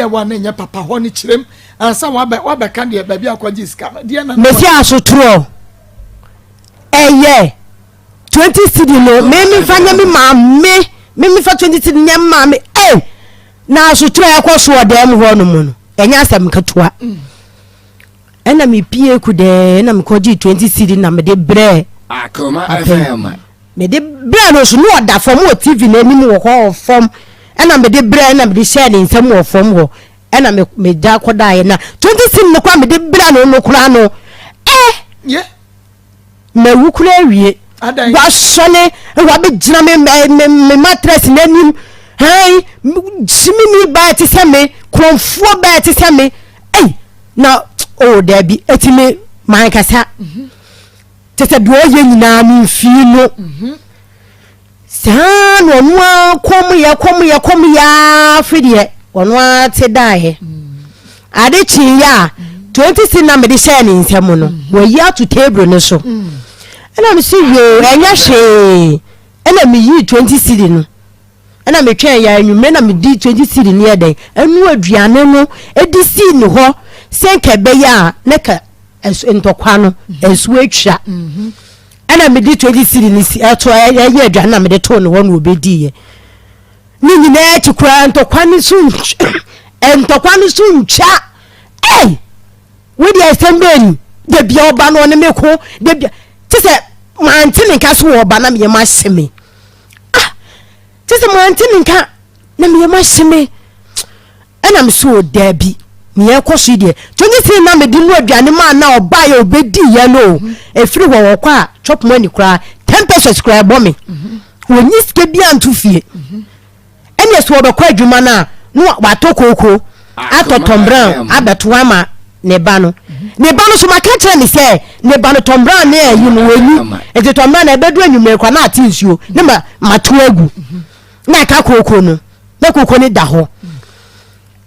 Wa ne nyɛ papa hɔ ne kyerɛm ansa wabɛ wabɛka deɛ baabi akɔgye sika no deɛ na. Mesi asotorɔ ɛyɛ 20 cedi no, me mefa nyɛ me maame, me mefa 20 cedi nyɛ maame. Ɛ na asotorɔ ɛkɔ so wɔ dɛm hɔ no mu no, ɛnyɛ asɛm ketewa. Ɛna mepie ku dɛɛ na mekɔgye 20 cedi na mede brɛ Akoma Papa. FM. Mede brɛ no so ne ɔda fam wɔ TV n'anim wɔ hɔ wɔ fam, ɛna mede brɛ na mede hyɛɛ ne nsam wɔ fam hɔ, ɛna megya kɔdaeɛ. Na 20 cedi no koraa mede brɛ no koraa no ɛ yɛ mawu koraa awie. Adan. Wasɔne wabɛgyina me mattress n'anim hɛn gyimini baa te sɛ me kurɔmfoɔ baa te sɛ me. Ei, na o daabi, eti me mankasa te sɛ deɛ ɔyɛ nyinaa me mfii no saa na ɔno ara kɔm yɛ kɔm yɛ kɔm yɛ afe deɛ ɔno ara te daeɛ. Ade kyeeɛ a, 20 cedi na mede hyɛɛ ne nsam no, wayi ato table no so, ɛna mesi yoo, ɛnyɛ hwee. Ɛna meyii 20 cedi no, ɛna metwɛn yɛ anwummerɛ na medi 20 cedi no yɛ dɛn ɛnu aduane no ɛdi sii ne hɔ sɛ nka ɛbɛyɛ a ne ka ntɔkwa no ɛso atwa. Ɛna mede 20 cedi no si ɛto ɛyɛ aduane na mede too ne hɔ na obɛdiiɛ. Ne nyinaa akyi koraa ntɔkwa no so ntwa, ntɔkwa no so ntwa. Ɛy, wode asɛm bɛɛ ni. Da bia ɔba no ɔne me ko da bia te sɛ mante ne nka so wɔ ɔba na meyɛ ma ahye me. Ah, te sɛ mante ne nka na meyɛ ma ahye me. Ɛna me so daabi, nea ɛkɔ so yi deɛ, 20 cedi na mede no aduane maa na ɔbaa yɛ obɛdi yɛ no o. Ɛfiri hɔ wɔkɔ a, chop money koraa 10 pesewas koraa ɛbɔ me. Wɔnyi sika bi anto fie. Ɛne sɛ wɔbɛkɔ adwuma no a, na watɔ kooko, atɔ Tom Brown abɛto ama ne ba no. Ne ba no so maka kyerɛ ne sɛ ne ba no Tom Brown ne ayi no wɔnyi, nti Tom Brown na ɛbɛdu anwummerɛ koraa na ate nsuo ne ma mato agu na aka kooko no, na kooko no da hɔ.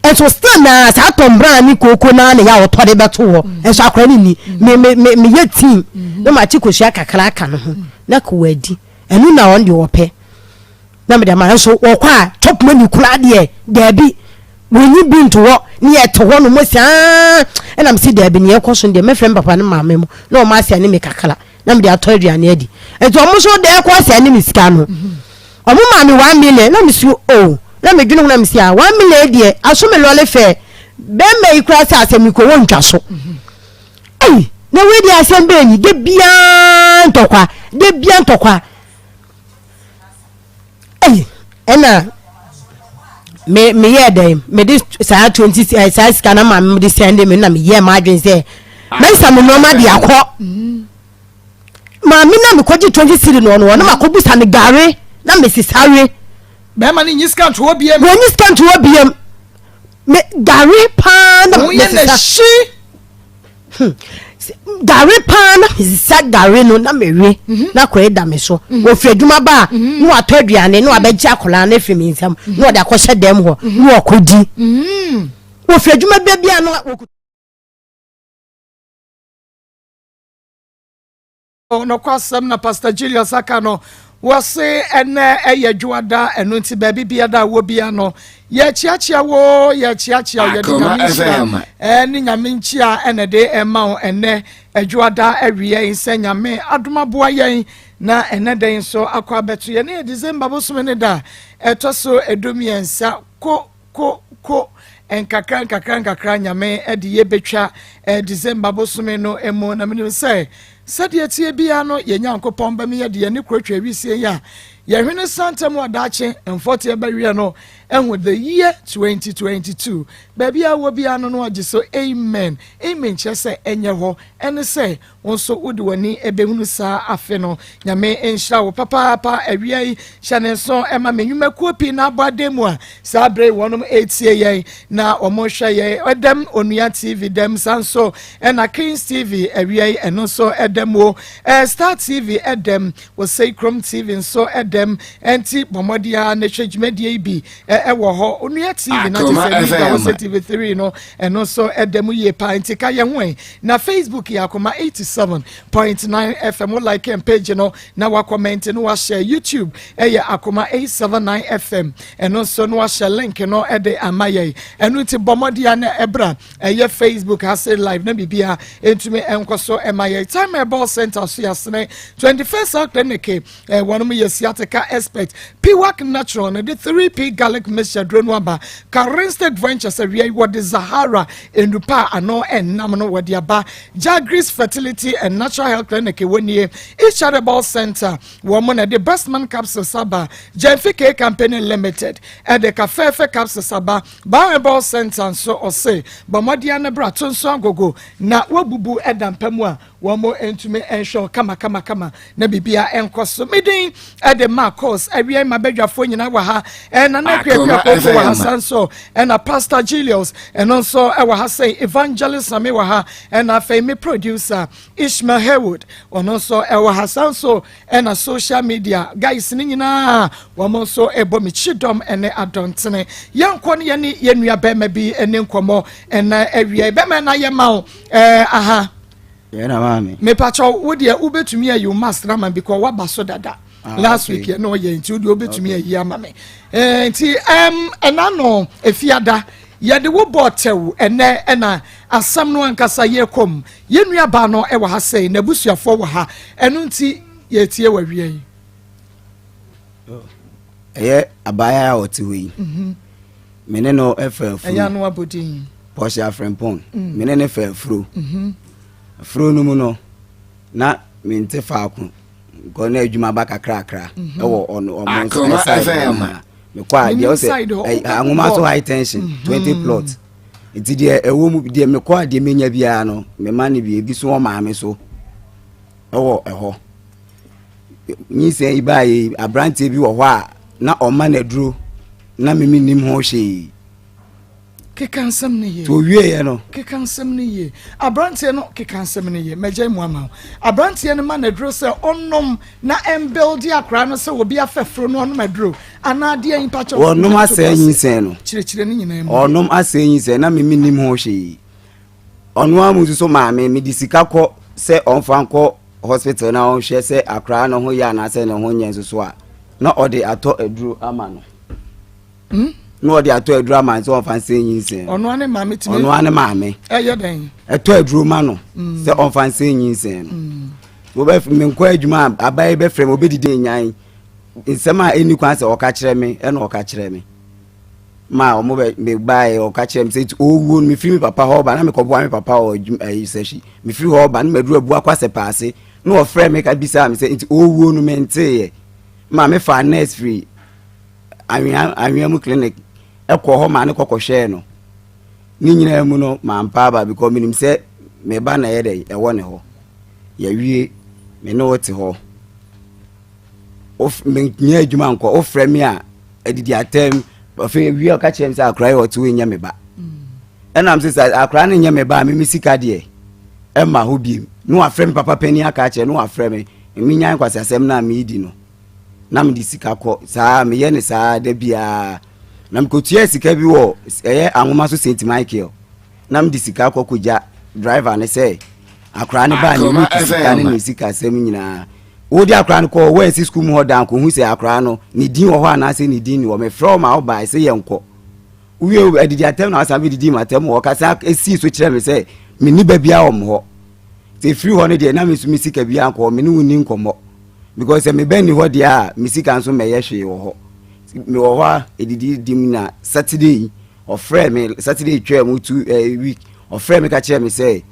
Nso still na saa Tom Brown ne kooko naa na yɛ a ɔtɔ de bɛto hɔ nso akora ne ni me me me meyɛ tea na makye kosua kakra aka no ho na kò adi. Ɛno na ɔno deɛ ɔpɛ na mede ama. Nso wɔkɔ a, chop money koraa deɛ daabi, wɔnyi bi nto hɔ ne yɛte hɔ no mo saa. Ɛna mesi daabi, ne yɛkɔ so deɛ mɛfrɛ me papa ne maame mu na ɔmo asɛ ne me kakra na mede atɔ aduane adi. Nti ɔmo nso deɛ ɛkɔ asɛ ne me sika no, ɔmo maa me 1 million na mesi o, na medwene ho na mesi a 1 million deɛ aso me lorry fare. Bɛrima yi koraa sɛ asɛ mekɔ wɔ ntwa so. Ɛyi na wei deɛ asɛm bɛɛ ni. De biara ntɔkwa, de bia ntɔkwa. Ɛyi ɛna me meyɛ dɛn, mede saa 20 saa sika na maame mede sɛnde me na meyɛ m'adwene sɛ mɛnsa me nneɛma de akɔ maame na mekɔgye 20 cedi no. Ɔno ɔno makɔbusa no gare na mesesa we. Bɛrima no nyi sika nto hɔ biem. Wɔnyi sika nto hɔ biem. Me gare paa na Woyɛ mesesa. n'ahyi. Gare paa na mesesa gare no na mewe na akɔyɛ da me so. Wɔfiri adwuma ba a, na watɔ aduane na wabɛgye akwadaa no afiri me nsam na wɔde akɔhyɛ dɛm hɔ na wɔkɔdi. Wɔfiri adwuma ba bia no wɔkɔ. Nɔkɔ na Pastor Julius aka no, wɔse ɛnɛ ɛyɛ dwoada. Ɛno nti baabi bia da wɔ bia no, yɛkyeakyea wo, yɛkyeakyea wo, yɛde Akoma Nyame nhyira FM. ɛne Nyame nkyia ɛna de ɛma wo ɛnɛ adwoada awie yi sɛ Nyame adomaboa yɛn na ɛnɛ dɛn nso akɔ abɛto yɛn ne yɛ December bosome ne da ɛtɔ so 13. Ko ko ko, nkakra nkakra nkakra, Nyame de yɛbɛtwa December bosome no mu. Na menim sɛ sɛdeɛ tie biara no, yɛn Nyankopɔn bɛmi yɛde yɛne kuro twa awisie yi a yɛhwene santam ɔdaakye mfɔteɛ bɛweɛ no ɛho the year 2022. Baabi a wɔ biara no ɔgye so amen amen, kyerɛ sɛ ɛnyɛ hɔ ɛne sɛ wo nso wode w'ani ɛbɛhunu saa afe no. Nyame nhyira wo papaapa. Awia yi hyɛ ne nso ɛma me nnwumakuo pii na abɔ adan mu a saa bere wɔnom ɛretie yɛn na wɔn hwɛ yɛn. Ɛdɛm Onua TV dɛm saa nso ɛna Kings TV awia yi ɛno nso ɛdɛm o, Star TV ɛdɛm, Wɔsɛe Kurom TV nso ɛdɛm. ɛdɛm. Ɛnti bɔ mmɔden ara na hwɛ dwumadie yi bi ɛwɔ hɔ. Onua TV na kyerɛ sɛ media hɔ sɛ TV3 no, ɛno nso ɛda mu yie paa. Nti ka yɛn ho ɛ. Na Facebook yɛ Akoma 87.9 FM. Wo like yɛn page no na wa comment no wahyɛ. YouTube ɛyɛ Akoma 879 FM, ɛno nso no wahyɛ link no ɛde ama yɛn. Ɛno nti bɔ mmɔden na ɛbra ɛyɛ Facebook ase live na biribia ɛntumi ɛnkɔ so ɛma yɛn. Time Herbal Center so yɛasene 21st Health Clinic wɔnom yɛ sciatica expert. Piwak Natural no de 3P garlic mixture duro no aba. Karinstic Ventures awia yi wɔde Zahara nnupa a ano ɛnam no wɔde aba. Jagris Fertility and Natural Health Clinic ɛwɔ nie. Each Herbal Center wɔn na de Bestman capsules aba. Jemfi K Company Limited ɛde Kafɛɛfɛ capsules aba. Bible Center nso ɔse bɔmmɔden no bra to nso agogo na wabubu ɛda mpa mu a wɔn ntumi nhwɛ kamakamakama na biribia nkɔ so. Medin ɛde Marcos awia ma badwafoɔ nyinaa wɔ ha. Ɛna na kuakua koko wɔ ha sa nso, ɛna Pastor Julius ɛno nso ɛwɔ ha sɛ Evangelist Sami wɔ ha, ɛna afei me producer Ishmael Haywood ɔno nso ɛwɔ ha sa nso, ɛna social media guys ne nyinaa wɔn nso ɛbɔ me kyidɔm ɛne adɔntene. Yɛnkɔ ne yɛne yɛn nua bɛrima bi ɛne nkɔmɔ ɛna awia bɛrima na yɛ ma wo aha. Yɛn na maame. Mepakyɛw, wo deɛ wobɛtumi ayi wo mask na ma because waba so dada. Last week yɛ na ɔyɛ, nti wo deɛ wobɛtumi ayi ama me. Nti ɛna no efiada yɛde wo bɔ tɛw. Ɛnɛ ɛna asɛm no ankasa yɛ kɔm. Yɛn nua baa no ɛwɔ ha sɛn, n'abusuafoɔ wɔ ha, ɛno nti yɛtie wɔ awia yi. Ɛyɛ abaayewa a ɔte hɔ yi, me ne no ɛfɛ afuro. Ɛyɛ ano abɔden. Pɔhyɛ Afrɛmpɔn, me ne ne fɛ afuro. Afuro no mu no na mente faako nkɔ na adwuma ba kakrakra ɛwɔ ɔno ɔmo nso Akoma ɛside FM. hɔ ma mekɔ a deɛ Menim ɔsɛ side hɔ, anwoma so high tension 20 plot, nti deɛ ɛwɔ mu deɛ mekɔ a deɛ menya biara no mema ne bi, ebi so wɔ maame so ɛwɔ ɛhɔ. Nyinsɛn yi baa yi, aberanteɛ bi wɔ hɔ a na ɔma n'aduro na mimi nim ho hwee. Keka nsɛm no yie. Nti owieɛ no Keka nsɛm no yie. Aberanteɛ no, keka nsɛm no yie, mɛgya mu ama wo. Aberanteɛ no ma n'aduro sɛ ɔnom na ɛmbuilde akwaraa no sɛ obi afɛforo no ɔnom aduro anaa adeɛ yi mpakyɛw? Wɔnom asɛe nyinsɛn no. Kyerɛkyerɛ no nyinaa mu. Ɔnom asɛe nyinsɛn na mimi nim ho hwee. Ɔno ara mu nso so maame mede sika kɔ sɛ ɔmfa nkɔ hospital na ɔnhwɛ sɛ akwaraa no ho yɛ anaasɛ ne ho nyɛ nso so a, na ɔde atɔ aduro ama no. Na ɔde atɔ aduro ama no sɛ ɔmfa nsɛe nyinsɛn no. Ɔno ane maame tumi Ɔno ara ne maame. Ɛyɛ dɛn? Ɛtɔ aduro ma no sɛ ɔmfa nsɛe nyinsɛn no. Wobɛ menkɔ adwuma a, abayi bɛfrɛ me, obɛdidi nyan nsɛm a ɛnni kwan sɛ ɔka kyerɛ me, ɛna ɔka kyerɛ me ma ɔmo bɛ me baeɛ. Ɔka kyerɛ me sɛ nti ɔwuo no, mefiri me papa hɔ ba na mekɔboa me papa wɔ adwuma ɛyi sɛhyi. Mefiri hɔ ba na maduru abu akɔ asɛ paase na ɔfrɛ me ka bisaa me sɛ nti ɔwuo no menteeɛ. Ma mefa nurse firi anwea mu clinic ɛkɔ hɔ ma ne kɔkɔhwɛɛ no. Ne nyinaa mu no mampa aba because menim sɛ me ba na ɛyɛ dɛ ɛwɔ ne hɔ. Yɛwie, me ne wo te hɔ, menyɛ adwuma nkɔ, wofrɛ me a adidi atɛm. Afei wie a ɔka kyerɛ me sɛ akora yɛ ɔte hɔ nyɛ me ba. Ɛnam sɛ akora no nyɛ me ba a, meme sika deɛ ɛma hɔ biem na wafrɛ me papa panin aka akyerɛ na wafrɛ me menya nkwasiasɛm no a meedi no na mede sika kɔ saa meyɛ ne saa da biara na mekɔtua sika bi wɔ ɛyɛ anwoma so St Michael na mede sika kɔ kɔgya driver ne sɛ akora ne baa ne Akoma week sika ne FM. ne sika asɛm nyinaa wode akora no kɔ wɔansi sukuu mu hɔ dan kɔhu sɛ akora no ne din wɔ hɔ anaasɛ ne din ni wɔ. Mefrɛ wo ma wobae sɛ yɛnkɔ. Wowie adidi atɛm na wasan bɛdidi ma atɛm wɔ ɔkasa ɛsii so kyerɛ me sɛ menni ba biara wɔ mo hɔ. Sɛ ɛfiri hɔ no deɛ na me nso me sika biara nkɔ hɔ, me ne wo nni nkɔmmɔ because sɛ meba nni hɔ deɛ a me sika nso mmɛyɛ hwee wɔ hɔ. Mewɔ hɔ a ɛdidi dim na Saturday yi ɔfrɛ me, Saturday twaa mu two week, ɔfrɛ me ka kyerɛ me sɛ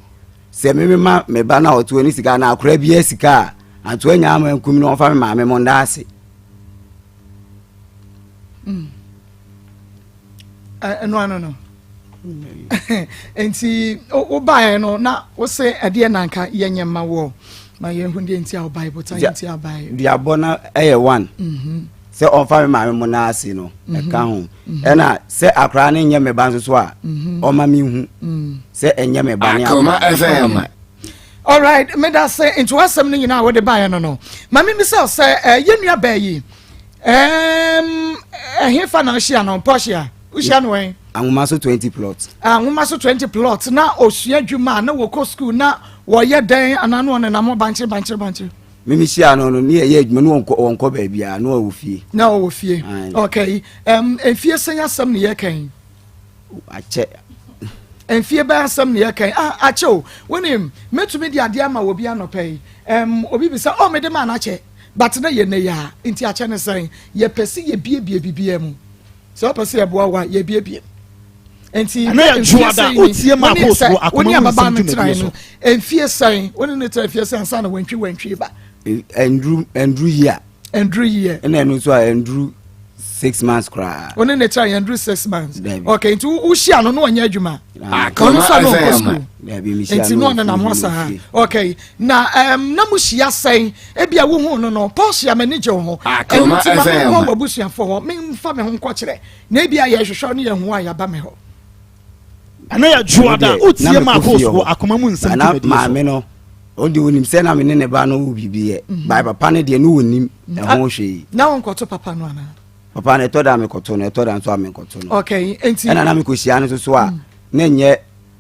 sɛ me mema me ba no a ɔte hɔ ne sika na akora biara sika a anto anya ama nkum no ɔmfa me maame mo nda ase. Ɛno ano no nti wobaeɛ no na wo se ɛdeɛ nanka yɛnyɛ ma wɔ ma yɛhu deɛ nti a wobaeɛ, bota nti a wobaeɛ. Duabɔ no ɛyɛ one sɛ ɔmfa me maame mo nan ase no ɛka ho, ɛna sɛ akora no nyɛ me ba nso so a ɔma me hu sɛ ɛnyɛ me ba ne Akoma akora. FM. Alright, meda se nti wasɛm no nyinaa a wode baeɛ no ma memisa wo sɛ yɛn nua baa yi Um, ɛhefa na wohyia no Portia? Wohyia no wɛn? Anwoma so 20 plot. Anwoma so 20 plot na osua adwuma na wɔkɔ school na wɔyɛ dɛn anaa na ɔnenam hɔ bankye bankye bankye? Mimi hyia no no ne yɛyɛ adwuma ne wɔnkɔ wɔnkɔ baabiara na ɔwɔ fie. Na ɔwɔ fie. Okay. Um, mfie sɛn asɛm ne yɛka yi? Akyɛ. Mfie bɛn asɛm ne yɛka yi? Ah, akyɛ o. Wonim, mɛtumi de adeɛ ama obi anɔpa yi. Um, obi bisa, oh, mede maa no akyɛ. But na yɛ nnɛ yi a, nti akyɛ ne sɛn? Yɛpɛ sɛ yɛbiebie biribiara mu. Sɛ wopɛ sɛ yɛboa wo a, yɛbiebie mu. Nti Ɛno yɛ mfie dwoada sɛn ni? wotie Wo ne Marcos sɛ wɔ wo akoma ne mu ababaa nsɛm no dwumadie tenae so. no, mfie sɛn? Wo ne no tena mfie sɛn ansa na wantwi wantwi ba? Ɛnduru ɛnduru year. Ɛnduru year. Ɛna ɛno nso a ɛnduru 6 months koraa. Wo ne ne tena yɛnduru 6 months. Dabi. Okay, nti wohyia no na ɔnyɛ adwuma. Ah, Ɔno nso a na ɔnkɔ FM. school. Dabi mehyia Nti no na ɔnenam hɔ wɔ saa. fie. Okay, na um, na mohyia sɛn? Ebia wohuu no no, Portia m'ani gye wo ho. Ɛno Akoma nti ma FM. menkɔ w'abusuafoɔ hɔ, memfa me ho nkɔkyerɛ. Na ebia yɛhwehwɛ wo ne yɛhu wo a yɛaba me hɔ. Ɛno yɛ dwoada Ɛno deɛ, wotie na mekɔ Marcos fie wɔ hɔ. akoma mu nsɛm Na dwumadie so. maame no ɔno deɛ onim sɛ na me ne ne ba no wɔ biribi yɛ. By papa no deɛ ne wɔnim ɛho hwee. Na wonkɔto papa no anaa? Papa no ɛtɔ da a mekɔto no, ɛtɔ da nso a menkɔto no. Okay, nti. Ɛna na mekɔhyia no nso so a, na ɛnyɛ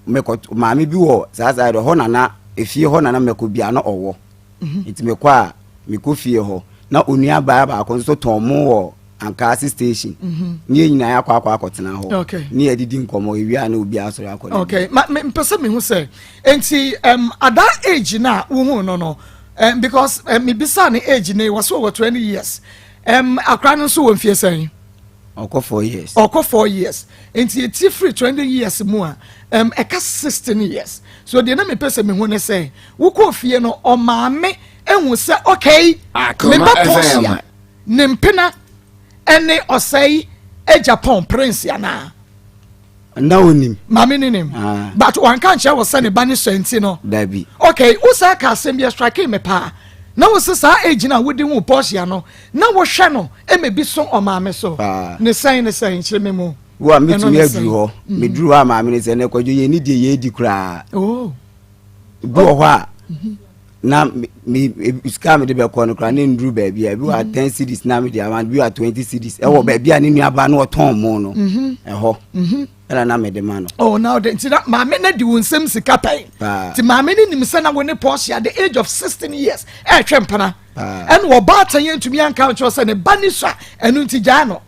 mekɔto maame bi wɔ saa side hɔ na na efie hɔ na na mɛkɔ bia na ɔwɔ. Nti mekɔ a mekɔ fie hɔ na onua baa baako nso tɔn mo wɔ Ankaase station. Ne yɛn nyinaa akɔ akɔ akɔtena hɔ. Okay. Ne yɛdidi nkɔmmɔ ewie a na obi asɔre akɔ ne Okay, ma me mpɛ sɛ mehu sɛ nti um, at that age na wohu no no um, because um, mebisa ne age ne wɔ so wɔ 20 years um, akora no nso wɔ mfie sɛn? Ɔkɔ 4 years. Ɔkɔ 4 years nti eti firi 20 years mu a um, ɛka 16 years so deɛ na mepɛ sɛ mehu ne sɛ wokɔɔ fie no ɔmaame ehu sɛ okay Akoma meba FM. Portia ne mpena ɛne ɔsɛe Japan prince anaa? Na onim. Maame ne nim. Ah. But wanka nkyerɛ wɔ sɛ ne ba ne sɔ nti no. Dabi. Okay, wo saa ka asɛm bi strike me paa. Na wo se saa age na wode hu Portia no, na wohwɛ no ɛma bi so ɔmaame so. Paa. Ne sɛn ne sɛn kyerɛ me mu. Wo a Ɛno metumi ne aduru sɛn? hɔ. Meduru hɔ a maame ne sɛ ne kwadwo yɛn ni deɛ yɛdi koraa. Oh. Bi wɔ hɔ a na me me sika a mede bɛkɔ no koraa ne nduru baabi a ebi wɔ a 10 cedis na mede ama bi wɔ a 20 cedis ɛwɔ baabi a ne nuabaa no ɔtɔn mo no ɛhɔ ɛna na mede ma no. Oh, now the nti na maame na di wo nsam sika pɛn. Paa. Nti maame no nim sɛ na wo ne Portia at the age of 16 years ɛretwe mpena. Paa. Ɛna ɔbaatan yɛn ntumi anka nkyerɛ sɛ ne ba ni so a ɛno nti gyaa no.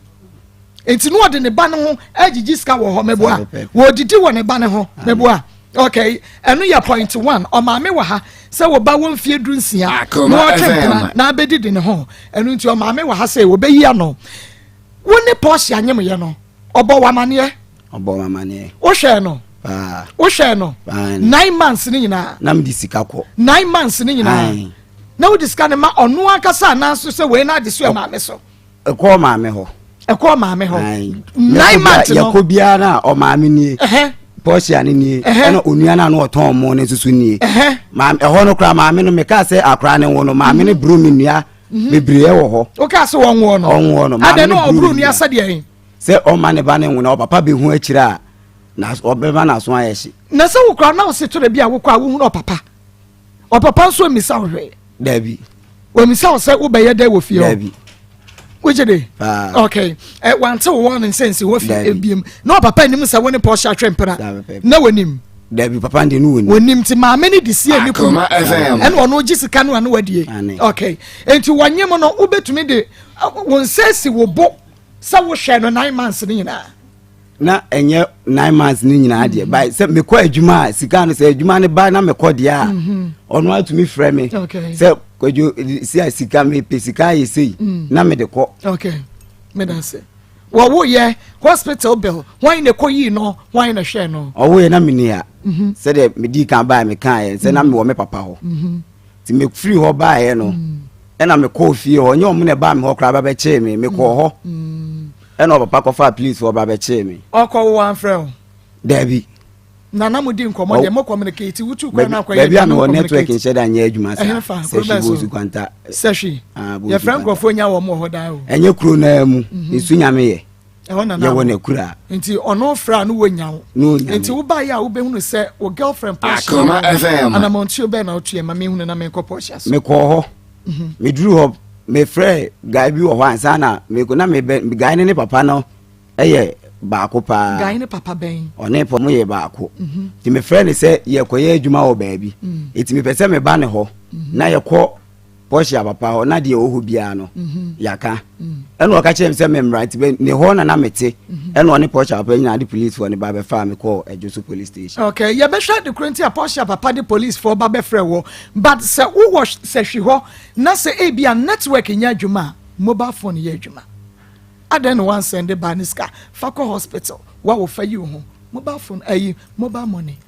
Nti na ɔde ne ba no ho agyigyi sika wɔ hɔ mɛboa. Saa pɛpɛɛpɛ. Wɔdidi wɔ ne ba no ho mɛboa. Okay, ɛno yɛ point one. Ɔmaame wɔ ha sɛ wo ba wɔ mfie 16 na Akoma ɔtwe FM. mpena na abɛdidi ne ho. Ɛno nti ɔmaame wɔ ha sɛ wɔbɛyi ano. Wo ne Portia nyemyɛ no, ɔbɔ wo amaneɛ. Ɔbɔ me amaneɛ. Wohwɛɛ no? Paa. Wohwɛɛ no? Paa. 9 months ne nyinaa. Na mede sika kɔ. 9 months ne nyinaa. Ae. Na wode sika no ma ɔno ankasa anaaso sɛ wei na ade so maame so? Ɛkɔɔ maame hɔ. Ɛkɔɔ maame hɔ. Ae. 9 months no. Yɛkɔ biara na ɔmaame nie. Ɛhɛ. Portia ne nie. Ɛhɛ. Ɛna onua no a na ɔtɔn mo no nso so nie. Ɛhɛ. Maame ɛhɔ no koraa maame no mekaa sɛ akora ne wo no maame no buru me nua bebree wɔ hɔ. Wokaa sɛ wɔnwoɔ no? Ɔnwoɔ no. Maame Adɛn no na buru ɔboro me nua nua. sɛdeɛ ɛn? Sɛ ɔma ne ba ne nwo na ɔpapa bɛhu akyire a na ɔbɛma n'aso ayɛ hye. Na sɛ wokora na wose tore bi a wokɔ a wohunu ɔpapa. Ɔpapa nso mmisa wo hwee. Dabi. Wɔmmisa wo sɛ wobɛyɛ dɛ wɔ fie hɔ. Dabi. Wogye de? Paa. Okay. Eh, wante wo wɔn ne nsɛ nsi hɔ fie Dabi. ebiem. Na ɔpapa anim sɛ wo ne Portia atwe mpena. Dabi pɛpɛ. Na wɔnim. Dabi papa ndeɛ no wɔnim. Wɔnim nti maame ne de sie ne kunu. Akoma FM. Ɛna ɔno gye sika no a na wadie. Ane. Okay. Nti wɔnyem no wobɛtumi de wo nsa asi wo bo sɛ wohwɛ no 9 months ne nyinaa. Na ɛnyɛ 9 months ne nyinaa deɛ by sɛ mekɔ adwuma a sika no sɛ adwuma no ba na mekɔ deɛ a ɔno atumi frɛ me sɛ kwadwo si a sika mepɛ sika ayɛ sei na mede kɔ. Okay, meda ase. Wɔwoyɛ hospital bill hwan na ɛkɔ yii no hwan na hwɛ no? Ɔwoyɛ na menni ha sɛdeɛ medii kan baeɛ mekaeɛ sɛ na mewɔ me papa hɔ nti mefiri hɔ baeɛ no ɛna mekɔɔ fie hɔ nyɛ ɔmo na ɛbaa me hɔ koraa ba bɛkyee me mekɔɔ hɔ ɛna ɔpapa kɔfaa police hɔ ba bɛkyee me. Ɔkɔ wo amfrɛ wo? Daabi. Na na mo di nkɔmɔ deɛ mo communicate wotu kwan na akɔyɛ baabi a mewɔ network nhyɛ da nyɛ adwuma saa sɛhwi Bonsu Kwanta. Sɛhwi yɛfrɛ nkurɔfoɔ nya wɔn wɔ hɔ daa o. Ɛnyɛ kuro naa mu nsu nyame yɛ. Ɛhɔ na na yɛwɔ n'akura. Nti ɔno frɛ a no wɔ nya wo. Nti wobaeɛ a wobɛhunu sɛ wo girlfriend Portia Akoma FM. Anammɔntuo bɛn na wotuɛ ma menhunu na menkɔ Portia so. Mekɔɔ hɔ meduru hɔ. Mefrɛ guy bi wɔ hɔ ansa na mekɔ na mebɛ guy ne ne papa no ɛyɛ baako paa. Guy ne papa bɛn? Ɔne pɔ mo yɛ baako. Mhm. Nti mefrɛ ne sɛ yɛkɔyɛ adwuma wɔ baabi. Mm. Nti mepɛ sɛ meba ne hɔ mhm. na yɛkɔ Portia papa hɔ na deɛ ɛwɔ hɔ biara no mhm. yɛaka. Mm. Ɛna ɔka kyerɛ me sɛ memmra nti ne hɔ na na mete. Ɛna ɔne Portia papa nyinaa de policefoɔ no ba bɛfaa me kɔɔ Adwoso police station. Okay, yɛbɛhwɛ ade koro nti a Portia papa de policefoɔ ba bɛfrɛ wɔ but sɛ wowɔ sɛhwi hɔ na sɛ ebia network nyɛ adwuma a mobile phone yɛ adwuma. Adɛn na wansɛnde baa ne sika fa kɔ hospital wa wo fa yi wo ho mobile phone ayi mobile money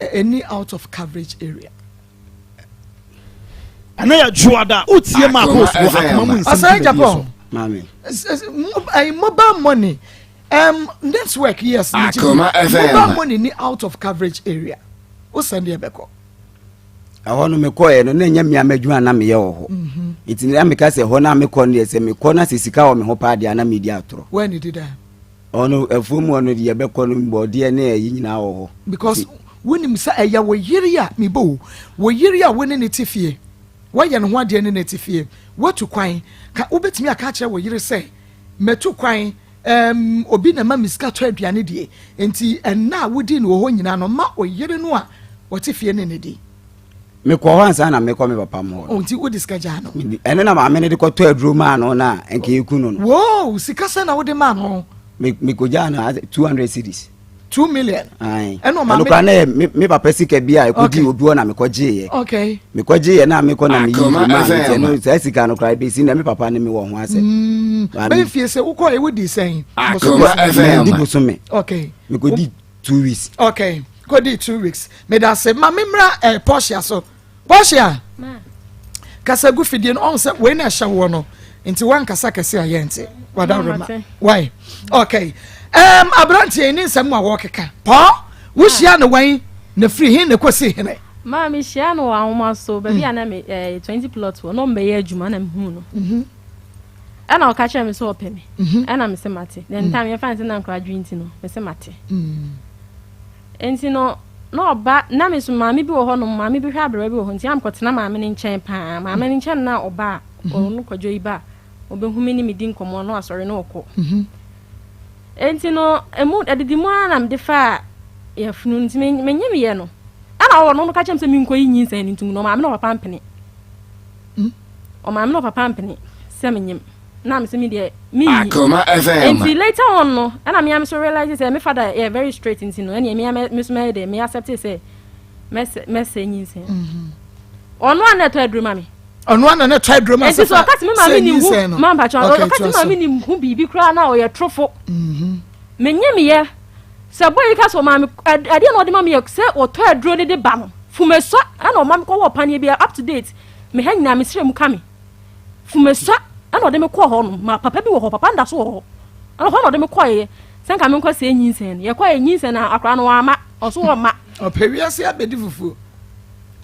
ɛni out of coverage area. Ɛnɛ yɛ dwoada wotie ma akɔ wɔ akoma mu nsɛm Ɔsɛe Japan ayi mobile money um, network yes mobile money ni out of coverage area wo sɛnde ɛbɛkɔ. Ɛhɔ no mekɔɛ no na ɛnyɛ mmea m'adwuma na meyɛ wɔ hɔ mhm. nti na meka sɛ ɛhɔ no a mekɔ no deɛ sɛ mekɔ na sɛ sika wɔ me ho paa deɛ na medi atorɔ. Woanidi da? Ɔno afuo mu ɔno deɛ yɛbɛkɔ no bɔdeɛ ne ɛyi nyinaa wɔ hɔ. Because wonim sɛ ɛyɛ wo yere a mebɔ o wo yere a wo ne ne te fie woayɛ ne ho adeɛ ne ne te fie woatu kwan ka wobɛtumi aka akyerɛ wo yere sɛ matu kwan um, obi na ɛma me sika tɔ aduane die nti ɛnna a wodii no wɔ hɔ nyinaa no ma oyere no a ɔte fie ne ne di. Mekɔ hɔ ansa na mekɔ me papa mu hɔ. Oh, nti wode sika gyaa no? Ɛno na maame no de kɔtɔ aduro maa no na nka eku no no. Woo, sika sɛ na wode maa no? Mekɔgyaa no 200 cedis. 2 million. Ɛno ɔmaame. Ɛno koraa na yɛ me papa sika bi a ɛkɔdi obi hɔ na mekɔgyeeɛ. Okay. Mekɔgyeeɛ na mekɔ na meyi bi maa no nti ɛno saa sika no koraa ebesi na me papa ne me wɔ ho asɛm. Mm, bɛyɛ fie sɛ wokɔ ewu di sɛn. Akoma FM. Medi bosome. Okay. Mekɔdi 2 weeks. Okay, kɔdi 2 weeks. Meda ase ma me mmra eh, Portia so. Portia. Kasa gu fidie no ɔn sɛ wei na ɛhyɛ woɔ no nti wankasa kɛse a yɛnte wadawrema why okay um, aberanteɛ ne nsɛm a wɔkeka pɔɔ wohyia ne wɛn na firi he na ɛkɔsi hene. Maa mi hyia no wɔ ahoma so baabi a na me ɛɛ eh, 20 plot wɔ na ɔmbɛyɛ adwuma na mehu no mhm. Ɛna ɔka kyerɛ me sɛ ɔpɛ me mhm. Ɛna me sɛ mate then mm. time yɛfa ne sɛ na nkora adwene nti no me sɛ mate mm. Nti no na ɔba na me so maame bi wɔ hɔ nom maame bi hwɛ aberewa bi wɔ hɔ nti na mekɔtena maame no nkyɛn paa maame no nkyɛn na ɔba a mhm. ɔno kwadwo yi ba a ɔbɛhu me ne me di nkɔmmɔ na wasɔre na ɔkɔ mhm. Nti no emu adidi mu ara na mede faa yafunu nti menye meyɛ no ɛna ɔwɔ no ka kyerɛ me sɛ menkɔyi nyinsɛn no ntom no ɔmaame na ɔpapa mpene hmm? Ɔmaame na ɔpapa mpene sɛ menyem na me sɛ me deɛ menyi. Akoma FM. Nti later on no ɛna me ara me so realize sɛ me father yɛ very straight nti no ɛneɛ me ara me so mɛyɛ dɛ me accept sɛ mɛsɛ mɛsɛ nyinsɛn. Ɔno a na ɛtɔ aduro ma me. Ɔno a na na ɛtɔ aduro ma sɛ fa sɛ nyinsɛn no. Ma mpakyɛ ɔka sɛ me maame nim ho biribi koraa na ɔyɛ torofo. Menye meyɛ sɛ boy yi ka sɛ ɔmaa me adeɛ na ɔde ma me yɛ sɛ ɔtɔ aduro no de ba no fumesua ɛna ɔma me kɔwɔ paneɛ bi up to date me ha nyinaa mesrɛ mu ka me. Fumesua ɛna ɔde me kɔɔ hɔ nom ma papa bi wɔ hɔ papa nda so wɔ hɔ ɛna hɔ na ɔde me kɔeɛ sɛ nka menkɔ sɛ nyinsɛn no yɛkɔɛ nyinsɛn na akwadaa no wama ɔso wɔma. Ɔpɛ wiase abɛdi fufuo.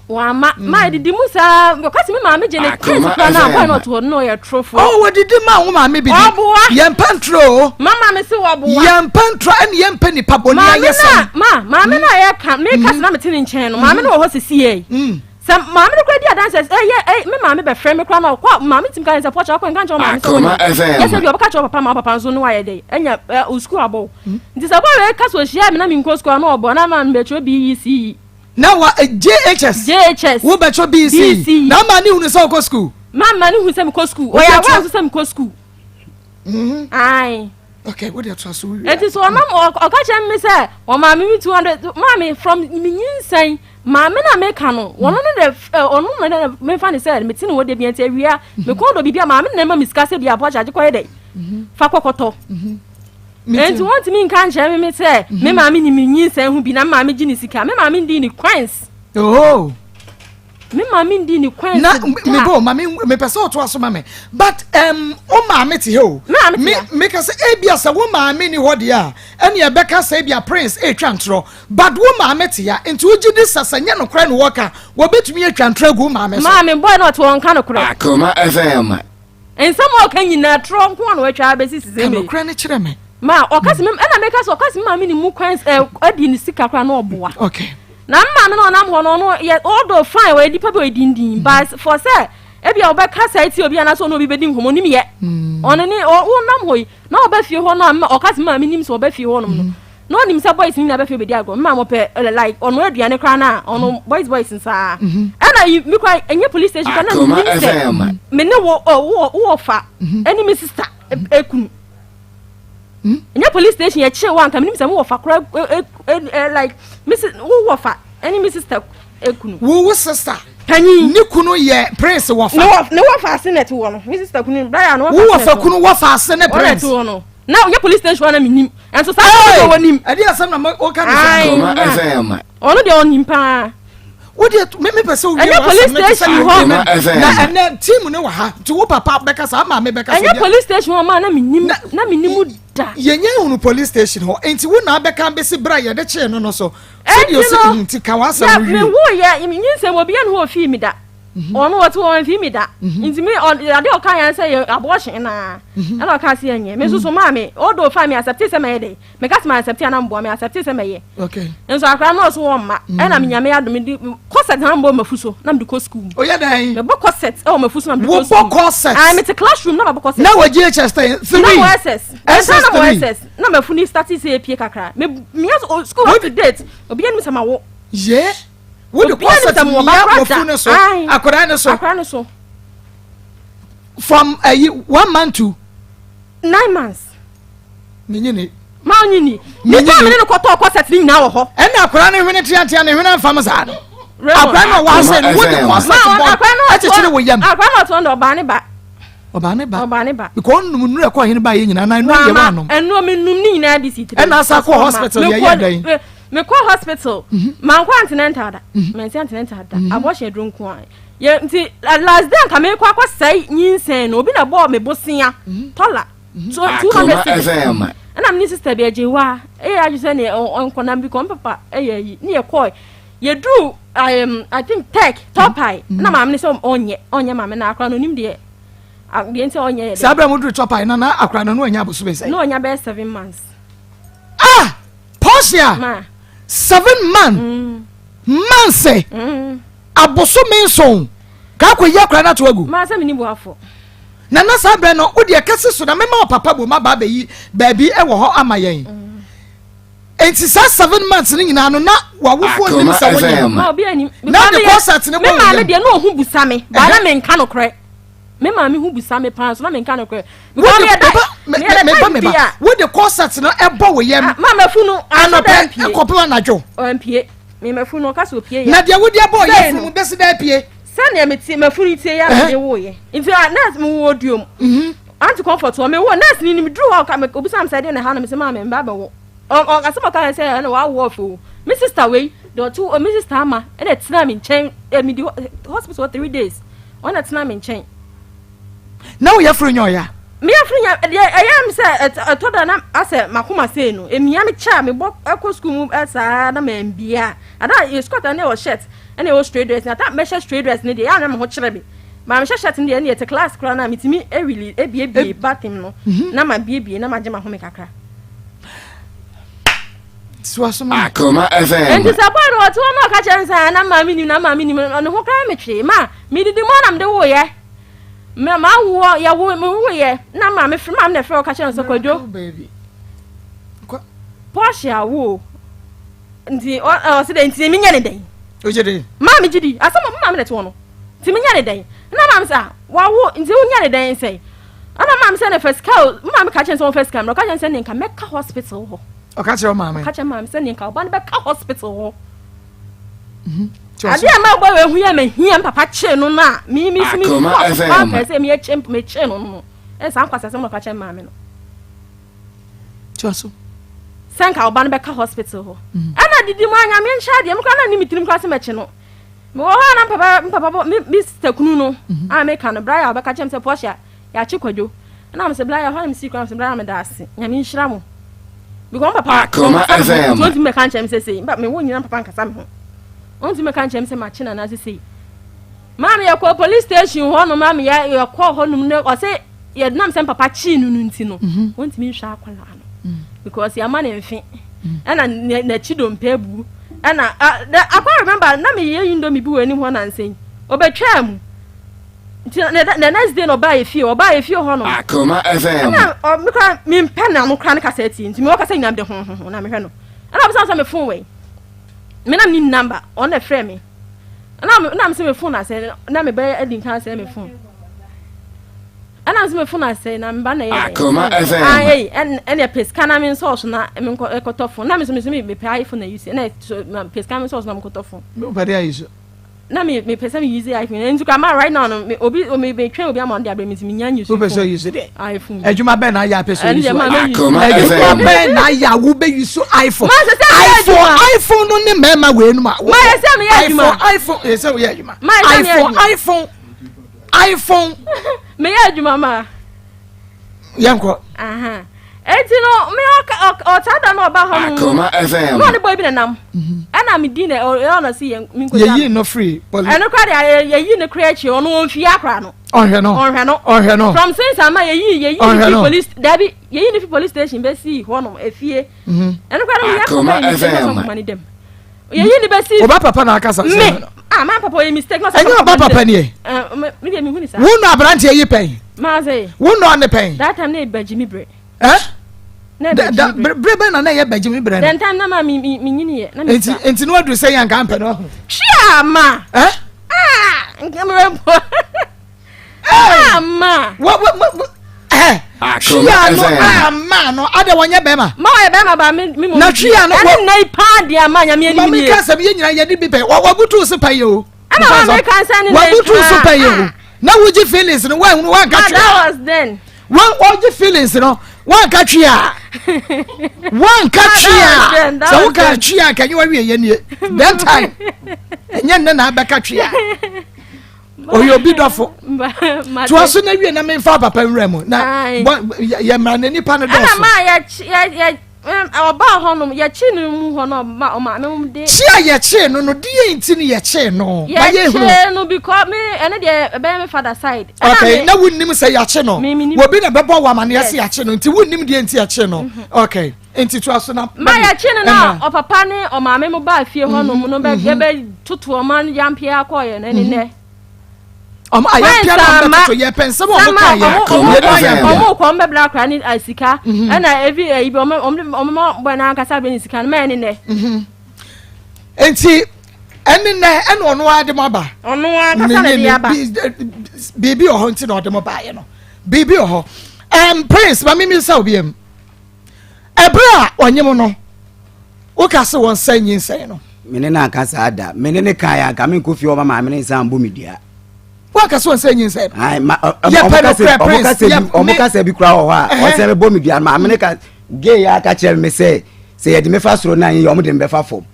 Wama mm. ma ɛdidi mu saa ɔka sɛ me maame gye ne kɛnti kora no abɔe na ɔte hɔ no ɔyɛ torofo. Ɔ wɔdidi ma wo maame bi di. Ɔboa. Yɛmpɛ ntoro o. Mama me se wɔboa. Yɛmpɛ ntoro ɛne yɛmpɛ nipa bɔne ayɛ sɛn. Ma maame na yɛka meka sɛ na mete ne nkyɛn no maame no wɔ hɔ sisi yɛ. Sɛ maame no koraa di adanse sɛ ɛyɛ ɛ me maame bɛfrɛ me koraa na ɔkɔ a maame tumi ka sɛ pɔkyɛ ɔkɔ nka nkyerɛ maame sɛ wɔnyɛ yɛ sɛ bi ɔbɛka kyerɛ papa ma papa nso ne wayɛ dɛ ɛnya ɛ o sukuu abɔ wo nti sɛ bɔyɛ ka sɛ ɔhyia me na menkɔ sukuu a na ɔbɔ na ma mebɛkyerɛ BECE. Na wa JHS. JHS. Wo bɛkyerɛ BECE. BECE. Na ama ne hunu sɛ ɔkɔ sukuu. Ma ma ne hunu sɛ mekɔ sukuu. Ɔyɛ aware nso sɛ mekɔ sukuu. Ae. Okay, wo de to aso wi. Enti so ɔma ɔka kyerɛ me sɛ ɔma me me 200 maame from me nyinsɛn maame na meka no wɔn no de ɔno na na mefa ne sɛ mete ne hɔ de bi nti awia me kɔn dɔ biribi a maame na ɛma me sika sɛ bi apɔ akyagye kɔyɛ dɛ fa kɔkɔtɔ enti wɔntumi nka nkyerɛ me me sɛ me maame ni me nyinsɛn ho bi na me maame gye ne sika me maame ndi ne coins. Oh. Me maame ndi ne kwan na me bo maame me pɛ sɛ ɔto aso ma me but um, wo maame te hɛ o me me ka sɛ ebia sɛ wo maame ni hɔ deɛ a ɛne ɛbɛka sɛ ebia prince etwa ntorɔ but wo maame te ya nti wogye di sɛ sɛ nyɛ nokorɛ na wɔka wɔbɛtumi atwa ntorɔ agu wo maame so. Maame boy na ɔte wɔn nka nokorɛ. Akoma FM. Nsɛm a ɔka nyinaa torɔ nko a na watwa abɛsi sisi mi. Ka nokorɛ no kyerɛ me. Ma ɔka sɛ ɛna meka sɛ ɔka sɛ maame ne mu kwan ɛ adi ne sika koraa na ɔboa. Okay. Na maame no ɔnam hɔ no ɔno yɛ ɔdɔ fine ɔyɛ nipa bi ɔyɛ dindin but for sɛ. Ebia ɔbɛka saa atia obi anaasɛ ɔne obi bɛdi nkɔmmɔ, ɔnim yɛ. Ɔno ne wonam hɔ yi, na ɔba fie hɔ no a, mma ɔka sɛ maame nim sɛ ɔba fie hɔnom no. Na ɔnim sɛ boys no nyinaa bɛ fie bɛdi agorɔ. Mma mɔpɛ like ɔno aduane koraa no a, ɔno boys boys nsaa. Ɛna yi me koraa ɛnyɛ police station koraa na menim sɛ me ne wo wo wo fa ɛne me sister ekunu. Ɛnyɛ police station yɛkyee wo anka menim sɛ mowɔ fa koraa like me wowɔ fa ɛne me sister ekunu. Wo wo sister panyin ne kunu yɛ prince wɔ fa. Ne wɔ fa ase na ɛte wɔ no me sister kunu Brian wɔ fa. Wo wɔ fa kunu wɔ fa ase ne prince. Wɔ no na ɔnyɛ police station na menim ɛnso saa sɛ wɔ nim. Ɛde asɛm na ɔka ne sɛ. Ɔno deɛ ɔnim paa. Wo deɛ me me pɛ sɛ wowie Ɛnyɛ police w'asɛm no te sɛ station hɔ. adeɛ no na ɛnɛ team no wɔ ha nti wo papa bɛkasa maame bɛkasa Ɛnyɛ obi- police station hɔ maa na menim Na- na menim da. yɛnyɛ hunu police station hɔ nti wo na abɛka bɛsi berɛ a yɛde kyee no no so sɛdeɛ Ɛnti ɔsi no, nti ka w'asɛm yɛ no wie mewo yɛ nyinsɛm obi yɛ ne hɔ ofii mi da. Ɔno ɔte hɔ ɔmfii mi da. Nti me ɔ ade a ɔka yɛn sɛ yɛ abortion naa. Ɛna ɔka sɛ yɛnyɛ. Me nso so maa me although fine me accept sɛ mɛyɛ dɛ. Meka sɛ ma accept a na mboa me accept sɛ mɛyɛ. Okay. Nso akora no ɔso wɔn mma. Mm. Ɛna me nyame adom me de corset na mbɔ mafu so na me de kɔ school. Oyɛ dɛn? Me bɔ corset ɛwɔ mafu so na me de kɔ school. Wo bɔ corset? Ah, me te classroom na ma bɔ corset. Na wɔ GHS ten three. Na wɔ SS. SS Na wɔ three. SS. Na mafu ni start sɛ epie kakra. Me me school up to date. Obi anim sɛ ma wo. Ye. Wo de corset mia mafu ne so. Akora ne so. Akora ne so. From ayi 1 month to 9 months. Menye ni. Ma onye ni. Ne gya mene no kɔtɔɔ corset ne nyinaa wɔ hɔ. Ɛna akwaraa no hwene teatea ne hwene amfam saa no. Akwaraa no ɔwɔ ase no wode corset bɔ ɛkyekyere wo yam. Akwaraa no ɔtoɔ no ɔbaa ne ba. Ɔbaa ne ba. Ɔbaa ne ba. Because ɔnum nnuro ɛkɔ ɔhene ba yɛ nyinaa na nnuro yɛ wɔ anom. Ɛnuro mi num ne nyinaa bi si tiri. Ɛna asa kɔ hospital yɛ yɛ dɛn. Mekɔ hospital. Mankɔ antenatal da. Mansi antenatal da. Abortion aduro nko a. Yɛ nti last day nka mekɔ akɔsɛe nyinsɛn no obi na bɔɔ me bosea tɔla. 200 cedis ɛna me ne sister bi agye wa ɛyɛ adwe sɛ ne nkɔnam bi kɔ papa ɛyɛ ayi ne yɛ kɔɛ yɛduru I think tech tɔpae ɛna maame ne sɛ ɔnyɛ ɔnyɛ maame na akora no onim deɛ deɛ nti ɔnyɛ yɛ saa bɛrɛ mo duru tɔpae na na akora no no ɔnya aboso bɛ sɛ na ɔnya bɛyɛ 7 months. Ah, Portia, ma 7 months months abosome 7 kaakɔ yi akora no ato agu. Ma sɛ meni boafo. Na na saa berɛ no wode ɛkɛse so na mema wo papa bom aba abɛyi baabi wɔ hɔ ama yɛn. Enti saa 7 months no nyinaa no na w'awofoɔ nim sɛ wonyɛ Ma obi anim. Na de corset no me bɔ wo maame yam. Deɛ na ɔhu busa me baa na menka nokorɛ. Me maame hu busa me paa so na menka nokorɛ. Wode meba meba wode corset no ɛbɔ wo yam. Ma mafu no anɔpɛ ɛkɔpem anadwo. Ɔmpie me mafu no ɔka sɛ opie yɛ. Na deɛ wode abɔ yɛ funu mu bɛsi dɛ apue. Sɛnea mete mafunu tie yɛ a mede woyɛ nti a nurse mewɔ duom Aunty Comfort wɔ mewɔ nurse ni nim duru hɔ ɔka obisa me sɛ ɛdeɛ na ɛha no me sɛ maame mba bɛwo ɔsɛm ɔka sɛ ɛna wawo ɔfɛ o. Me sister wei deɛ ɔte me sister ama ɛna ɛtena me nkyɛn medi hospital 3 days ɔna ɛtena me nkyɛn. Na woyɛ funu nyɛ ɔya? Meyɛ funu nyɛ deɛ ɛyɛ me sɛ ɛtɔ da na asɛ makoma sei no emia me kyɛ a mebɔ ɛkɔ sukuu mu saa na mambia ada yɛ sukuu ata ne ɛwɔ shirt ɛna ɛwɔ straight dress na ata mɛhyɛ straight dress ne deɛ ɛyɛ a na me ho kyerɛ me. Maa mehyɛ shirt no deɛ ɛne yɛte class koraa na metumi ewili ebiebie button no na ma biebie na ma gye ma home kakra. Akoma FM. Nti sɛ boy no ɔte hɔ na ɔka kyerɛ me sɛ na maame nim na maame nim ɔne ho koraa metwee ma medidi mu na mede woyɛ ma ma woɔ yɛwo me woyɛ na maame frɛ maame na frɛ ɔka kyerɛ me sɛ Kwadwo Portia awo nti ɔse dɛ nti menyɛ ne dɛn? Ogye di. Maame gye di asɛm maame na ɛte hɔ no nti menyɛ ne dɛn? Na maame sɛ ah wawo nti wonyɛ ne dɛn sɛn? Ɛna maame sɛ ne fa sika o. Maame ka kyerɛ sɛ wɔmfa sika mmerɛ. Ɔka kyerɛ sɛ ne nka mɛka hospital hɔ. Ɔka kyerɛ maame. Ɔka kyerɛ maame sɛ ne nka ɔba no bɛka hospital hɔ. Adeɛ a ma bɔ ehu yɛ ma hia papa kyee no no a mi mi so mi kɔ so paa pɛ sɛ mi yɛ kye mi kyee no no ɛna saa nkwasi asɛm na ɔka kyerɛ maame no. Tiwa so. Sɛ nka ɔba no bɛka hospital hɔ. Ɛna didi mu anyame nhyɛ adeɛ mi kora na ne mi tirim kora sɛ mɛkye no. Mewɔ hɔ a na mpapa mpapa bɔ me me sister kunu no a meka no Brian ɔbɛka kyerɛ me sɛ Portia yɛakye Kwadwo. Ɛna mesɛ Brian hɔ na mesii koraa mesɛ Brian meda ase Nyame nhyira mo. Because mpapa ɔnkasa me ho nti ɔntumi mɛka nkyerɛ me sɛ sei mpa mewɔ nyina mpapa nkasa me ho. Ɔntumi mɛka nkyerɛ me sɛ makye no anaasɛ sei. Maame yɛkɔ police station hɔ nom maame yɛ yɛkɔ hɔ nom no ɔsɛ yɛnam sɛ papa kyee no no nti no wɔntumi nhwɛ akwadaa no because yɛama ne mfe ɛna n'akyi dompe abu ɛna akwa remember na meyɛ indomie bi wɔ anim hɔ nansa yi ɔbɛtwaa mu. Nti na the next day na ɔbaa yɛ fie ɔbaa yɛ fie hɔ nom. Akoma FM. Ɛna ɔ me kora me mpɛ na mo kora ne kasa tie nti me wɔ kasa nyinaa de ho ho ho na mehwɛ no. Ɛna ɔbisa sɛ me phone wɛn. Me na me number ɔno na ɛfrɛ me. Ɛna na me sɛ me phone asɛ na me bɛyɛ adi nkan asɛ me phone. Ɛna me sɛ me phone asɛ na me ba na ɛyɛ. Akoma FM. Ah ɛyi ɛna pɛ sika na me nsɔɔso na me nkɔ ɛkɔtɔ phone na me sɛ me sɛ me pɛ iPhone na use ɛna pɛ sika me nsɔɔso na me nkɔtɔ phone. Me pɛ de ayi so. Na me me pɛ sɛ me use iPhone nti kora ma right now no me obi me me twɛn obi ama ɔde abrɛ me nti me nya use phone. Wopɛ sɛ use dɛ? iPhone. Adwuma bɛn na ayɛ apɛ sɛ use iPhone? Adwuma bɛn na ayɛ a wobɛ use iPhone? iPhone iPhone no ne mmarima wei no ma. Ma yɛ sɛ me yɛ adwuma. iPhone iPhone yɛ sɛ woyɛ adwuma. iPhone iPhone iPhone. Me yɛ adwuma ma. Yɛnkɔ. Eti no me ɔtaa da no ɔba hɔ no. Akoma FM. Na ɔne boy bi na nam. Mhm. Ɛna me di na ɔyɛ ɔna si yɛn me nkoja. Yɛyi no free. Ɛno kora de yɛyi no kora akyi ɔno ɔnfie akora no. Ɔnhwɛ no. Ɔnhwɛ no. Ɔnhwɛ no. From since ama yɛyi yɛyi no fi police dabi yɛyi no fi police station bɛsi hɔ nom efie. Mhm. Ɛno kora no yɛ akoma yɛ mistake na ɔkoma ne dɛm. Yɛyi no bɛsi. Ɔba papa na akasa sɛ. Me ah my papa ɔyɛ mistake na ɔsɛ. Ɛnyɛ ɔba papa nie. Me deɛ mehu ne saa. Wo nɔ aberanteɛ yi pɛn. Maase. Wo nɔ ne pɛn. That time na ɛbɛgye me brɛ. Eh? Da bere bɛn na na ɛyɛ bɛgye me brɛ no. Then time na ma mi mi mi nyini yɛ na mi sa. Nti nti no aduru sɛ yɛn nka mpɛ no ahu. Twia ma. Eh? Ah nka mi bɛ bɔ. Ah ma. Wa wa wa eh. Twia no ah ma no ada wɔnyɛ bɛrima. Ma ɔyɛ bɛrima ba mi mi mo. Na twia no wɔ. Ɛne nna yi paa deɛ ama nyame anim nie. Maame ka sɛ yɛ nyinaa yɛ de bi pɛ wɔ wabutu so pɛ yɛ o. Ɛna maame ka sɛ ne nna yi paa. Wabutu so pɛ yɛ o. Na wogye feelings no wɔn wɔn nka twia. That was then. Wɔn wɔgye feelings no wɔn nka twia. Wɔn nka twia. Sɛ woka twia nka nye wɔwie yɛ nie. That time ɛnyɛ nnɛ na abɛka twia. Ɔyɛ obi dɔfo. Toa so na wie na memfa papa nwura mu na yɛ mmara na nipa no dɔɔso. Ɛna maa yɛ yɛ ɔbaa hɔnom yɛkye no mu hɔ no ɔma ɔmaame mu de. Kye a yɛkyee no no deɛ nti no yɛkyee no. Yɛkyee no because me ɛne deɛ ɛbɛyɛ me father side. Okay na wonnim sɛ yɛakye no wɔbi na bɛbɔ wɔ amaneɛ sɛ yɛakye no nti wonnim deɛ nti yɛkyee no mhm. okay nti to aso na. Ma yɛkye no na ɔpapa ne ɔmaame mu baa fie hɔnom no bɛ mhm. yɛbɛ tutu ɔma yampea kɔɔyɛ no ɛne nɛ. Mhm. ɔmo ayɛ pia na ɔmo bɛtoto yɛ pɛ nsɛm a ɔmo ka yɛ yɛ no ayɛ pia ɔmo kɔ ɔmo bɛbla akora ne sika mhm. ɛna ebi ɛyi bi ɔmo ɔmo ɔmo ma bɔ n'ankasa bɛ ne sika no mɛ ɛne nɛ. Mhm. nti ɛne nɛ ɛna ɔno ara de mo aba. ɔno ankasa na de aba. biribi wɔ hɔ nti na ɔde mo ba yɛ no biribi wɔ hɔ ɛm prince maame mi nsa obi ɛm ɛbere a ɔnye mo no woka se wɔn nsa nyinsɛn no. Me ne no anka saa da. Me ne no kaeɛ anka menkɔ fie hɔ ma maame no nsa mbɔ me dua. Woanka sɛ wɔn nsa nyinsɛn no. Yɛpɛ no korɛ prince. Ɔmo kasa bi koraa wɔ hɔ a ɔsɛ bɛbɔ me dua no maame no ka gay a ka kyerɛ me sɛ sɛ yɛde me fa soro na yɛ ɔmo de me bɛfa fam.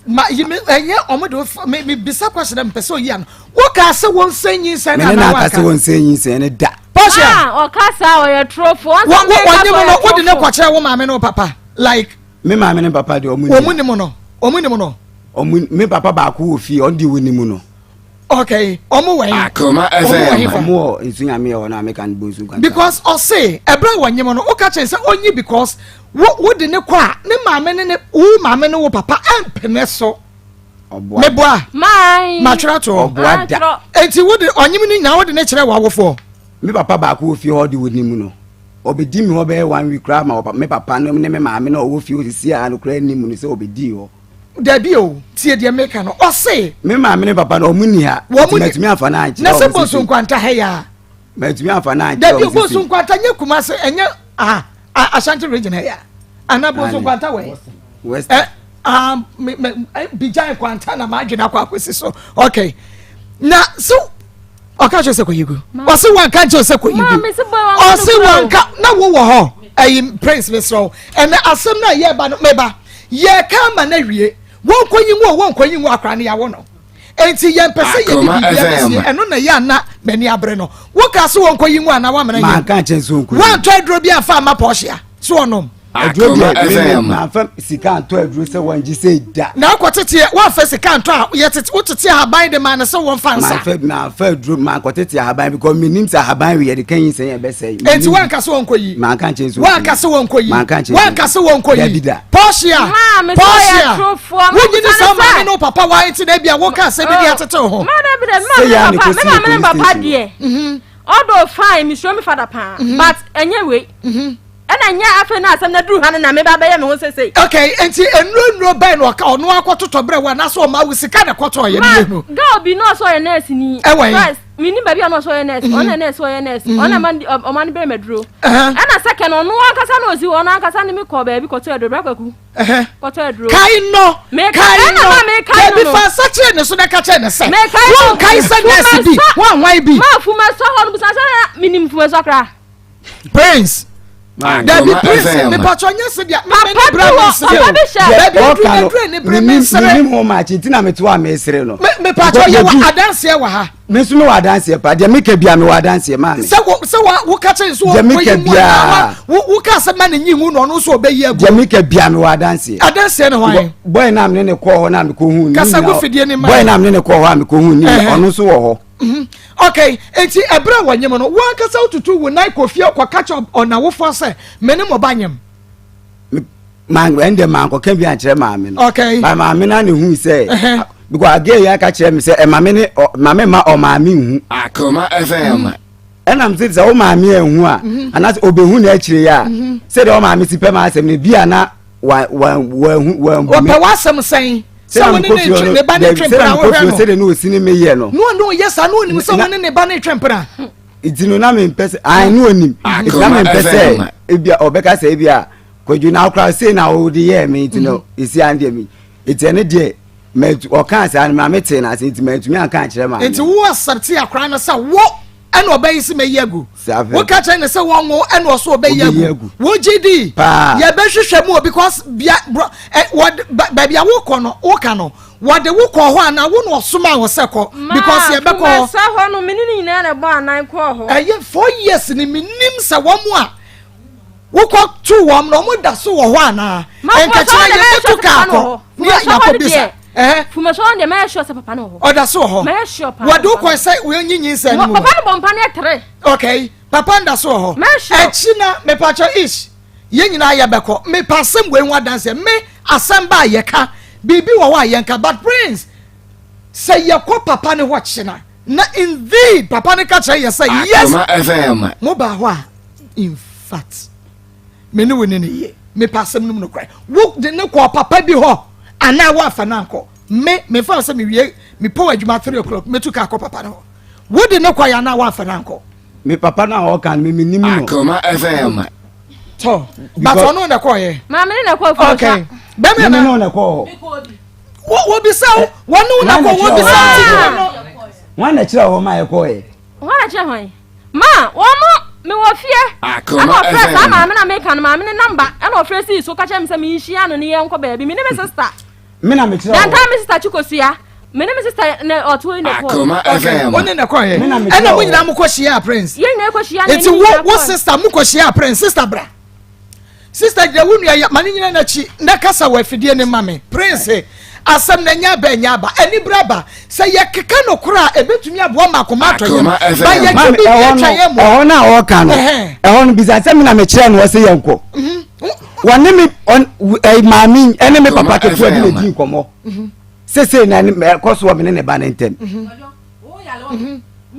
Ma yi me ɛnyɛ ɔmo de fa me me bisa question na mepɛ sɛ oyi ano. Woka sɛ wɔn nsa nyinsɛn no Me ne no anaa anka sɛ wanka? wɔn nsa nyinsɛn no da. Portia. Ah, ɔka saa ɔyɛ torofo. Wɔ wɔ wɔnye mo no wode ne kɔkyerɛ wo maame ne wo papa like. Me maame ne papa deɛ ɔmo nim. Ɔmo nim no ɔmo nim no. Ɔmo me papa baako wɔ fie ɔno deɛ wɔnim no. Okay ɔmo wɔ he. Akoma FM. Ɔmo wɔ he fa. Ɔmo wɔ nsu nyame wɔ na meka no bɔ nsu nkwanta. Because ɔse ɛbrɛ wɔ nyem no woka kyɛn sɛ ɔnyi because wo wo de ne kɔ a ne maame ne ne wo maame ne wo papa ɛmpene so. Ɔboa. Meboa. Mai. Matwerɛ to hɔ. Ɔboa da. Enti wo de ɔnyem no nyinaa wo de ne kyerɛ w'awofoɔ. Me papa baako wɔ fie hɔ de wɔnim no. Ɔbɛdi me hɔ bɛyɛ one week koraa ma me papa no ne me maame no a ɔwɔ fie hɔ sisi a no koraa nim no sɛ ɔbɛdii hɔ. Dabi o, tie deɛ meka no, ɔse. Me maame ne papa no ɔmo nni ha. Wɔn ni. Matumi afa no ankyerɛ wɔn sisi. Na sɛ Bonsu Nkwanta ha yi a. Matumi afa no ankyerɛ wɔn sisi. Dabi Bonsu Nkwanta nyɛ Kumasi ɛnyɛ ah Ashanti region ha yi a. Ana Bonsu Nkwanta wɔ yi. West. Eh, ah, me me Bijai Nkwanta na maa adwene akɔ akɔsi so. Okay. Na so ɔka kyerɛ sɛ kɔyi gu ɔse wanka nkyerɛ sɛ kɔyi gu ɔse wanka na wowɔ hɔ ɛyi prince mesrɛ wo ɛnɛ asɛm no a yɛba no meba yɛka ama no awie wɔnkɔyi ngu o wɔnkɔyi ngu akora no yɛawo no enti yɛmpɛ sɛ yɛde biribia bɛsie ɛno na ɛyɛ ana m'ani abere no woka se wɔnkɔyi ngu anaa woamena yɛ woantɔ aduro bi amfa ama pɔɔhyea so ɔnom. Aduro deɛ me me manfa sika antɔ aduro sɛ wɔn gye sɛ da. Na akɔ tete wɔnfa sika antɔ a yɛ tete wo tete ahaban de maa no sɛ wɔnfa nsa. Manfa manfa aduro mankɔ tete ahaban because me nim sɛ ahaban wi yɛde kan yi sɛ yɛ bɛ sɛ. Eti wɔnka sɛ wɔnkɔ yi. Manka nkyɛn so. Wɔnka sɛ wɔnkɔ yi. Manka nkyɛn. Wɔnka sɛ wɔnkɔ yi. Dabi da. Pɔsia Pɔsia wonyi ni sɛ maame ne papa wa eti na ebi a wɔka asɛm bi de atete ho. Maa dabi da me maame ne papa deɛ. Although fine mesuro me father paa but ɛnyɛ wei. Ɛna nyɛ afei na asɛm no aduru ha no na meba abɛyɛ me ho sesei. Okay, nti nnuro nnuro bɛn na ɔka ɔno akɔtotɔ brɛ wo anaasɛ ɔma wo sika na ɛkɔtɔɔ yɛ Ma, no yɛhunu. girl bi na ɔsɛ ɔyɛ nurse ni. Ɛwɔ he? First, menim baabi a na ɔsɛ ɔyɛ nurse. Ɔno na nurse ɔyɛ nurse. Ɔno na ɛma ɔma no brɛ me aduro. Ɛna second, ɔno ankasa na ɔsi hɔ, ɔno ankasa ne me kɔɔ baabi kɔtɔ aduro. Bra Kwaku. Kɔtɔ aduro. Kae no, Meka, kae ɛna no. ma mekae no Dabi no. fa nsa kyerɛ ne so na ka kyerɛ ne sɛ. Mekae no. Wonkae sɛ nurse bi, wanwan bi. Ma fumasua hɔ no, busa sɛ na menim fumasua koraa. Prince. Dabi Prince mepatwa nyɛ se bia me ne bra me nsere o. Dabi aduru aduru ne bere me nsere. Menim ho maakye nti na mete hɔ a mesere no. Mepatwa yɛ wɔ adanseɛ wɔ ha. Me nso mewɔ adanseɛ pa deɛ meka bia mewɔ adanseɛ maame. Sɛ wo sɛ wa wo ka kyerɛ nso deɛ meka bia wo wo ka sɛ ma ne nyi ngu na ɔno nso ɔbɛyi agu. Deɛ meka bia mewɔ adanseɛ. Adanseɛ ne hwan? Bɔyɛ na mene ne kɔɔ hɔ na mekɔ hu ne. Kasa gu fidie ne ma. Bɔyɛ na mene ne kɔɔ hɔ a mekɔ hu ne ɔno nso wɔ hɔ. Mhm. Okay, enti ɛberɛ a wɔnyem no, wo ankasa wotutu wo nan kɔ fie kɔka kyerɛ ɔnawofoɔ sɛ me ne mo ba nyem? ɛnde mankɔka bi ankyerɛ maame no. Okay. Ba maame no na hu sɛ because agɛ yi aka kyerɛ me sɛ ɛma me ne maame ma ɔmaame nhu. Akoma FM. Ɛnam sɛ sɛ wo maame anhu a mhm. anaasɛ ɔbɛhu no akyire yi a mhm. sɛdeɛ ɔmaame si pɛ ma asɛm no bi a na wɔpɛ w'asɛm sɛn sɛ wo ne ne twe ne ba ne twe mpena wohwɛ no sɛdeɛ ne ɔsi ne meyɛ no ne ɔne ɔyɛ saa ne ɔnim sɛ wo ne ne ba ne twe mpena nti no na mempɛ sɛ ae ne ɔnim nti na mempɛ sɛ ebia ɔbɛka sɛ ebia kwadwo na akora sei na wode yɛɛ me nti no ɛsi an deɛ me nti ɛne deɛ ɔkaa saa no ma metee no ase nti mantumi anka ankyerɛ ma nti wo accept akora no sɛ wo ɛna ɔbɛyi sɛ mɛyi agu woka kyerɛ ne sɛ wɔnwo ɛna ɔso ɔbɛyi agu wogye di yɛbɛhwehwɛ mu o because bia bro ɛ wɔde baabi a wokɔ no woka no wɔde wo kɔ hɔ anaa wo na ɔsoma wo sɛ kɔ because yɛbɛkɔ hɔ. Maa hɔ no mene ne nyinaa na ɛbɔ anan kɔɔ hɔ. Ɛyɛ 4 years ni menim sɛ wɔn a wokɔ to wɔn na wɔn da so wɔ hɔ anaa nkakyerɛ yɛbɛtu kaa kɔ ne yɛakɔ bisa. Fumasɔ deɛ mɛyɛ sure sɛ papa no wɔ hɔ. Ɔda so wɔ hɔ. Mɛyɛ sure paa. Wɔde wokɔ sɛ wɔnyi nyinsɛn no mu. Papa no bɔ mpa no yɛ tere. Okay, papa nda so wɔ hɔ. Mɛyɛ sure. Akyi na mepakyɛ ish yɛn nyinaa yɛbɛkɔ mepa asɛm wei ho adanseɛ me asɛm ba a yɛka biribi wɔ hɔ a yɛnka but Prince sɛ yɛkɔ papa ne hɔ kyena na indeed papa ne ka kyerɛ yɛ sɛ yes mo baa hɔ a in fact me ne wo ne ne yie mepa asɛm no mu nokorɛ wo de ne kɔɔ papa bi hɔ anaa woafa no ankɔ me mefa sɛ mewie mepɔ adwuma 3 o'clock mɛtu ka akɔ papa no hɔ wo de ne kɔɛ anaa woafa no ankɔ me papa no a ɔka no me menim no Akoma FM. tɔ but ɔno na kɔɔyɛ Maame ne na kɔɔ fie okay bɛmɛ me na ne na kɔɔ hɔ wɔbisa wo wɔne wo na kɔ wɔbisa wo ti no wɔn na kyerɛ hɔ ma yɛkɔɔyɛ Wɔn na kyerɛ hwan? Ma wɔn mo mewɔ fie. Akoma Ɛna ɔfrɛ saa FM. maame na meka no maame ne namba ɛna ɔfrɛ sii so ka kyerɛ me sɛ menhyia no ne yɛnkɔ baabi me ne me sister. me na mekyerɛ Dantaa hɔ me sister Chikosua me ne me sister na ɔto yi na ɛkɔɔ. Akoma FM. wo ne na kɔɔyɛ Me na mekyerɛ ɛna mo hɔ. nyinaa mokɔ hyia Prince Yɛn nyinaa kɔhyia no nti yɛn wo nyinaa wo kɔɔ. sister mokɔ hyia Prince sister bra sister gyina wo nua yɛ ma ne nyina n'akyi na kasa wɔ afidie ne ma me Prince asɛm na nya ba nya aba ani bere aba sɛ yɛkeka no koro a ebetumi aboa ma akoma atɔ yɛn Akoma FM. ba yɛgye Maame, bi ɛhɔ atwa no yɛn mu ɛhɔ no a ɔka no Ɛhɛn. ɛhɔ no bisa sɛ me na mekyerɛ no ɔsɛ yɛnkɔ wɔne me maame ɛne me papa Akoma ketewa bi na FM. di nkɔmmɔ sesei na ɛkɔ so wɔ me ne ne ba no ntɛm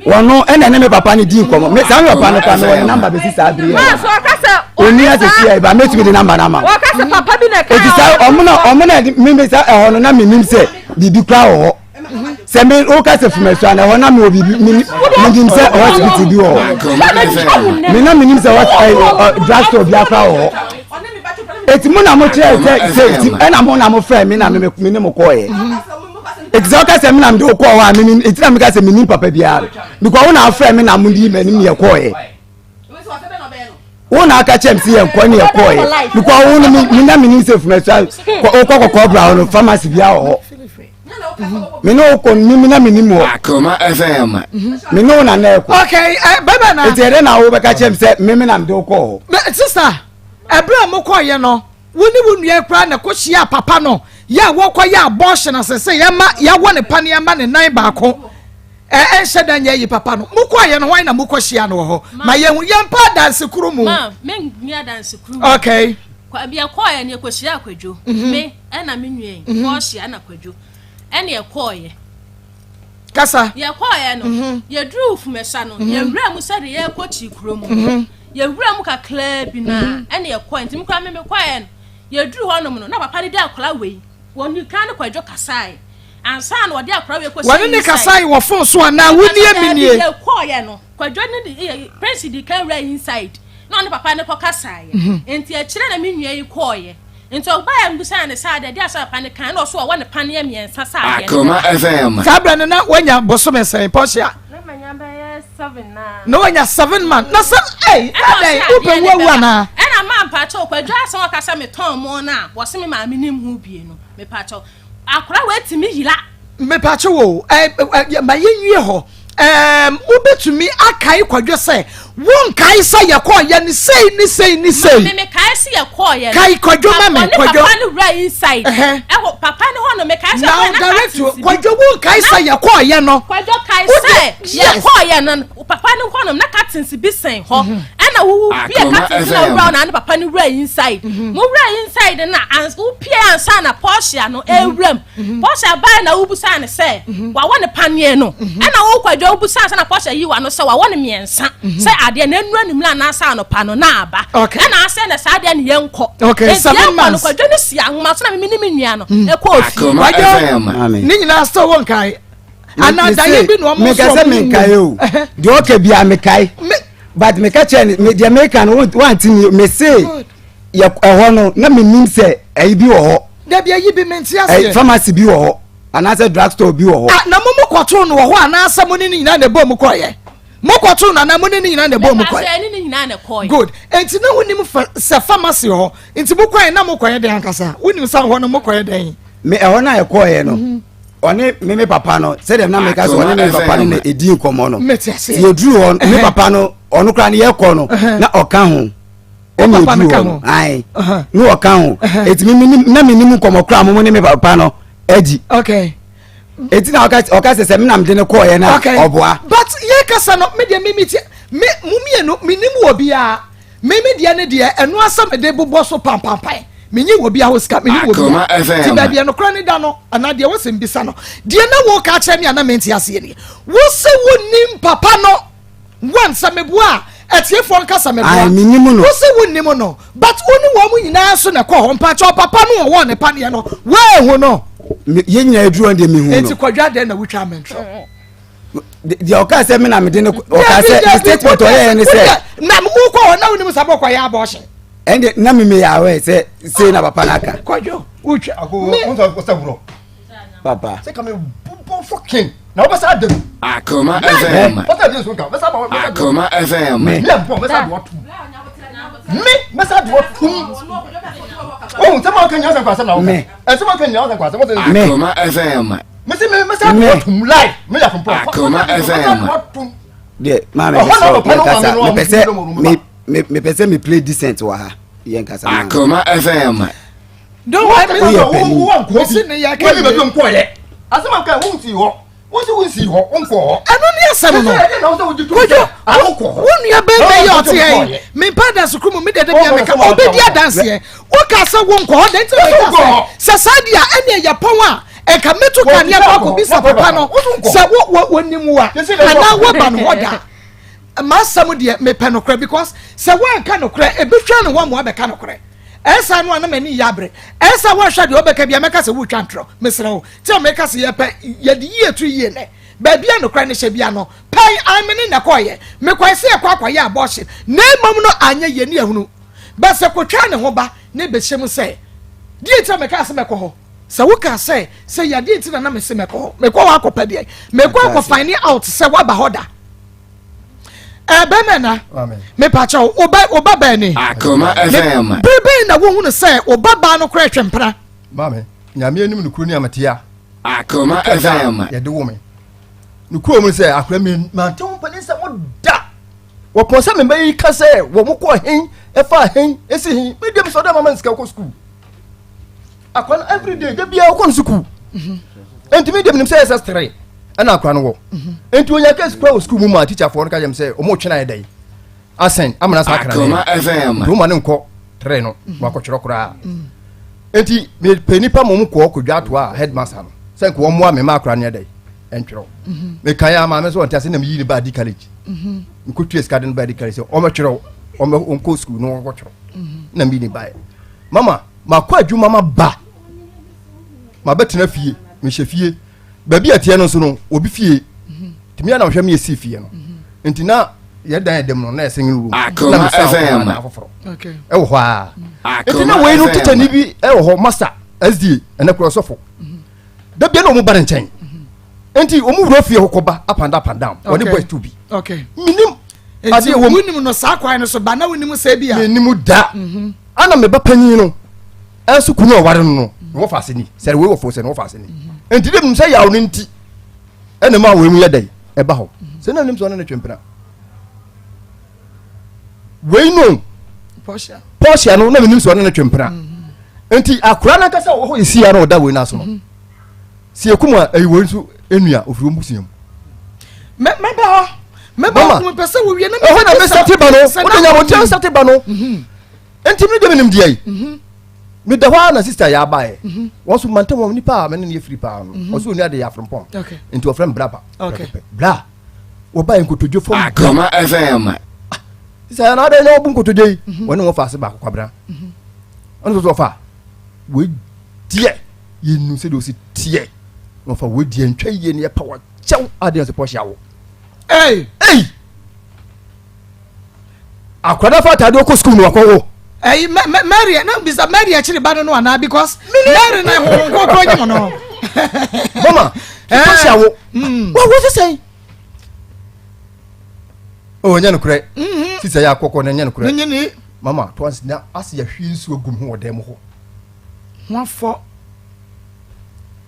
wɔno ɛna ne me papa no di nkɔmmɔ me saa me papa no kora mewɔ ne namba bɛsi saa bere Ma so ɔka sɛ ɔni ɔne asɛsi saa ɛ ba mɛtumi de namba no ama wo wɔka sɛ papa bi na ɛka eti saa ɔmo na ɔmo na ɛde me me sa ɛhɔ no na menim sɛ biribi kora wɔ hɔ sɛ me woka sɛ fumasua na ɛhɔ na mewɔ biribi me menim sɛ hospital bi wɔ hɔ Akoma FM. me na menim sɛ hɔ ɛ ɔ drugstore bi akora wɔ hɔ eti mo na mo kyerɛ sɛ sɛ ti ɛna mo na mo frɛ me na me me ne mo kɔɔ yɛ eti sɛ ɔka sɛ me na me de wo kɔɔ hɔ a me nim eti na me ka sɛ me nim papa biara because wo na afrɛ me na mo di m'anim yɛ kɔɔ yɛ wo na aka kyerɛ me sɛ yɛnkɔ ne yɛkɔɔ yɛ because wo no me me na me nim sɛ fumasua kɔ wokɔ kɔkɔɔ bra hɔ no pharmacy biara wɔ hɔ me ne wo kɔ me me na me nim hɔ Akoma FM. me ne wo na na ɛkɔ okay bɛbɛ na eti ɛdɛ na wo bɛka kyerɛ me sɛ me me na me de wo kɔɔ hɔ. sister. Ɛberɛ a mokɔeɛ no, wo ne wo nua koraa na ɛkɔhyiaa papa no yɛ a wɔkɔyɛ abortion ase sɛ yɛma yɛawɔ ne paneɛ ama ne nan baako. Ɛ ɛnhyɛ da nyɛ yi papa no. Mokɔeɛ no, hwan na mokɔhyia no wɔ hɔ? Ma yɛhu. Yɛmpɛ adanse koro mu. Ma menni adanse koro mu. Okay. Yɛkɔeɛ no, yɛkɔhyiaa Kwadwo. Me ɛna me nua yi, Portia ɛna Kwadwo. Ɛna yɛkɔeɛ. Kasa. Yɛkɔeɛ no, yɛduruu Fumesa no, yɛwuraa mu sɛdeɛ yɛrekɔ Kyikuro mu. Yɛwuraa mu kakraa bi no a, ɛna yɛkɔeɛ. Nti me koraa me mekɔeɛ no, yɛduruu hɔnom no, na papa no de akwadaa wei, wɔn kan ne Kwadwo kasaeɛ. Ansa na wɔde akwadaa wei kɔhyɛ Wɔne ne kasae wɔ fon so anaa? Wo nie me nie. Yɛkɔeɛ no, Kwadwo ne de, Prince di kan wuraa inside, na ɔne papa no kɔkasaeɛ. Nti akyire na me nua yi kɔeɛ. Nti ɔbaeɛ a mebisaa no sɛ adeɛ adeɛ a sɛ papa no kae na ɔso ɔwɔ ne paneɛ mmiɛnsa sɛ adeɛ no Akoma FM. Saa berɛ no na wanya bosome sɛn Portia? Na manya bɛyɛ 7 naa. Na wanya 7 month na sɛ ei Ɛna ɔse adɛn wopɛ adeɛ wu no awu bɛba. anaa? Ɛna maa mpakyɛw Kwadwo asɛm a ɔka sɛ metɔn mo no a wɔse me maame nim ho bie no mepakyɛw akora wei tumi yera. Mepakyɛw o, ɛ, ɛ, ma yɛnwie hɔ. Ɛɛm, wobɛtumi akae Kwadwo sɛ wonkae sɛ yɛkɔɔyɛ no sei ne sei ne sei? Me mekae sɛ yɛkɔɔyɛ no. Kae Kwadwo ma me, Ɔne Kwadwo. papa no wura inside. Ɛhɛ. Ɛhɔ papa no hɔ no mekae sɛ Now yɛkɔɔyɛ na direct curtains bi. Kwadwo wonkae sɛ yɛkɔɔyɛ no. Kwadwo kae Wode- sɛ yes. yɛkɔɔyɛ no papa no hɔ nom na curtains bi sɛn hɔ. Ɛna wo bie Akoma curtains na FM. wura na ne papa no wura inside. Mo wura inside na ans wopie ansa na Portia no ewura mu. Portia bae na wobisaa no sɛ wawɔ ne paneɛ no. Ɛna wo Kwadwo wobisaa sɛ na Portia yi w'ano sɛ wawɔ no mmiɛnsa sɛ adeɛ no nnuru anwummerɛ anaasɛ anɔpa no na aba. Ɛna asɛ na saa adeɛ no yɛnkɔ. Okay, Enti seven yɛnkɔ no months. Kwadwo no si ahoma so na meme ne me nua no ɛkɔɔ fie. Akoma Kwadwo, FM. ne nyinaa still wonkae. Anaa daeɛ bi na ɔmo meka nso sɛ ɔmo menkae o deɛ ɔka biara mekae but meka kyerɛ no deɛ meka no wante mi mese yɛ ɛhɔ no na menim sɛ ɛyi bi wɔ hɔ. Dabi ɛyi bi mente aseɛ. Ɛ pharmacy bi wɔ hɔ anaasɛ drug store bi wɔ hɔ. Ah na mo mo kɔtoo no wɔ hɔ anaasɛ mo ne ne nyinaa na ɛbɔ mu kɔɔyɛ? Mo kɔtoo no anaa mo ne ne nyinaa na ɛbɔ mu kɔɔyɛ? Mepɛ ne ne nyinaa na ɛkɔɔyɛ. Good. Enti na wonim fa sɛ pharmacy wɔ hɔ. Nti mo kɔɛ na mo kɔyɛ dɛn ankasa? Wonim sɛ hɔ no mo kɔyɛ dɛn? Me ɛhɔ no a ɛkɔɔyɛ no. Mhm. Ɔne me me papa no sɛdeɛ na meka sɛ ɔne me papa no na ɛdi nkɔmmɔ no. Mete aseɛ. Yɛduru hɔ me papa no ɔno koraa no yɛkɔ no na ɔka ho. Ɛna papa no ɛduru ka hɔ no ho. ae ne ɔka ho eti mi mi na mi nim nkɔmɔ koraa mo ne mi papa no adi. Okay. Eti na ɔka ɔka sɛ sɛ mi na mi de ne kɔɔ yɛ na ɔboa. But yɛ kasa no mi deɛ mi mi ti mi mu mienu mi nim wɔ biara mi mi deɛ ne deɛ ɛno asɛ mi de bobɔ so pampampan mi nyi wɔ biara hɔ sika mi nim wɔ biara ti baabi ɛnokora ne da no anaa deɛ wɔsɛ mbisa no deɛ na wɔ ka kyerɛ mi a na mi nte aseɛ nie wosɛ wɔ nim papa no. One, sɛ meboa a, atiefoɔ nka sɛ meboa. Ae, mennim no. Wo se wonnim no, but wo ne wɔn nyinaa nso na ɛkɔɔ hɔ. Mpakyɛw, papa no ɔwɔɔ ne paneɛ no, woanhu no? Me, yɛn nyinaa aduru hɔ deɛ mehu no. Enti Kwadwo adɛn na wotwaa me ntorɔ? Deɛ ɔkaa sɛ me na mede no, ɔkaa sɛ, ne statement ɔyɛɛ ne sɛ. Na wokɔ hɔ na wonim sɛ mokɔyɛ abortion. Ɛnde na me meyɛ aware sɛ sei na papa no aka. Kwadwo, wotwa. Ako, wo sɛ worɔ. Papa. Sɛ kame bubɔ fucking. Na wobɛsa ada mu. Akoma FM. Wọ́n sẹ́ nso nka wọ́n sá ma wọ́n sá Akoma FM. Mi à bọ̀ wọ́n sá di wọ́n tum. Mi mɛ sá di wọ́n tum. Ohun sẹ́ máa kẹ́ nyina sẹ́ nkwa sẹ́ na wọ́n kà. Ẹsẹ̀ máa kẹ́ nyina sẹ́ nkwa sẹ́ wọ́n sẹ́. Akoma FM. Mi sẹ́ mi mɛ sá di wọ́n tum láì mi yà fún pọ̀. Akoma FM. Deɛ maame mi sọ yɛn kasa mepɛ sɛ mi mepɛ sɛ mi play decent wɔ ha yɛn kasa. Akoma FM. Don't worry, me Woyɛ panin. Mesi ne yɛ kɛ wie. Asɛm a woka wo nsi hɔ. Wo si wo nsi hɔ, wo nkɔ hɔ. Ɛno ne asɛm no. Kojo, wo nua bɛrima yi ɔte ha yi, mempa adanse koro mu, me deɛ da bia meka, ɔbɛdi adanseɛ. Woka sɛ wo nkɔ hɔ, deɛ nti na meka sɛ, sɛ saa deɛ a, ɛneɛ yɛ pɔn a, ɛnka mɛtu ka ne akɔ akɔbisa papa no sɛ wɔnim wo a, anaa woaba no hɔ da. M'asɛm deɛ, mepɛ nokorɛ because sɛ woanka nokorɛ, ɛbɛtwa ne ho ama woabɛka nokorɛ. Ɛsa no a na m'ani yɛ abere. Ɛsa woanhwɛ deɛ ɔbɛka bia mɛka sɛ woretwa ntorɔ. Mesrɛ wo. Ti a meka sɛ yɛpɛ yɛde yie to yie nɛ. Baabi a nokorɛ no hyɛ bia no, pɛn an me ne na ɛkɔɔyɛ. Mekɔɛ sɛ yɛkɔ akɔyɛ abortion. Na mmom no anyɛ yie ne yɛhunu. But sɛ kɔtwaa ne ho ba na ɛbɛhyɛ mu sɛ, deɛ nti na mekaa sɛ mɛkɔ hɔ? Sɛ wokaa sɛ, sɛ yɛ adeɛ nti na na mese mɛkɔ hɔ. Mekɔ hɔ akɔpɛ deɛ. Mekɔ akɔ find out sɛ woaba hɔ da. Bɛmɛ na mepakyɛw wo ba wo ba bɛn ni. Akoma FM. Bere bɛn na wohunu sɛ wo ba baa no kora ɛtwe mpena. Maame, nyame anim no kuro ni ametea. Akoma FM. Yɛde wo me. No kuro mu sɛ akora mi mante wo mpanin sɛ mo da. Wɔpɔn sɛ me ba yi ka sɛ wɔn kɔ hen Ɛfa hen esi hen. Me deɛ mesɛ ɔdɛ mama nsika kɔ sukuu. Akora no everyday da biara ɔkɔ no sukuu. Nti me deɛ menim sɛ SS3 ɛna akora no wɔ. Nti onya case kora wɔ sukuu mu ma teacherfoɔ no ka kyerɛ me sɛ ɔmo twena ayɛ dɛn asɛn amena saa akra no. Nti ɔma no nkɔ 3 no wakɔtwerɛ koraa. Nti mepɛ nipa ma ɔmo kɔ kɔdwa atoa headmaster no sɛ nka wɔmmoa me ma akora no yɛ dɛn ɛntwerɛ. Mekae a maame sɛ ɔnte ase na meyi ne ba di college. Mekɔtua sika de no ba di college sɛ ɔmɛtwerɛ ɔnkɔ sukuu no ɔnkɔtwerɛ na meyi ne baeɛ. Mama makɔ adwuma ma ba mabɛtena fie mehyɛ fie baabi a ɛteɛ no nso no obi fie tumi anam hwɛ me yɛsii fie no nti na yɛdan ɛdɛm no na yɛ single room na mesa hɔ na afoforɔ ɛwɔ hɔ a nti na wei no tikyani bi ɛwɔ hɔ master sda ɛnɛ korɔ sɔfo da bia na ɔmo ba ne nkyɛn nti ɔmo wura fie hɔ kɔba up and up and down ɔne boys tu bi menim adeɛ wɔ mu wonim no saa kwan no so ba na wonim sɛ bi a menim da mhm. ana me ba panyin no ɛnso kunu a ɔware no no na wɔfa ase ni sɛ wei wɔ fo sɛ na wɔfa ase ni mhm. nti de sɛ yaw no nti ɛna mu a wei mu yɛ dɛ ɛba hɔ mhm. sɛ na nim sɛ ɔne ne twempena wei no pɔsia no na menim sɛ ɔne ne twempena nti akora no ankasa wɔ hɔ ɛsia na ɔda wei no aso no si ekum a ɛyi wei nso enua ofiri wɔn busua mu. Mɛba hɔ mɛba hɔ mepɛ sɛ wowie na ɛhɔ na mesate ba no wode nyabokyɛ nsate ba no mhm. nti me deɛ menim deɛ yi mhm. meda hɔ a na sista yɛ abaeɛ mhm. wɔn so mantam wɔn nipa a mene ne yɛ firi paa no ɔso onua de yɛ afrempɔn nti wɔfrɛ me bra ba bra wɔbaeɛ nkotodwe fam Akoma FM ah, sista yɛ na adɛn na wɔbu nkotodwe yi wɔne wɔn fa ase baako kwabena ɔno nso wɔfa wɔadiɛ yɛnu sɛdeɛ ɔsi teɛ na ɔfa wei deɛ ntwa yie ne yɛpa wɔkyɛw adeɛ sɛ pɔhyɛ awo ei ei akwadaa fa ataadeɛ ɔkɔ sukuu no wakɔwo ɛyi mary na bisa mary akyiri ba no no anaa because mary na honhom kronkron nyim no mama pɔhyɛ awo wawo sɛ sɛn oh ɛnyɛ nokorɛ sisa yɛ akɔkɔ na ɛnyɛ nokorɛ mama to ansi na ase yɛhwie nsuo gum ho wɔ dan mu hɔ ho afɔ.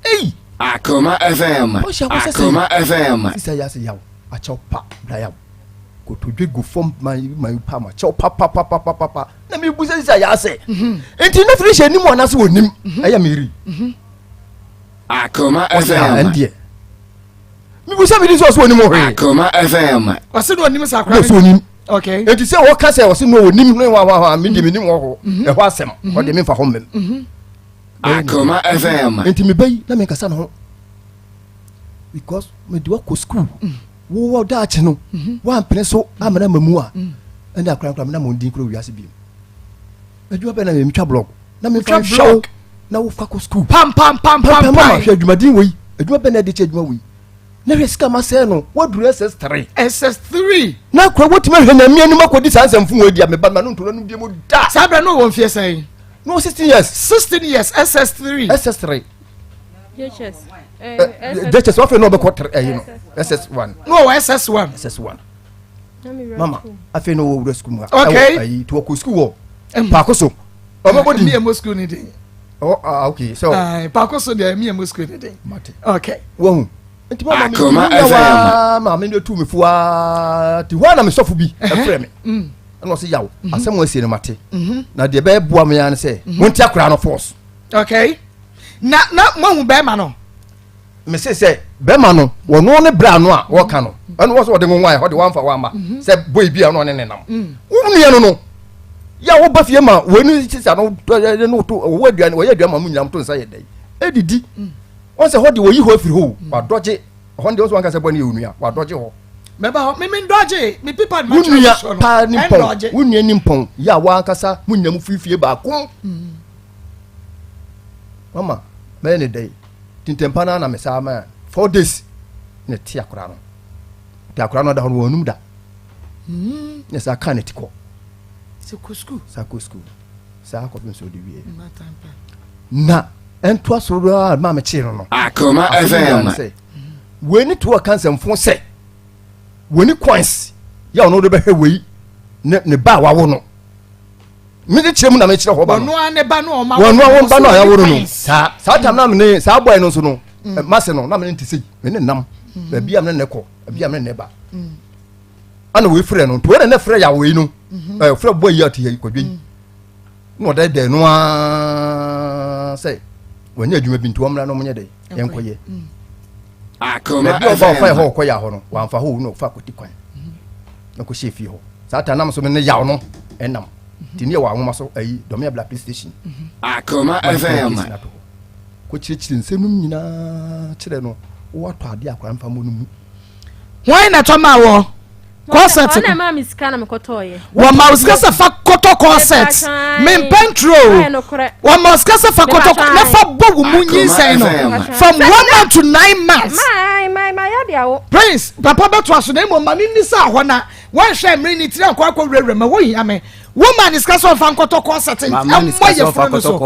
Ei! Akoma FM. Akoma FM. Sisa yɛ ase yaw akyɛw pa bra yaw kotodwe gu fam ma ma pa ma kyɛw pa pa pa pa pa pa pa na mi bu sɛ sisa yɛ ase mhm. nti ne firi hyɛ anim anaasɛ wɔ nim mhm. ɛyɛ mi ri. Mhm. Akoma FM. Ɛndeɛ mi bu sɛ mi di sɛ ɔsɛ onim hwee. Akoma FM. Ɔsɛ na onim sakora. Ɔsɛ onim. Okay. Eti sɛ wɔka sɛ ɔsɛ no onim hwee wa wa wa mi di mi nim wɔ hɔ mhm. ɛhɔ asɛm mhm. ɔde mi nfa hɔ mmɛm. Mhm. Akoma FM. Nti mi bɛ yi na mi nkasa ne ho because mi di wakɔ sukuu mm. wowɔ daakye no wampene so amena ma mu a ɛne akorakora mi na mo ndin kuro wiase bi mu adwuma bɛn na mi twa blɔk na mi nfa nhwɛ wo na wofa kɔ sukuu. Pam pam pam pam pam. Mama hwɛ adwumaden wɔ yi adwuma bɛn na ɛde kyɛ adwuma wɔ yi. Na hwɛ sika ma sɛɛ no waduru SS3. SS3. Na akora wotumi ahwɛ nyame anim akɔdi saa nsɛmfo wɔ adi a meba ma no nto n'anom die mu da. Saa berɛ no wɔ mfeɛ sɛn? No 16 years. 16 years SS3. SS3. JHS. JHS wafɛ na ɔbɛkɔ ɛyi no SS1. No wɔ SS1. SS1. Mama afei na ɔwɔ wura sukuu mu a. Okay. Ɛwɔ ayi to ɔkɔ sukuu wɔ paako so. Ɔbɛbɔ din. Mi emo sukuu ni din. Oh, ah, okay. So. Uh, paako so deɛ mi emo sukuu ni din. Mate. Okay. Wahu. Nti mama mi mi nya waa maame de tu mi fo waa ti hɔ na mi sɔfo bi ɛfrɛ mi. Mm. Ɛna ɔsɛ yaw mhm. asɛm wɔn asie no mate. Mhm. Na deɛ bɛyɛ boa mi ya ne sɛ mhm. wɔn ti akora no force. Okay. Na na mo ahu bɛrima no. Mese sɛ bɛrima no wɔno ne bra no a wɔka no ɛno wɔ sɛ wɔde nwanwa ɛhɔ de wɔamfa wɔama mhm. sɛ boy bi a ɔno ne nenam mm. wo nua no no yɛ a woba fie ma wɔni sisa no ne to wɔwɔ aduane wɔyɛ aduane ma mo nyinam to nsa yɛ dɛ ɛdidi mm. wɔn sɛ hɔ de wɔyi hɔ afiri hɔ mm. wadɔgye hɔ de wɔn sɛ wɔn ankasa bɔ ne yɛ onua wadɔgye hɔ mɛba hɔ mímí ndɔgye mi pipa wo nua paa ni mpɔn wo nua ni mpɔn yɛ a wɔn ankasa mo nyinam fifie baako mama mɛyɛ ne dɛ Tintɛmpa no ara na mesaa ma 4 days na ɛte akora no te akora no ɔda hɔ no wɔnum da hmm. na saa kaa ne ti kɔ saa kɔ sukuu saa kɔpem sɛ ɔde wie na ɛntoa so a maa mekyee no no Akoma FM sɛ wei ne to ɔka nsɛmfo sɛ wei ne coins yɛ ɔno de bɛhwɛ wei ne ne ba a wawo no mede kyerɛ mu na mekyerɛ hɔ ba no wɔn a ne ba no ɔma wɔn a wɔn ba no a yɛawo no no saa saa tam na mene saa bɔyɛ no nso no mm. mase no na mene nte sɛ me ne nam mm. baabi a mene ne kɔ baabi a mene ne ba mm. ana wei frɛ no nti wei na ne frɛ yɛ awei no. Ɛɛ ɔfrɛ bɔ yi ate yi kwadwo yi. Na ɔdɛdɛ no ara sɛ wɔnyɛ adwuma bi nti wɔmmra na wɔnyɛ dɛ yɛnkɔyɛ. Baabi a ɔba ɔfa yɛ hɔ ɔkɔ yɛ hɔ no wɔamfa hɔ na ɔfa akɔti kwan na ɔkɔhyɛ fie hɔ. Saa ta nam so me ne yaw no ɛnam. Nti ne yɛ wɔ ahoma so ayi Dɔme Abla police station. Akoma FM. Kɔkyerɛkyerɛ nsɛm no nyinaa kyerɛ no woatɔ adeɛ akora mfa mmɔ no mu. Hwan na ɛtɔ maa wɔ kɔsɛt no? Ɔna maa me sika na mekɔtɔɔyɛ. Wɔma wo sika sɛ fa kɔtɔ kɔsɛt. Mempɛ nturo o. Wɔma wo sika sɛ fa kɔtɔ na fa bɔ wo mu nyinsɛn no from one month to 9 months. Prince papa bɛtoa so na mmom ma ne nni sɛ hɔ na wɔnhwɛ mmere ne tiri ankɔ akɔ wurawura ma wohia me. Woma ne sika sɛ ɔmfa nkɔtɔ kɔsɛt ɛmmɔ yɛ funu no so.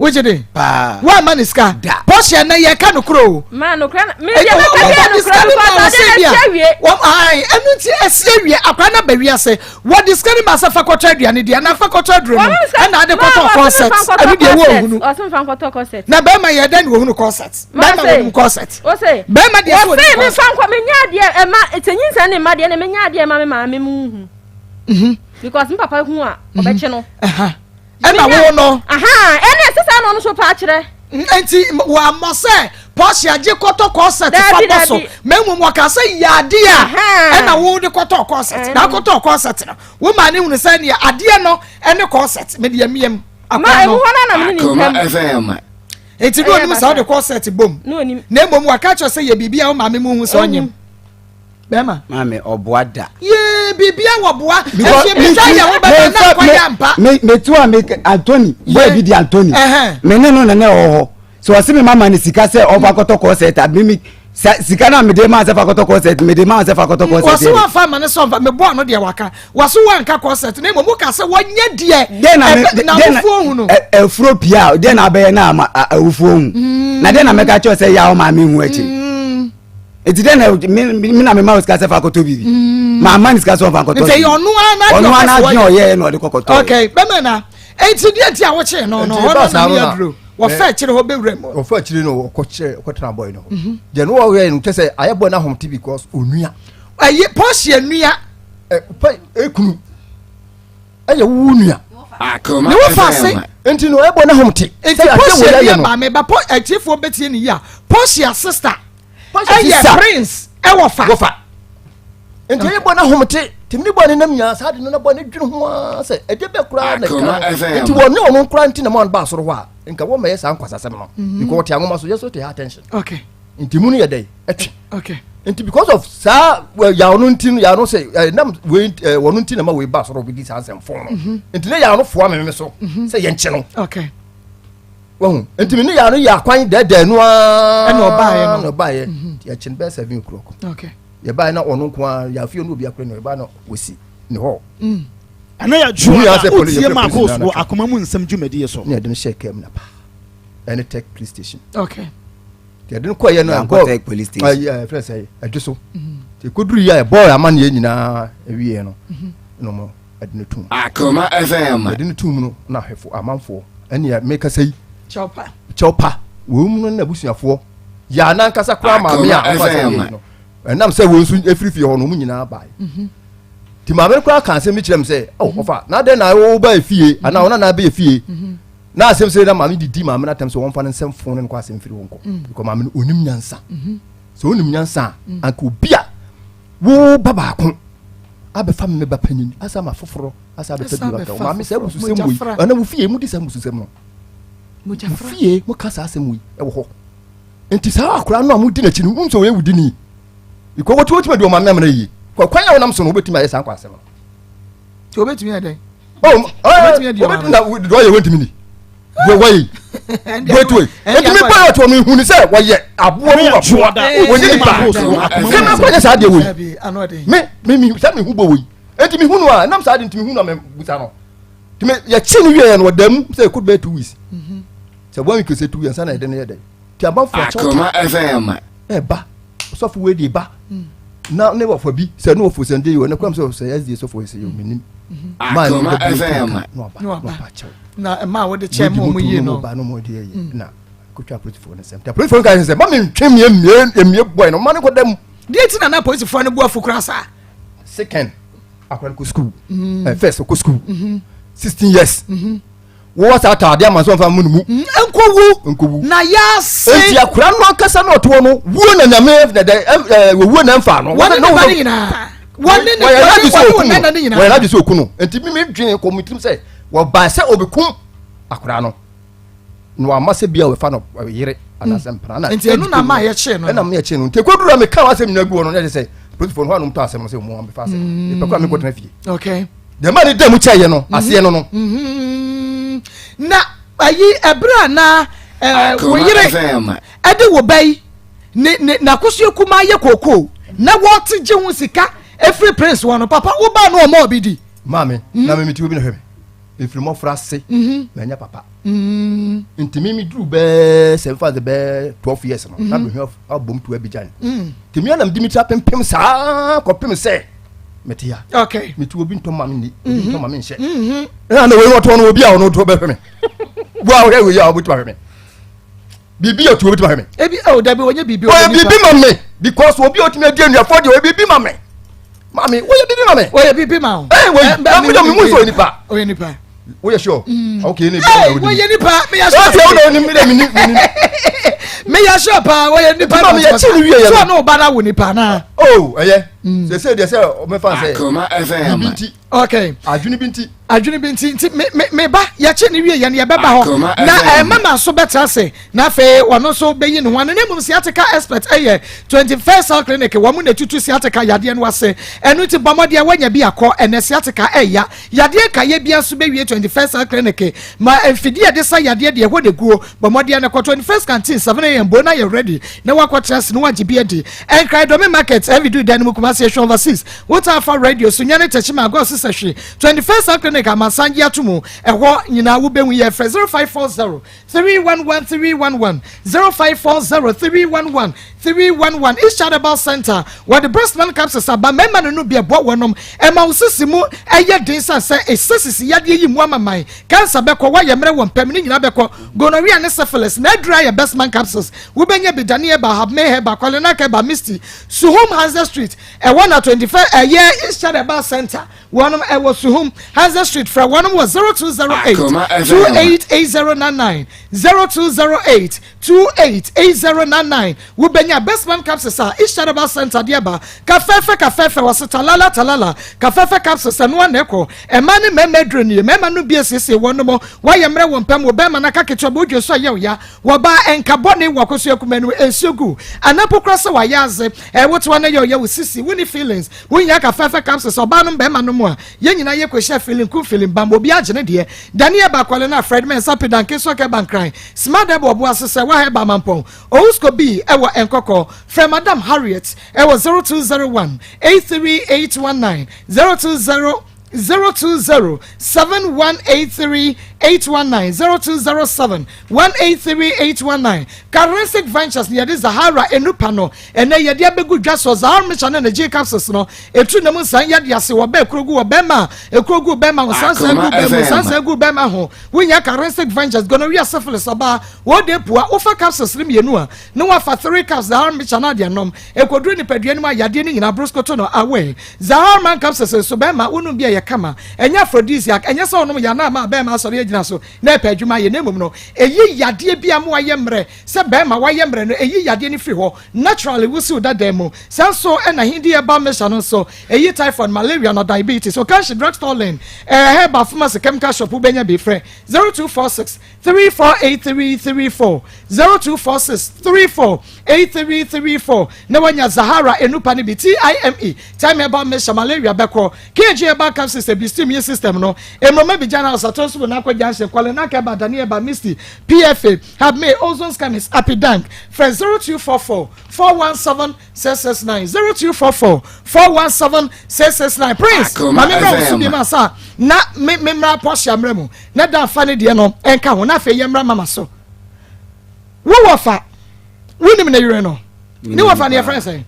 Wogye de? Paa. Woamma ne sika? Da. Portia na yɛka no korɔ o. Ma no korɛ me deɛ mɛka deɛ no korɛ because ade na ɛsi awie. Wɔn ayi ɛnu nti ɛsi awie akora na ba wiase wɔde sika no ma sɛ fa kɔtɔ aduane deɛ anaa fa kɔtɔ aduro no ɛna ade kɔtɔ corset ɛnu deɛ wɔ ohunu. Ɔsɛ nfa nkɔtɔ corset. Na bɛrima yɛ dɛ na ohunu corset. Bɛrima wɔ ohunu corset. Bɛrima deɛ sɛ wɔsi mi nfa nkɔ mi nya adeɛ ɛma sɛ nyinsɛn ne mma deɛ na mi nya adeɛ ɛma mi maame mu hu. Because mi papa hu a ɔbɛkye no. Ɛna wo no. Ɛna ɛsɛ saa na ɔno so pa akyerɛ. Nti wɔammɔ sɛ Portia gye kɔtɔ corset fa bɔ so ma mmom wɔka sɛ yɛ adeɛ a ɛna wo de kɔtɔ corset na akɔtɔ corset no wo maa ne hunu sɛ neɛ adeɛ no ɛne corset mede amiam akɔ no nti ne onim sɛ wode corset bom na mmom wɔka kyerɛ sɛ yɛ biribi a wo maame mu hu sɛ ɔnyem bɛrima. Maame ɔboa da. Yee biribi a wɔboa. Efie bi sɛ yɛ ho bɛbɛ na nkwa yɛ ampa. Me me tu a me Anthony boy bi di Anthony. Me ne no na na ɛwɔ hɔ. So ɔsi mi ma ma ne sika sɛ ɔfa kɔtɔ kɔsɛt a mi mi sika na mi de ma sɛ fa kɔtɔ kɔsɛt mi de ma sɛ fa kɔtɔ kɔsɛt. Wɔsi wɔn fa ma ne sɔn fa mi bɔ ano deɛ waka wɔsi wɔn nka kɔsɛt na emu ka sɛ wɔnyɛ deɛ. Den na mi na awufuo hu no. Ɛfuro pia den na abɛyɛ na ama awufuo hu. Na den na mɛka kyerɛ sɛ yaw maame hu akyiri. Eti dɛ na me me na me ma o sika sɛ fa kɔtɔ biribi. Maa ma ne sika sɛ ɔfa nkɔtɔ. Nti ɔno ara na ɔno ara na adwene ɔyɛ na ɔde kɔkɔtɔ. Okay, bɛmɛ na eti deɛ nti a wɔkyee no no hɔ no na ne aduro wɔfɛ akyire hɔ bɛwura mu. Wɔfɛ akyire no wɔkɔ kyerɛ wɔkɔtena bɔyɛ no hɔ. Mhm. Deɛ no wɔyɛ no kyɛ sɛ ayɛ bɔyɛ no ahomte because onua. Ɛyɛ pɔsi nua. Ɛ pɛ ekunu ɛyɛ wo nua. Ne wo fa ase. Nti no ɛbɔ no ahomte. Nti pɔsi nua maame ba pɔ atiefoɔ bɛtie ne yie a pɔsi sister. Ɛyɛ prince ɛwɔ fa. Wɔfa. Nti ɛyɛ bɔ n'ahomte tèmi ne bɔ ne nam nyinaa saa de no na bɔ ne dwene ho ara sɛ ɛdeɛ bɛ koraa na ɛka nti wɔn ne wɔn koraa nti na mo ba asɔrɔ hɔ a nka wɔn mɛyɛ saa nkwasasɛm no mhm. because wɔte anwoma so yɛ so te ha attention. Okay. Nti mu no yɛ dɛ ɛtwe. Okay. Nti because of saa yaw no nti no yaw no sɛ ɛ nam wei ɛ wɔn nti na ma wei ba asɔrɔ bi di saa nsɛm fɔn no mhm. nti ne yaw no foa mɛmɛ so mhm. sɛ yɛn kye no. Okay. Wahu nti me ne yaa no yɛ akwan dɛɛdɛɛ no ara ɛna ɔbaeɛ no ɛna ɔbaeɛ mhm. nti yɛkye no bɛyɛ 7 o'clock okay yɛbaeɛ na ɔno nko ara yɛafie no obi akora no yɛbaeɛ na wɔsi ne hɔ mm. Ɛnɛ yɛ dwoada wotie Marcos wɔ akoma mu nsɛm dwumadie so. Ne yɛde no hyɛ kaa mu na paa ɛne tech police station. Okay. Yɛde no kɔɛ no ɛkɔ tech police station. Ɛyɛ ɛfrɛ sɛ ɛdwo so. Nti ɛkɔduru yi a yɛbɔɔ amanneɛ nyinaa ɛwieɛ no na ɔmo ɛde no tum. Akoma FM. Yɛde no tum no na ahwɛfo amanfoɔ ɛne mekasa yi. Kyɛwpa. Kyɛwpa wɔn mu no na abusuafoɔ yɛ anankasa koraa maame a ɔfa sɛ yɛ no ɛnam sɛ wɔn nso efiri fie hɔ no wɔn nyinaa baa yi. Ti maame no koraa ka asɛm bi kyerɛ me sɛ ɔ ɔfa na adɛn na wɔba efie anaa wɔn nana bɛyɛ fie na asɛm sɛ na maame didi maame no atɛm sɛ wɔmfa no nsɛm fon no nkɔ asɛm firi wɔn kɔ because maame no onim nyansa sɛ onim nyansa a anka obi a wo ba baako abɛfa me ba panyin asa ma foforɔ asa abɛfa bi waka maame sɛ abususɛm wei ana wo fie mu di saa abususɛm no mo fie mo ka saa asɛm wei ɛwɔ hɔ nti saa akora no a mo di n'akyi no mo sɛ wɔyɛ wudi ni because wɔtumi wɔtumi adi wɔn maame amena yie kɔ kwan a wɔnam so no wɔbɛtumi ayɛ saa nkɔ asɛm no. Tí o bɛtumi ayɛ dɛn. Ɔ ɔ wɔbɛtumi na deɛ ɔyɛ wɔntumi ni deɛ wɔyɛ gbɛtue nti mi bɔ yɛ ɔtɔ mi hu ni sɛ wɔyɛ aboa mu aboa wɔnyɛ nipa kɛmɛ kɔ nyɛ saa deɛ wɔ yi mi mi mi sɛ mi hu bɔ wɔ yi nti mi hu no a ɛnam saa de nti mi hu no a mi busa no nti mi yɛ kyi no wie yɛ no ɔda mu sɛ ɛkɔ bɛyɛ 2 weeks sɛ one week sɛ 2 weeks ansa na yɛde no yɛ dɛ nti abanfo akyɛw ta ɛba ɔsɔfo wei de ba na ne wɔfa bi sɛ ne wɔfo sɛ nde yi wɔ ne kwan sɛ sɛ ɛsɛ sɔfo sɛ yɛ ominim maa ne da bi nka na ɔba na ɔba kyɛw na ɛmaa wɔde kyɛ mu ɔmo yie no ɔba na ɔmo de yɛ mm. na kotwa apolisifoɔ no nsɛm nti apolisifoɔ no ka sɛ ma mentwe mmie mmie mmie bɔe no ma ne kɔda mu deɛ ti na na apolisifoɔ no bu afu koraa saa second. Akora no kɔ sukuu. Mm. First ɔkɔ sukuu. Mm-hmm. 16 years. Wɔwɔ saa ataadeɛ ama nso ɔnfa mu ne mu. Nkowu. Nkowu. Na yaase. Eti akora no ankasa na ɔtoɔ no wuo na Nyame na dɛ ɛ ɛ wɔwuo na nfa no. Wɔne ne ba ne nyinaa. Wɔne ne wɔne wɔne wɔn nana ne nyinaa. Wɔyɛ n'adwi sɛ oku no, nti mi mi dwen kɔ mi tirim sɛ wɔba sɛ obekum akora no na wama sɛ bia wɔfa no yere anaasɛ mpena na. Nti ɛno na ma yɛkyee no. Ɛna ma yɛkyee no, nti ekodu na meka asɛm nyinaa gu hɔ no, na yɛ sɛ polisifoɔ no hɔ anom tɔ asɛm no sɛ ɔmo abɛfa asɛm mepɛ kora mekɔtena fie. Okay. Deɛ ma ne da mu kyɛeɛ no aseɛ no. Na ayi, ɛberɛ a na wo yere ɛde wo ba yi ne n'akosua kumaa yɛ kookoo na wɔte gye ho sika efiri Prince wɔ no, papa, wo ba no ɔma ɔbi di? Maame, na me mete obi na hwɛ me ɛfiri mmɔfra ase, manya papa, nti me meduru bɛɛ sɛ mfa sɛ bɛɛ 12 years no na mehwɛ abom to Abigyan, nti me anam di me tira pempem saa kɔpem sɛ mete ya. Mete obi ntɔ ma me ni, obi ntɔ ma me nhyɛ, ɛna na wei wɔtɔn no, obi a ɔno to bɛhwɛ me wo a wohwɛ wei a wobɛtumi ahwɛ me biribi a ɔtumi wobɛtumi ahwɛ me. Ebi oh, dabi, wɔnyɛ biribi. Ɔyɛ biribi ma me because obi a ɔtumi adi anuafoɔ deɛ, ɔyɛ biribi ma me. Maame, wɔyɛ biribi ma me. Wɔyɛ biribi ma wo. Ɛɛ, wɔyi na mi dɛ mi mu sɛ ɔyɛ nipa. Ɔyɛ nipa. Woyɛ sure? Okay, ne bi na odi. Wɔyɛ nipa, meyɛ sure. Ɔti ɛwɔ na onim mi dɛ mi ni mi ni. Meyɛ sure paa, wɔyɛ nipa. Maame, yɛ kyi ni wie yɛ no. So ɔno ɔba na wo nipa na? Oh, ɛyɛ sese deɛ sɛ ɔmɛfa sɛ Akoma FM. bibi nti. Adwene bi nti. Adwene bi nti, nti me me me ba, yɛkye ne wie yɛ no, yɛbɛba hɔ Akoma na FM. mama nso bɛtena ase na afei ɔno nso bɛyi ne ho ano. Na mmom sciatica expert ɛyɛ 21st Health Clinic, wɔn na etutu sciatica yadeɛ no ase. Ɛno nti bɔ mmɔden a wɔanya bi akɔ ɛnɛ. Sciatica ɛya yadeɛ nkaeɛ bia nso bɛwie 21st Health Clinic ma mfidie a yɛde sa yadeɛ deɛ ɛhɔ na eguo. Bɔ mmɔden no kɔ 21st Canteen, 7 a.m. bo na yɛ ready na wakɔtena ase na wagye bi adi. Ɛnkran Dɔme Market, ɛvidu dan no mu, Kumasi ehwɛ overseas wotaa fa radio so nyane tɛkyi ma agɔ sisɛ hwe 21st Health Clinic amansan gye ato mu, ɛhɔ nyinaa wobɛhu yɛ. Frɛ 0540 311 311, 0540 311 311. East Herbal Center wɔde Breastman capsules aba mmarima no bi ɛboa wɔnom, ɛma wo sisi mu ɛyɛ den san sɛ ɛsɛ sisi yadeɛ yi mu amaman, cancer bɛkɔ, woayɛ mmerɛ wɔ mpɛm ne nyinaa bɛkɔ, gonorrhea ne syphilis. Na aduru ayɛ Bestman capsules, wobɛnya bi Dani Herbal, Habme Herbal, Kwalenak Herbal, Misty, Suhum Hansa Street ɛwɔ na 25 ɛyɛ East Herbal Center, wɔnom ɛwɔ Suhum Hansa Street. Frɛ wɔnom wɔ 0208 Akoma FM. 288099, 0208 288099. Wobɛnya Bestman capsules a East Herbal Center deɛ ba kafɛɛfɛ kafɛɛfɛ wɔ se talala talala kafɛɛfɛ capsules. Ɛno ana ɛkɔ ɛma ne mmarima aduro nie. Mmarima no bi asiesie wɔn no mo wɔayɛ mmerɛ wɔ mpɛm wɔ bɛrima no aka ketewa bɛ wodwe so a yɛ ɔya wɔba ɛnka bɔne wɔ akɔso akuma no nsuo gu anapo kora sɛ wɔayɛ adze ɛwotoa no yɛ ɔyɛ wo sisi wo ne feelings wonya kafɛɛfɛ capsules. Ɔbaa no bɛrima no mu a yɛn nyinaa yɛ kɔhyia feeling kum feeling bam, obi agye ne deɛ. Daniel Bakwale na Fred Mensa Pidanke Sɔkɛ Bankran Smart ɛbɔ ɔbo ase sɛ waha ɛba Mampɔn Owusko bi ɛwɔ Nkɔkɔ. Frɛ Madam Harriet ɛwɔ 0201 83819, 020 020 7183 819, 0207 183 819. Karensic Ventures ne yɛde Zahara enupa no ɛnɛ yɛde abɛgu dwa so. Zahara Mission ne ne G capsules no etu ne mu nsan yɛde ase wɔ bɛɛ kuro gu wɔ bɛrima a ekuro gu bɛrima ho sansan gu bɛrima mu sansan gu bɛrima ho. Wonya Karensic Ventures gonorrhea, syphilis, ɔbaa wɔde pua, wofa capsules no mmienu a ne wafa three caps Zahara Mission na adeɛ nom ekoduru nipadua no mu a yadeɛ no nyinaa broskoto no away. Zahara Man capsules nso, bɛrima wonum bi a yɛ kama, ɛnyɛ aphrodisiac, ɛnyɛ sɛ ɔnom yɛ anaa bɛrima asɔre agyina so na ɛpɛ adwuma ayɛ, na mmom no ɛyi yadeɛ bi a mo ayɛ mmerɛ sɛ bɛrima wayɛ mmerɛ no, ɛyi yadeɛ no firi hɔ naturally wusiw dada mu. Saa nso ɛna Hindi Herbal Mixture no nso ɛyi typhoid, malaria na diabetes. Okanshi Drugstore Lane, herbal pharmacy, chemical shop, wobɛnya bi. Frɛ 0246 348334, 0246 348334 na wanya Zahara enupa no bi. Time Time Herbal Mixture, malaria bɛkɔ. KG Herbal capsules ebi steam yi system no emroma bi general sato nso nakɔ junction Kwale Nak Herbal, Dani Herbal, Misty, PFA, Habme, Ozone Chemist, Apidank. Frɛ 0244 417 669, 0244 417 669. Prince, maame mmerɛ wo so bi ma sa na me me mmra Pɔhyɛ mmerɛ mu na da afa ne deɛ no ɛnka ho, na afei yɛ mmra mama so. Wo wɔfa, wonim ne yere no, ne wɔfa ne yɛfrɛ sɛn?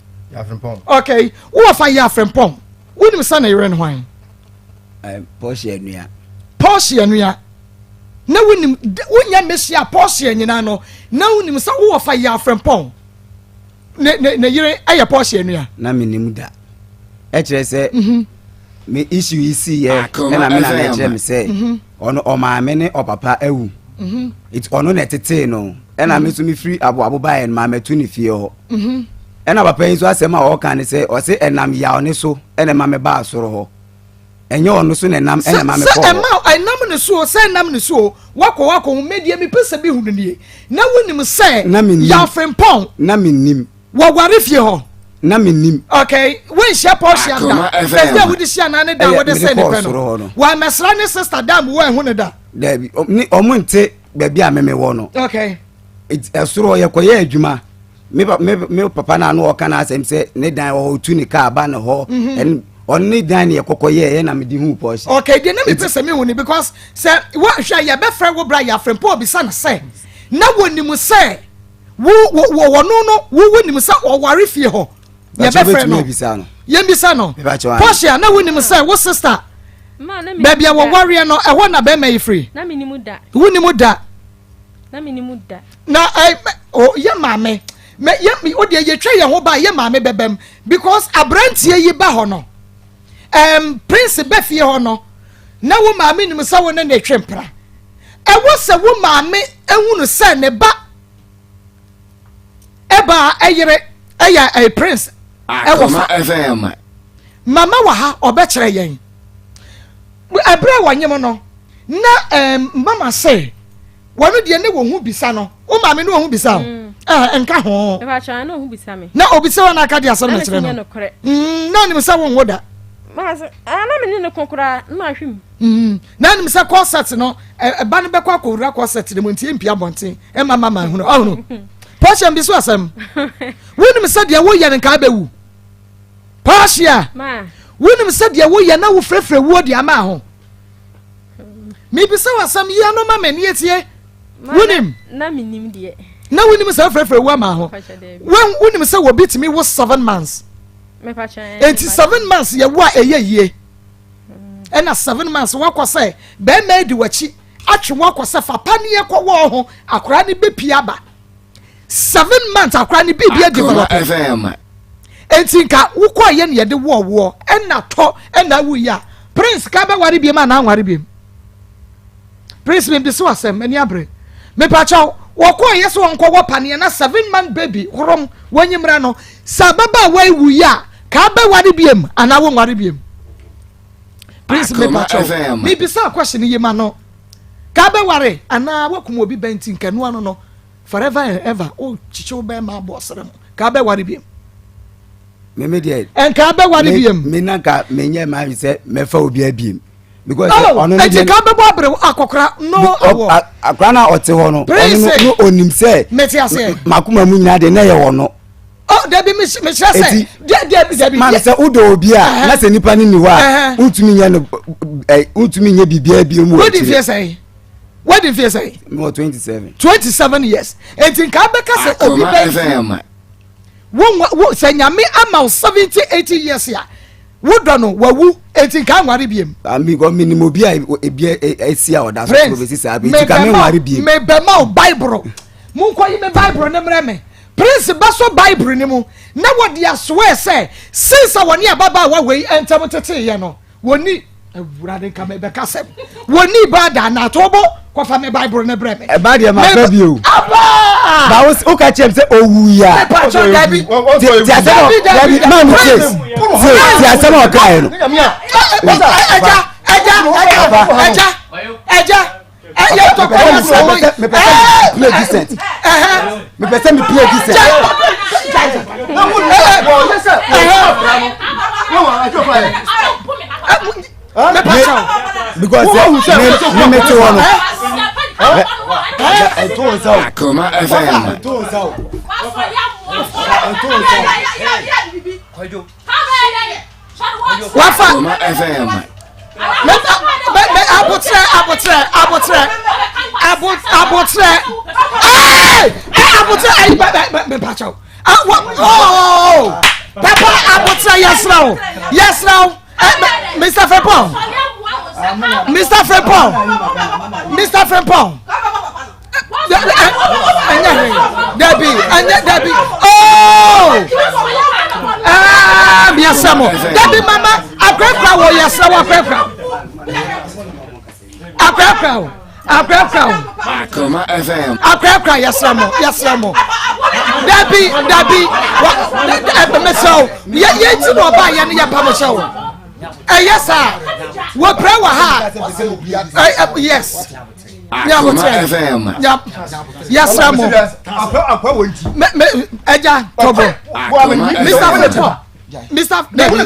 Okay, wo wɔfa yɛ Afrempɔn, wonim sɛ ne yere no hwan? Pɔhyɛ nua. Pɔhyɛ nua. Na wonim wonya mehyia Pɔhyɛ nyinaa no, na wonim sɛ wo wɔfa yɛ Afrempɔn ne ne ne yere ɛyɛ Pɔhyɛ nua? Na menim da, ɛkyerɛ sɛ. Me issue yi siiɛ ɛna me nana kyerɛ me sɛ mhm. ɔno ɔmaame ne ɔpapa awu mhm. nti ɔno na ɛtetee no ɛna me nso mefiri aboabo baeɛ no maamɛto ne fie hɔ mhm. ɛna papa yi nso asɛm a ɔka ne sɛ ɔse ɛnam yaw ne so ɛna ɛma me baa soro hɔ ɛnyɛ ɔno so na ɛnam ɛna ɛma me kɔɔ hɔ. Sɛ ɛma ɛnam ne so o sɛ ɛnam ne so o wakɔ wakɔ ho medeɛ mepɛ sɛ bi hunu nie na wonim sɛ yaw frempɔn na mennim Wɔware fie hɔ. Na mennim. Okay, wonhyia Portia da. First day a wode hyia naa ne da a wode sɛ ne pɛ no. Wɔammɛsra ne sister da mu wɔanhu no da. Dabi, ɔmo nte baabi a meme wɔ no. Okay. Ɛsoro hɔ yɛkɔyɛ adwuma. Me me me papa na ano ɔka n'asɛm sɛ ne dan wɔ hɔ otu ne kaa ba ne hɔ. Mhm. Ɔno ne dan ne yɛkɔkɔ yɛ yɛ na mede hu Portia. Okay, deɛ na mepɛ sɛ mehu ni because sɛ wɔhwɛ yɛbɛfrɛ wo bra yɛafrɛ mpo obisa no sɛ na wɔnim sɛ Wo wo wo wɔno no wo wonim sɛ ɔware fie hɔ. Yɛbɛfrɛ no. Yɛmbisa no. Portia na wonim sɛ wo sister baabi a wɔwareɛ no ɛhɔ na bɛrima yi firi. Wonim da. Na ɛ yɛ maame mɛ yɛ o deɛ yɛtwa yɛn ho ba yɛ maame bɛbɛm because aberanteɛ yi ba hɔ no ɛm prince bɛ fie hɔ no na wo maame nim sɛ wo ne ne twe mpra ɛwɔ sɛ wo maame ehunu sɛ ne ba ɛbaa ɛyere ɛyɛ ɛyɛ prince ɛwɔ fa mama wɔ ha ɔbɛkyerɛ yɛn ɛberɛ a wɔnyem no na ɛɛm mama sɛ wɔn deɛ ne wɔn ho bisa no wo maame ne wɔn ho bisa o mm. ɛɛ nka ho na obisa wɔn aka de asɛm na kyerɛ no mm, na ɔnim sɛ wɔn wo da. Ah, na me ne ne ko koraa na mahwe mu. Mm, na nim sɛ corset no ɛba no bɛkɔ akɔwura corset no mu nti ɛmpia abɔnten ɛma mama hunu ɔhunu pɔhyɛ bi so asɛm wonim sɛ deɛ woyɛ no nka bɛwu pɔhyɛ wonim sɛ deɛ woyɛ na wofrɛfrɛ wuo de ama ho mebisa wɔ asɛm yi ano ma m'ani atie wonim na wonim sɛ wofrɛfrɛ wuo ama ho wonim sɛ wɔbi tumi wo 7 months enti 7 months yɛ wo a ɛyɛ yie ɛna 7 months wakɔ sɛ bɛrima adi w'akyi atwe wakɔ sɛ fa paneɛ kɔ wɔn ho akwaraa ne bɛpie aba 7 months akwaraa ne biribi adevelop enti nka wokɔ yɛ ne yɛde wɔɔwoɔ ɛna tɔ ɛna awu yi a prince ka bɛware biem anaa anware biem prince mi bisi wasɛm ani abere mepakyɛw wɔkɔ yɛ sɛ wɔnkɔ wɔ paneɛ na 7 month baby horom wɔnyimra no sɛ ababaawa ewu yi a ka bɛware biem anaa wɔnware biem prince mepakyɛw mebisa question yi ma no ka bɛware anaa wakum obi bɛnti nkanoa no no forever and ever o kyikyi wo bɛrima abɔ ɔsrɛ mu ka bɛware biem meme deɛ nka bɛware biem me na nka menyɛ maa sɛ mɛfa obi abiem because oh, ɔno ne deɛ ka bɛbɔ abere akɔkora no awɔ akora na ɔte hɔ no ɔno no onim sɛ mete aseɛ makoma mu nyinaa deɛ na ɛyɛ wɔ no oh dabi mehyɛ sɛ dabi dabi maame sɛ wodɔ obi a na sɛ nipa no ni hɔ a wontumi nyɛ no ɛ wontumi nyɛ biribiara bi mu wɔ akyire wodi mfie sɛn wodi mfie sɛn mewɔ 27 27 years eti nka bɛka sɛ obi bɛ wo wo sɛ nyame ama wo 70 80 years a wodɔ no wawu eti nka nware biem. Ami kɔ mi ni mo bi a ebi esi a ɔda so kuro besi saa bi eti ka mi nware biem. Mebɛma o bible mo nkɔ yi mi bible ne mmerɛ mi prince bɛsɔ bible ne mu na wɔde asoɛ sɛ since a wɔne ababaawa wei ntɛm tete yɛ no wɔni awurade nka mebɛka sɛm wɔni ba da na ato bo kɔfa me bible ne brɛ me. Ɛba deɛ ma fɛ bi o. Aba. Ba wo wo ka kyerɛ mi sɛ owu yi a. Mepakyɛ dabi. Ti asɛm a dabi maa mi tie tie ti asɛm a ɔka yɛ no. Ɛja ɛja ɛja ɛja ɛja ɛyɛ tɔkɔ yɛ sɛm yi. Mepɛ sɛ mi play decent. Mepɛ sɛ mi play decent. Because me me te hɔ no. Ɛto nsa o. Akoma FM. Ɛto nsa o. Ɛto nsa o. Wafa. Akoma FM. Mɛ abotrɛ abotrɛ abotrɛ abotrɛ ɛɛ ɛ abotrɛ ayi bɛ bɛ bɛ mpakyɛw awɔ ooo papa abotrɛ yɛsrɛ o yɛsrɛ o ɛ Mr Frimpong, Mr Frimpong, Mr Frimpong, ɛnyɛ hwee dabi ɛnyɛ dabi ooo ɛɛ miasɛ mo dabi mama akɔkora wɔ Yɛsrɛ wo akɔakora. Akɔakora o. Akɔakora o. Akoma FM. Akɔakora yɛsrɛ mo yɛsrɛ mo. Dabi dabi wa mesrɛ wo yɛ yɛ ti na ɔbaa yɛ no yɛ pa mo hyɛ wo. Ɛyɛ saa wɔpira wɔ ha a yes. Akoma FM. Yɛsrɛ mo. Ɛgya tɔbɔ. Mr. Frimpong. Mr. Dabi.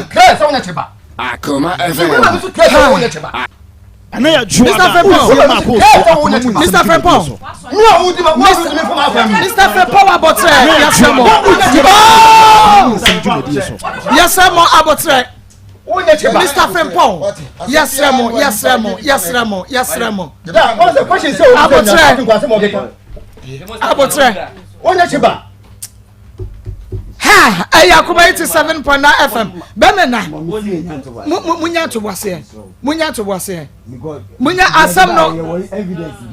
Akoma FM. Mr. Frimpong. Mr. Frimpong. Mr. Frimpong abɔtrɛ yɛsrɛ mo. Yɛsrɛ mo abɔtrɛ. Mr. Frimpong yɛsrɛ mo yɛsrɛ mo yɛsrɛ mo yɛsrɛ mo. Abɔtrɛ abɔtrɛ. Ha ɛyɛ akoma 87.9 FM bɛmɛ na munya ntoboaseɛ munya ntoboaseɛ munya asɛm no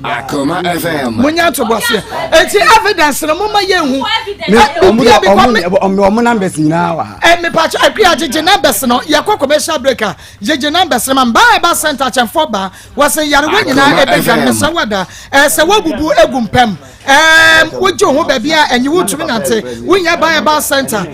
Akoma FM munya ntoboaseɛ eti evidence no mo ma yɛn hu bibia bi kɔ me ɔmo numbers nyinaa wɔ ha. Ɛ mipatwa akua gyegye numbers no yɛkɔ commercial break a gyegye numbers no ma mbaa ɛba center akyɛnfo ba wɔsɛ yarewa nyinaa ebedwa mesɛ wada ɛsɛ wabubu egu mpɛm. Ɛɛm, wogye wo ho baabi a ɛnye wotumi nante. Wohia Baa Herbal Center.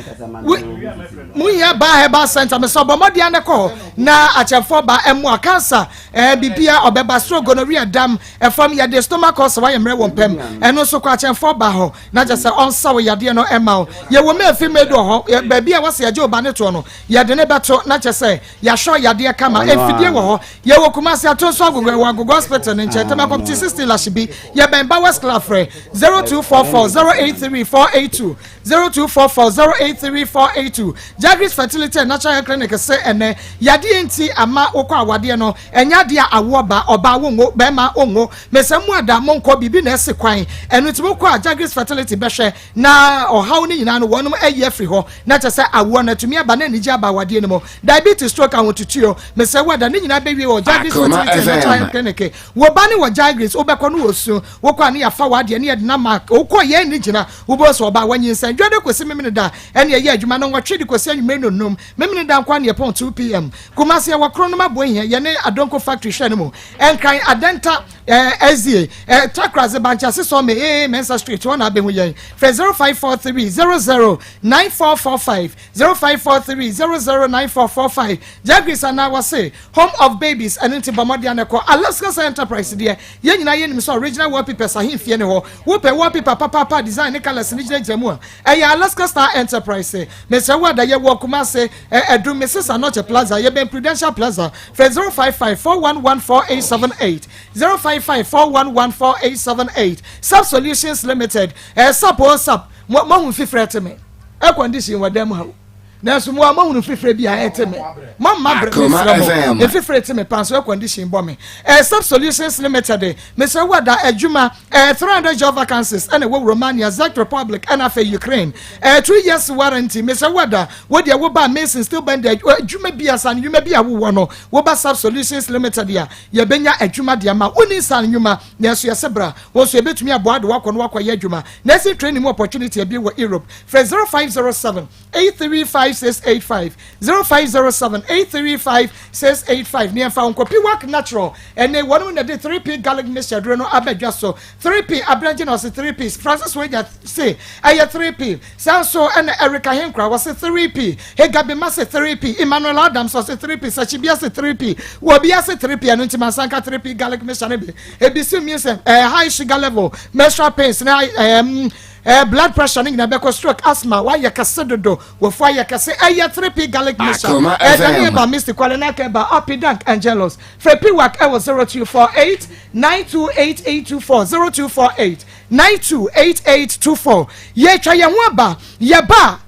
Wo, wohia Baa Herbal Center. Mesɛ ɔbɔ mmɔden ara kɔ hɔ na akyɛmfoɔ ba mmoa cancer, ɛɛ, bibia ɔbɛba, stroke, gonorrhea, dam, ɛfam yadeɛ, stomach ulcer, wayɛ mmerɛ wɔ mpam. Ɛno nso kɔ akyɛmfoɔ ba hɔ na kyɛ sɛ ɔnsa wo yadeɛ no ɛma wo. Yɛwɔ Mayfi Medu wɔ hɔ, baabi a wɔsɛ yɛgye wo ba ne toɔ no, yɛde ne bɛto na kyɛ sɛ Yɛahwɛ yadeɛ kama. Mfidie wɔ hɔ. Yɛwɔ Kumasi Atonso Agogo, ɛwɔ Agogo Hospital no nkyɛn. Tema Committee 16 Lashibi. Yɛbɛn Bowers Club. Frɛ 0244 083 482, 0244 083 482. Jagris Fertility and Natural Health Clinic se ɛnɛ, yadeɛ nti ama wokɔ awadeɛ no, ɛnyɛ adeɛ a awoɔ ba, ɔbaa wonwo, bɛrima wonwo. Mesɛ mo ada, monkɔ, biribi na ɛsi kwan. Ɛno nti mokɔ a Jagris Fertility bɛhwɛ na ɔhaw no nyinaa no wɔnom ayi afiri hɔ na kyɛ sɛ awoɔ no atumi aba na anigye aba awadeɛ no mu. Diabetes, stroke, ahotutuo, mesrɛ wo ada ne nyinaa bɛwie wɔ Jagris Fertility and Natural Health Clinic. Wo ba ne wɔ Jagris, wobɛkɔ no wɔ su, wokɔ a ne yɛafa w'adeɛ ne yɛde no ama, wokɔ yɛn ani gyina, wobɛhu sɛ ɔbaa wanyinsɛn. Dwada kɔsi Memeneda ɛne ɛyɛ adwuma, nnɔnwɔtwe de kɔsi anwummere nnɔnnum, Memeneda nko ara ne yɛpɔn 2pm. Kumasi yɛwɔ Kronom Aboahia, yɛne Adonko Factory hwɛ no mu. Nkran, Adenta, Eh, SDA, eh, Takraze, Bankyase, Sɔme, eh, Mensa Street, hɔ na abɛhu yɛn. Frɛ 0543 00 9445, 0543 00 9445. Jagris anaa wɔse, Home of Babies, ɛno nti bɔ mmɔden na kɔ. Alaska Star Enterprise deɛ, yɛn nyinaa yɛnim sɛ original wallpapers ahemfie ne hɔ. Wopɛ wallpaper papaapa design ne colours ne gyinagyina mu a, ɛyɛ Alaska Star Enterprise. Mesrɛ wo ada, yɛwɔ Kumase, eh, Adum, Mrs. Anokye Plaza, yɛbɛn Prudential Plaza. Frɛ 055 411 4878, 055 411 4878. Sap Solutions Limited, eh, sap o sap, mo moahu mfifire ɛte me, air condition wɔ dan mu ha o. Nanso mo a moahunu mfifire bi a ɛte me, moamma bere mesrɛ mo, mfifire te me paa nso air condition bɔ me. Eh, Sap Solutions Limited, mesrɛ wo ada adwuma, eh, 300 job vacancies ɛna ɛwɔ Romania, Czech Republic ɛna afei Ukraine. Eh, 2 years warranty, mesrɛ wo ada Wo deɛ wo ba Mason steel bender adwuma bi asan nnwuma bi a wowɔ no wo ba Sub Solutions Limited a yɛbɛnya adwuma de ama wo ni nsan nnwuma nanso yɛsɛ bra wo nso yɛbɛtumi aboa de wakɔ no wakɔyɛ adwuma nursing training mu opportunity abie wɔ Europe frɛ 0507 835 685 0507 835 685 ne yɛmfa wo nkɔ Piwak Natural ɛne wɔnom na de 3P garlic mixture duro no aba dwa so 3P Abrangye na ɔse 3P Francis Wagya se ɛyɛ 3P Saa nso na Eric Ahenkura wɔse 3P, Hegaby Mase 3P, Emmanuel Adams ɔse 3P, Sachibia se 3P, Wɔbia se 3P, ɛno nti mansa nka 3P garlic mixture no bi. Ebi se means eh, high sugar level, menstrual pains ne eh, eh, blood pressure no nyinaa bɛkɔ, stroke, asthma, wayɛ kɛse dodo, wafu ayɛ kɛse, ɛyɛ 3P garlic mixture. Akoma Ɛdane FM. ɛba Misty Kwale na aka ɛba Api Dank Angelos. Frɛ Piwak ɛwɔ 0248 928824, 0248 928824 Yɛatwa yɛn ho aba, yɛba a,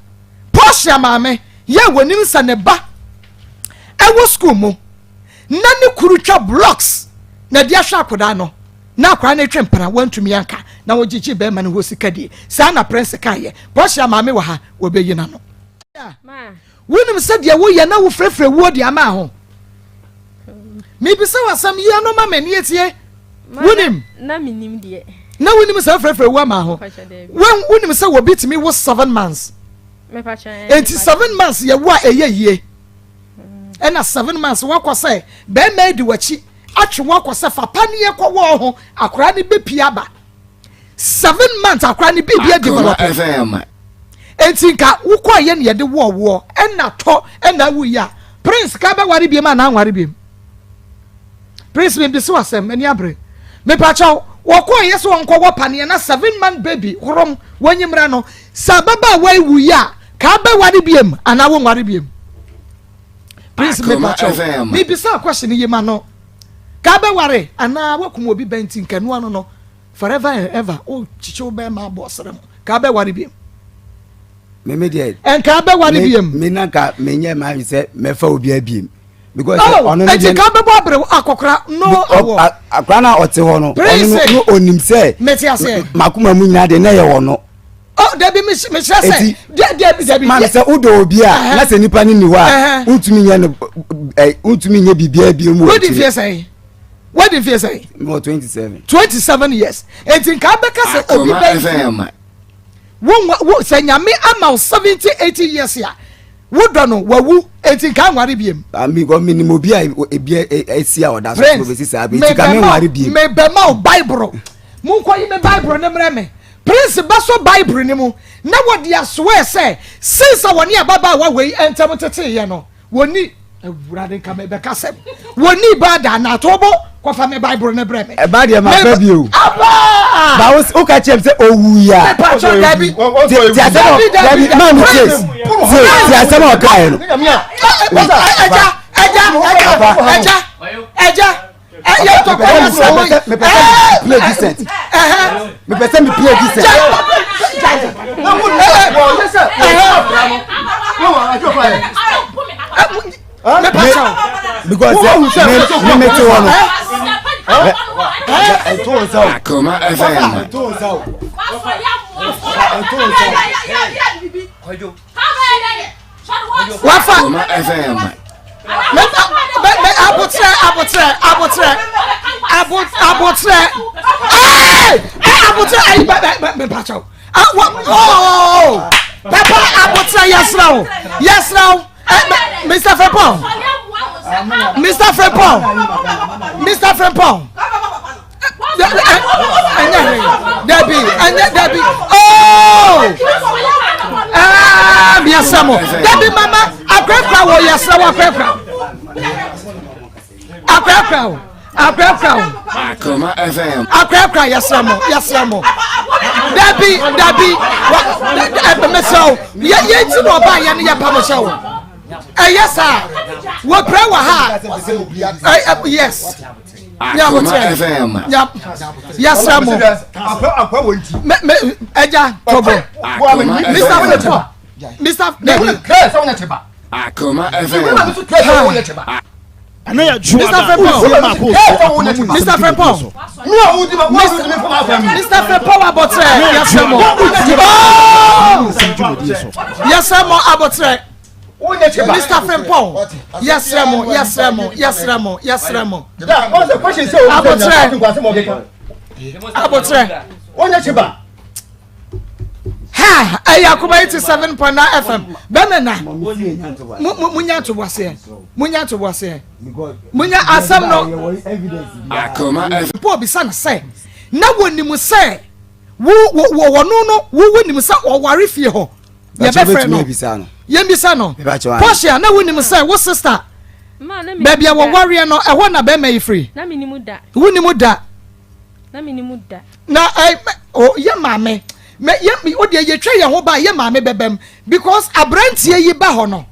Portia maame yɛ a wɔnim sɛ ne ba ɛwɔ sukuu mu na ne kuru twa blocks na de ahwɛ akwadaa no na akwadaa no retwe mpena wantumi anka na wɔgyegye bɛrima no hɔ sika die saa na Prince kaeɛ. Portia maame wɔ ha wɔbɛyi n'ano. Wonim sɛ deɛ woyɛ na wofrɛfrɛ wuo de ama ho. Mebisa wo asɛm yi ano ma me ne etie. Wonim? Na menim deɛ. Na wonim sɛ wofrɛfrɛ wuo ama ho. Wonim sɛ wɔbi tumi wo 7 months. Enti 7 months yɛ wo a ɛyɛ yie. Ɛna 7 months wakɔ sɛ bɛrima adi w'akyi atwe wakɔ sɛ fa paneɛ kɔ wɔɔ ho, akora ne bɛpie aba 7 months, akora ne biribi Akoma adevelop. FM. Enti nka wokɔ yɛ ne yɛde wɔɔwoɔ ɛna tɔ ɛna awu yi a, Prince ka bɛware biem anaa anware biem? Prince, mi bisi wasɛm ani abere, mipakyɛw, wɔkɔ yɛ sɛ wɔnkɔ wɔ paneɛ na 7 month baby horom wɔnyimra no sɛ ababaawa ewu yi a, ka bɛware biem anaa wɔnware biem? Prince, Akoma mipakyɛw, FM. mi bisa question yi ma no, ka bɛware anaa wakum obi bɛn ti nkɛnoa no forever and ever o kyikyi wo bɛrima abɔ ɔsrɛ mu, ka bɛware biem? Meme deɛ, ɛnka bɛware biem? Me na nka menyɛ maa mi sɛ mɛfa obi abiem because Oh, ɔno no eti deɛ ka bɛbɔ abere akɔkora no awɔ. Akora no a ɔte hɔ no, ɔno Prince. no onim sɛ Mete aseɛ. makoma mu nyinaa deɛ na ɛyɛ wɔ no. Oh, dabi, mehyerɛ sɛ Eti- dabi, dabi. Maame, sɛ wodɔ obi a na sɛ nipa no ni hɔ a, wontumi nyɛ no ɛ, wontumi nyɛ biribiara bio mu wɔ Wodi akyire. mfie sɛn? Wodi mfie sɛn? Mewɔ 27. 27 years, eti nka bɛka sɛ obi Akoma bɛ FM. wo wo sɛ Nyame ama wo 70, 80 years a wodɔ no wawu, eti nka nware biem? Ah, mi kɔ minim obi a ebi esi a ɔda so Prince, bɛsi saa bi eti ka mi nware biem. Mebɛma wo Bible, monkɔ yi me Bible ne mmerɛ me. Prince bɛsɔ Bible ne mu na wɔde asoɛ sɛ since a wɔne ababaawa wei ntɛm teteeɛ no, wɔni Awurade nka mebɛka sɛm wɔni ba da na atobo kɔfa me Bible ne brɛ me. Ɛba deɛ ma fɛ bi o. Aba. Ba wo ka kyerɛ mi sɛ owu yi a. Mepatwɔ, dabi. Ti asɛm a Dabi, dabi. Dabi, maa mi tie tie ti asɛm a ɔka yɛ no. Ɛgya, ɛgya, ɛgya, ɛgya, ɛgya, ɛyɛ tɔkɔ yɛ sɛ mo. Mepɛ sɛ mi play decent. Mepɛ sɛ mi play decent. Because mi mi ti wɔ no. Ɛto nsa o. Akoma FM. Ɛto nsa o. Ɛto nsa o. Wafa. Akoma FM. Mɛ abotrɛ, abotrɛ, abotrɛ, abotrɛ, ɛɛ ɛ abotrɛ, ayi, bɛ bɛ bɛ mepakyɛw, awɔ ooo, papa, abotrɛ, yɛsrɛ wo, yɛsrɛ wo, ɛ mɛ Mr Frimpong, Mr Frimpong, Mr Frimpong, ɛnyɛ hwee, dabi, ɛnyɛ, dabi, ooo, ɛɛ miɛsɛ mo, dabi, mama akɔrakora wɔ, yɛsrɛ wɔ, akɔrakora, akɔrakora o, akɔrakora o. Akoma FM. Akɔrakora, yɛsrɛ mo, yɛsrɛ mo, dabi, dabi, wa ɛ mɛsrɛ o, yɛ yɛ ti na ɔba yɛ no yɛ pa mo hyɛ o, ɛyɛ saa wɔpere wɔ ha ɛ ɛ yes. Akoma FM. Yɛsrɛ mo, mɛ mɛ ɛgya tɔbɔ. Akoma Mr FM. Frimpong, Mr dabi. Akoma FM. Ɛnɛ yɛ Mr. Frimpong. Mr. Frimpong, Mr Frimpong, abɔtrɛ, yɛsrɛ mo, yɛsrɛ mo, abɔtrɛ. Mr Frimpong, yɛsrɛ mo, yɛsrɛ mo, yɛsrɛ mo, yɛsrɛ mo, abɔtrɛ, abɔtrɛ. Ha ɛyɛ Akoma 87.9 FM. Bɛmɛ na munya ntoboaseɛ, munya ntoboaseɛ, munya asɛm no. Akoma FM. Paul bisa no sɛ na wɔnim sɛ wo wo wo wɔno no wo wonim sɛ ɔware fie hɔ, yɛbɛfrɛ no. Ebisa no. Yɛmbisa no. Mepakyɛw, Portia, na wonim sɛ wo sister Ma, na menim baabi a da. wɔwareɛ no ɛhɔ na bɛrima yi firi? Na menim da. Wonim da? Na menim da. Na ɛ o yɛ maame mɛ yɛ o deɛ yɛtwa yɛn ho ba yɛ maame bɛbɛm because aberanteɛ yi ba hɔ no,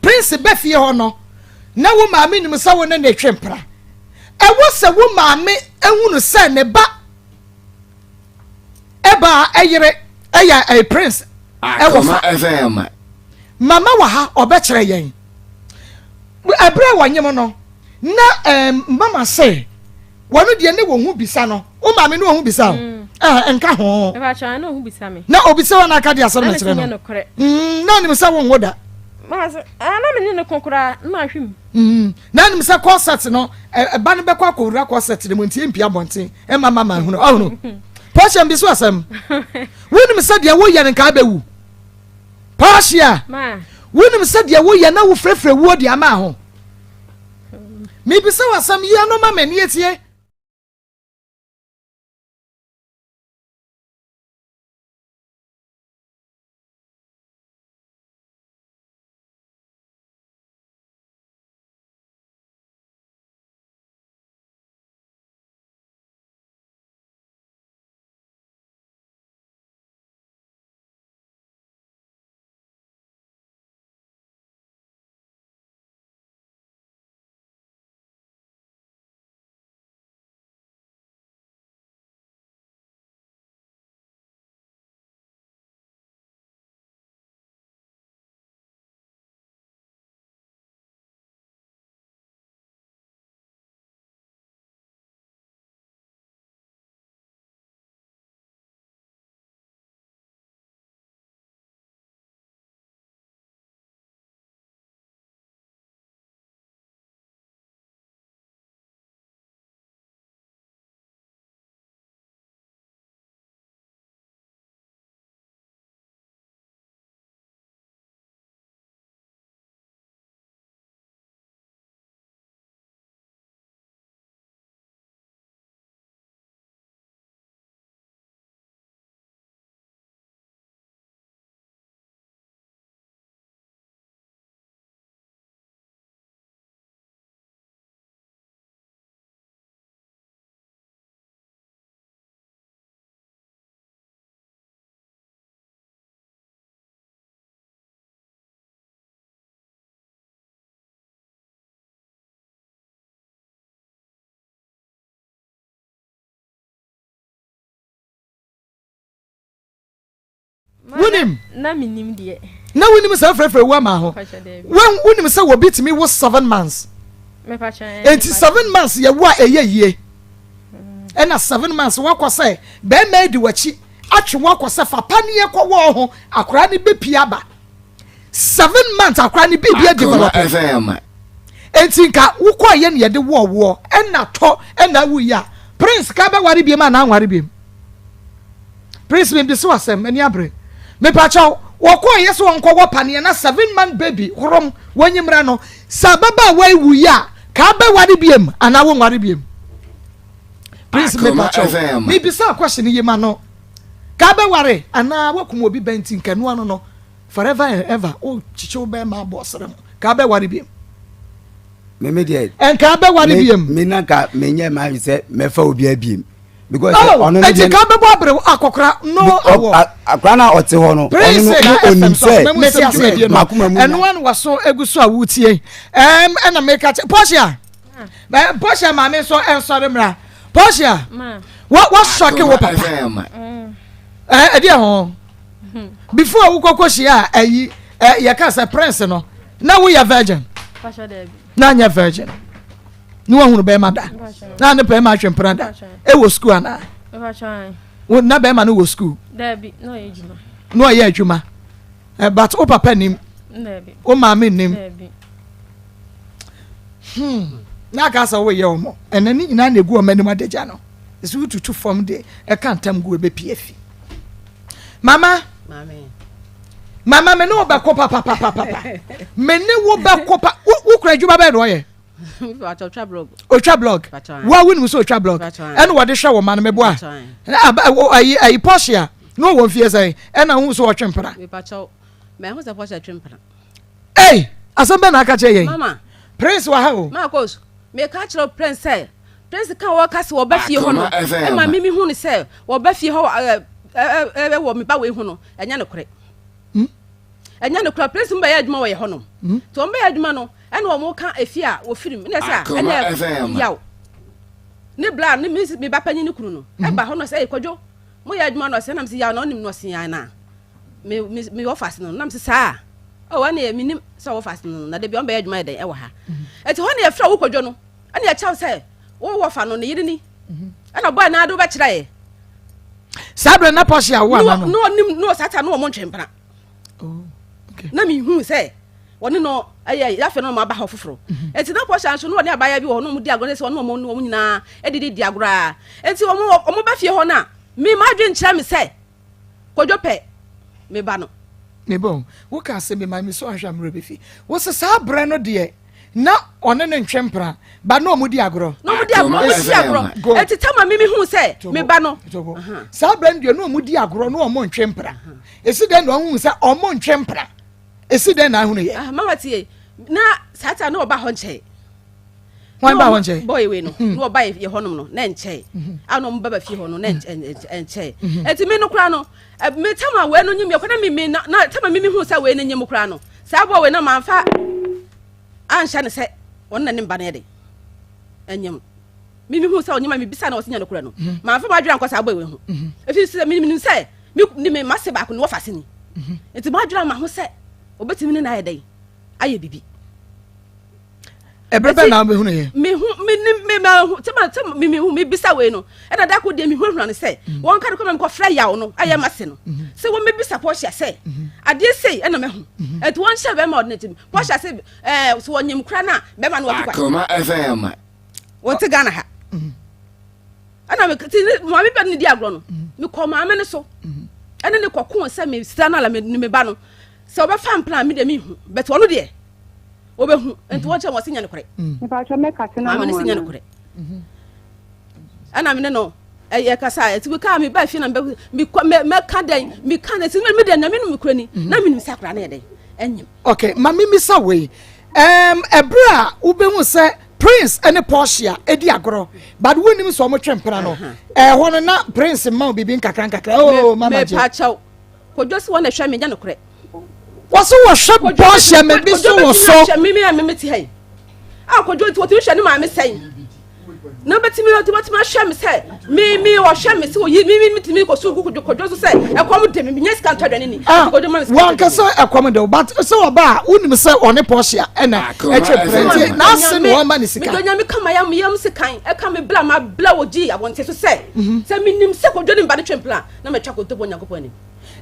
Prince bɛ fie hɔ no, na wo maame nim sɛ wo ne ne twe mpra? Ɛwɔ sɛ wo maame ehunu sɛ ne ba ɛba ɛyere ɛyɛ ɛ Prince ɛwɔ Akoma fa. FM. Mama wɔ ha, ɔbɛkyerɛ yɛn ɛberɛ a wɔnyem no na mama sɛ wɔno deɛ ne wɔn ho bisa no, wo maame ne wɔn ho bisa o, nka ho. Mepakyɛw, na ɔho bisa me. Na obisa wɔn aka de asɛm na Na kyerɛ mesi no nyɛ nokorɛ. Na onim sɛ wonwo da? Ah, na me ne ne ko koraa na mahwe mu. Na onim sɛ corset no ɛba no bɛkɔ akɔwura corset no mu nti mpia abɔnten ɛma mama ahunu ɔhunu pɔhyɛ bi so asɛm? Wonim sɛ deɛ woyɛ no nka abɛwu, Portia? Ma. Wonim sɛ deɛ woyɛ na wofrɛfrɛ wuo de ama ho. Mebisa wo asɛm yi ano ma m'ani atie. Wonim? Na menim deɛ. Na wonim sɛ frɛfrɛ wu ama ho. Wonim sɛ wɔbi tumi wo seven months. Enti seven months yɛ wo a ɛyɛ yie. Ɛna seven months wakɔ sɛ bɛrima adi w'akyi atwe wakɔ sɛ fa paneɛ kɔ wɔɔ ho akwaraa no bɛpie aba. Seven months akwaraa no biribi adevelop. Enti nka wokɔ yɛ ne yɛde wɔɔ woɔ ɛna tɔ ɛna awu yi a prince ka bɛware biem anaa anware biem. Prince me bisa asɛm m'ani abere. Mepakyɛw wɔkɔɔ yɛ sɛ wɔnkɔ wɔ paneɛ na seven month baby horom wɔnyi mmra no sɛ ababaawa yi wu yi a ka abɛware biem anaa wɔnware biem. Prince mepakyɛw me bisa question yi ma no ka abɛware anaa wakum obi bɛn ti nkɛnoa no no forever and ever o kyekyew bɛrima abɔ ɔsrɛ ho ka abɛware biem. Meme deɛ. Nka abɛware biem. Me na nka menyɛ maa sɛ mɛfa obi abiem. because oh, ɔno ne deɛ ka bɛbɔ abere akɔkora no awɔ akora na ɔte hɔ no ɔno no onim sɛ makoma mu ɛno ano waso egu so a wotie ɛm ɛna meka kyɛ Portia Portia maame nso ɛnsɔre mmra Portia wɔ wɔsɔke wo papa ɛɛ ɛdeɛ ho before wokɔkɔ hyia a ɛyi ɛ yɛka sɛ prince no na woyɛ virgin na anyɛ virgin. ne wahunu bɛrima da na ne bɛrima atwe mpena da ɛwɔ sukuu anaa na bɛrima no wɔ sukuu na ɔyɛ adwuma eh, but wo papa nim wo maame nim hmm. na aka sɛ woyɛ ɔmɔ ɛnɛ ne nyinaa na ɛgu ɔma anim adagya no ɛsɛ wotutu fam de ɛka ntam gu ɛbɛpie fi mama mama me ne wo bɛko papapapapa me ne wo bɛko pa wokura adwuma bɛɛ na ɔyɛ otwa blog wo a wonim sɛ otwa blog ɛna wɔde hwɛ wɔ ma no meboa ayi ayi pɔhye a na ɔwɔ mfie sɛn ɛna wohu sɛ ɔtwe mpena ei asɛm bɛ na aka kyerɛ yɛn prince wɔ ha o Marcos meka kyerɛ prince sɛ prince ka wɔka sɛ wɔba fie hɔ no ɛma mimi hu no sɛ wɔba fie hɔ ɛwɔ me ba wei ho no ɛnyɛ nokorɛ hmm? Ɛnyɛ nokorɛ prince mu bɛyɛ adwuma wɔ yɛ hɔnom hmm? nti wɔn bɛyɛ adwuma no ɛna wɔn ka efi a wɔfiri mu ɛna sɛ ɛna yaw ne bla ne me ba panyin ne kunu no mhm. ɛba hɔ no sɛ ɛkɔdwo mo yɛ adwuma no ɔsɛ nam sɛ yaw na ɔnim no ɔse yan na me me me wɔ fase no nam sɛ saa ɔ wɔn yɛ menim sɛ ɔwɔ fase no na dabi wɔn bɛyɛ adwuma yɛ dɛn ɛwɔ ha mhm. ɛti hɔ na yɛfrɛ wo kɔdwo no ɛna yɛkyɛw sɛ wo wɔ fa no ne yere ni mhm. ɛna bɔɔ na ado bɛkyerɛ yɛ saa berɛ na pɔhye awo ana no na ɔnim na ɔsata na ɔmo ntwempena oh, na mehu sɛ wɔne no ɛyɛ yafɛ no ɔmo aba hɔ foforɔ mhm. nti na pɔhyɛ nso na ɔne abaayewa bi wɔ hɔ na ɔmo di agorɔ sɛ ɔne ɔmo ne ɔmo nyinaa ɛdidi di agorɔ a nti ɔmo ɔmo ba fie hɔ no a me ma adwene kyerɛ me sɛ kwadwo pɛ me ba no. Mebɔ woka asɛm bi ma me so ahwɛ ammerɛ bɛfi wo sɛ saa berɛ no deɛ na ɔne ne ntwe mpena ba na ɔmo di agorɔ. Na ɔmo di agorɔ, ɔmo di agorɔ. Eti tama mi mi hu sɛ me ba no. Saa berɛ no deɛ na ɔmo di agorɔ na ɔmo ntwe mpena. Esi dɛn na ɔmo hu sɛ ɔmo ntwe mpena? Esi dɛn na ahunu yɛ? Ah, mama tie na saa ta na ɔba hɔ nkyɛn. Wɔn ba hɔ nkyɛn. Bɔyi wei no hmm. na ɔba yɛ hɔnom no na nkyɛn. Hmm. A na ɔmo ba ba fie hɔ no na nkyɛn. Hmm. Eti mi no kora no me tama wei no nyim yɛ kora na mi mi na tama mi mi hu sɛ wei no nyim kora no saa bɔ wei no ma nfa anhyɛ no sɛ ɔno na ne mba no yɛ de ɛnyim mi mi hu sɛ ɔnyim a mi bisa na ɔsi nya no kora no ma nfa ma adwene ankɔ saa bɔ wei ho. Efi sɛ mi mi sɛ mi ne me ma se baako ne wɔfa se ni. Nti ma adwene ama ho sɛ obetumi ne na ayɛ dɛ ayɛ bibi. Ɛberɛ bɛn na wobɛhunu yɛ? Mehu me ne me ma hu sɛ ma sɛ me mehu mebisa wei no ɛna da ko deɛ mehurahura no sɛ mm. wɔn ka de kɔ ma mekɔfrɛ yaw no ayɛ ma se no mm-hmm. sɛ wɔn mebisa Portia sɛ mm-hmm. adeɛ sei ɛna mahu mm-hmm. ɛnti wɔn hyɛ bɛrima ɔde n'akyi Portia sɛ ɛɛ sɛ wɔnyim kora no a bɛrima no wɔte kwa Akoma FM wɔn te Ghana ha ɛna me ti ne maame bɛ ne di agorɔ no mekɔ maame no so ɛne ne kɔko sɛ me sira no ala me ne me ba no sɛ ɔbɛfa mpena me deɛ mehu bɛtɛ ɔno deɛ wɔbɛhu nti wɔn kyɛn wɔn se nyɛ nokorɛ maame no se nyɛ nokorɛ ɛna me ne no ɛyɛ kasa ɛti bi kaa mi ba fie na mɛ mi kɔ mɛ mɛ ka dɛn mi ka dɛn ti mi dɛn na mi nu mi kura ni na mi nim sɛ akora ne yɛ dɛn ɛnyim. ok maame mi sa wei ɛɛm ɛbrɛ a wobɛhu sɛ prince ɛne portia ɛdi agorɔ but wonim sɛ ɔmo twe mpena no ɛhɔ no na prince mma wo biribi nkakra nkakra oh mama gye. mɛ pa kyɛw Kojo si wɔn na ɛhwɛ me nyɛ nokorɛ. Wɔsi wɔhwɛ bɔhyɛ me bi so wɔ so. Kojo bɛtumi ahwɛ me a me te ha yi. A Kojo nti wɔtumi hwɛ ne maame sɛn. Na bɛtumi wɔtumi ahwɛ me sɛ me me wɔhwɛ me sɛ oyi me me metumi kɔ so Kojo Kojo so sɛ ɛkɔm de me menyɛ sika ntɔ aduane ni. Ah wankasa ɛkɔm de but sɛ ɔba a wonim sɛ ɔne pɔhyɛ ɛna ɛtwe pɛrɛnti n'ase na wɔma ne sika. Medɔ nyame kama yam yam sekan ɛka me bla ma bla wɔ gyi abɔnten so sɛ sɛ menim sɛ Kojo ne mba ne twe mpena na matwa kontompo wɔ Onyankopɔn anim.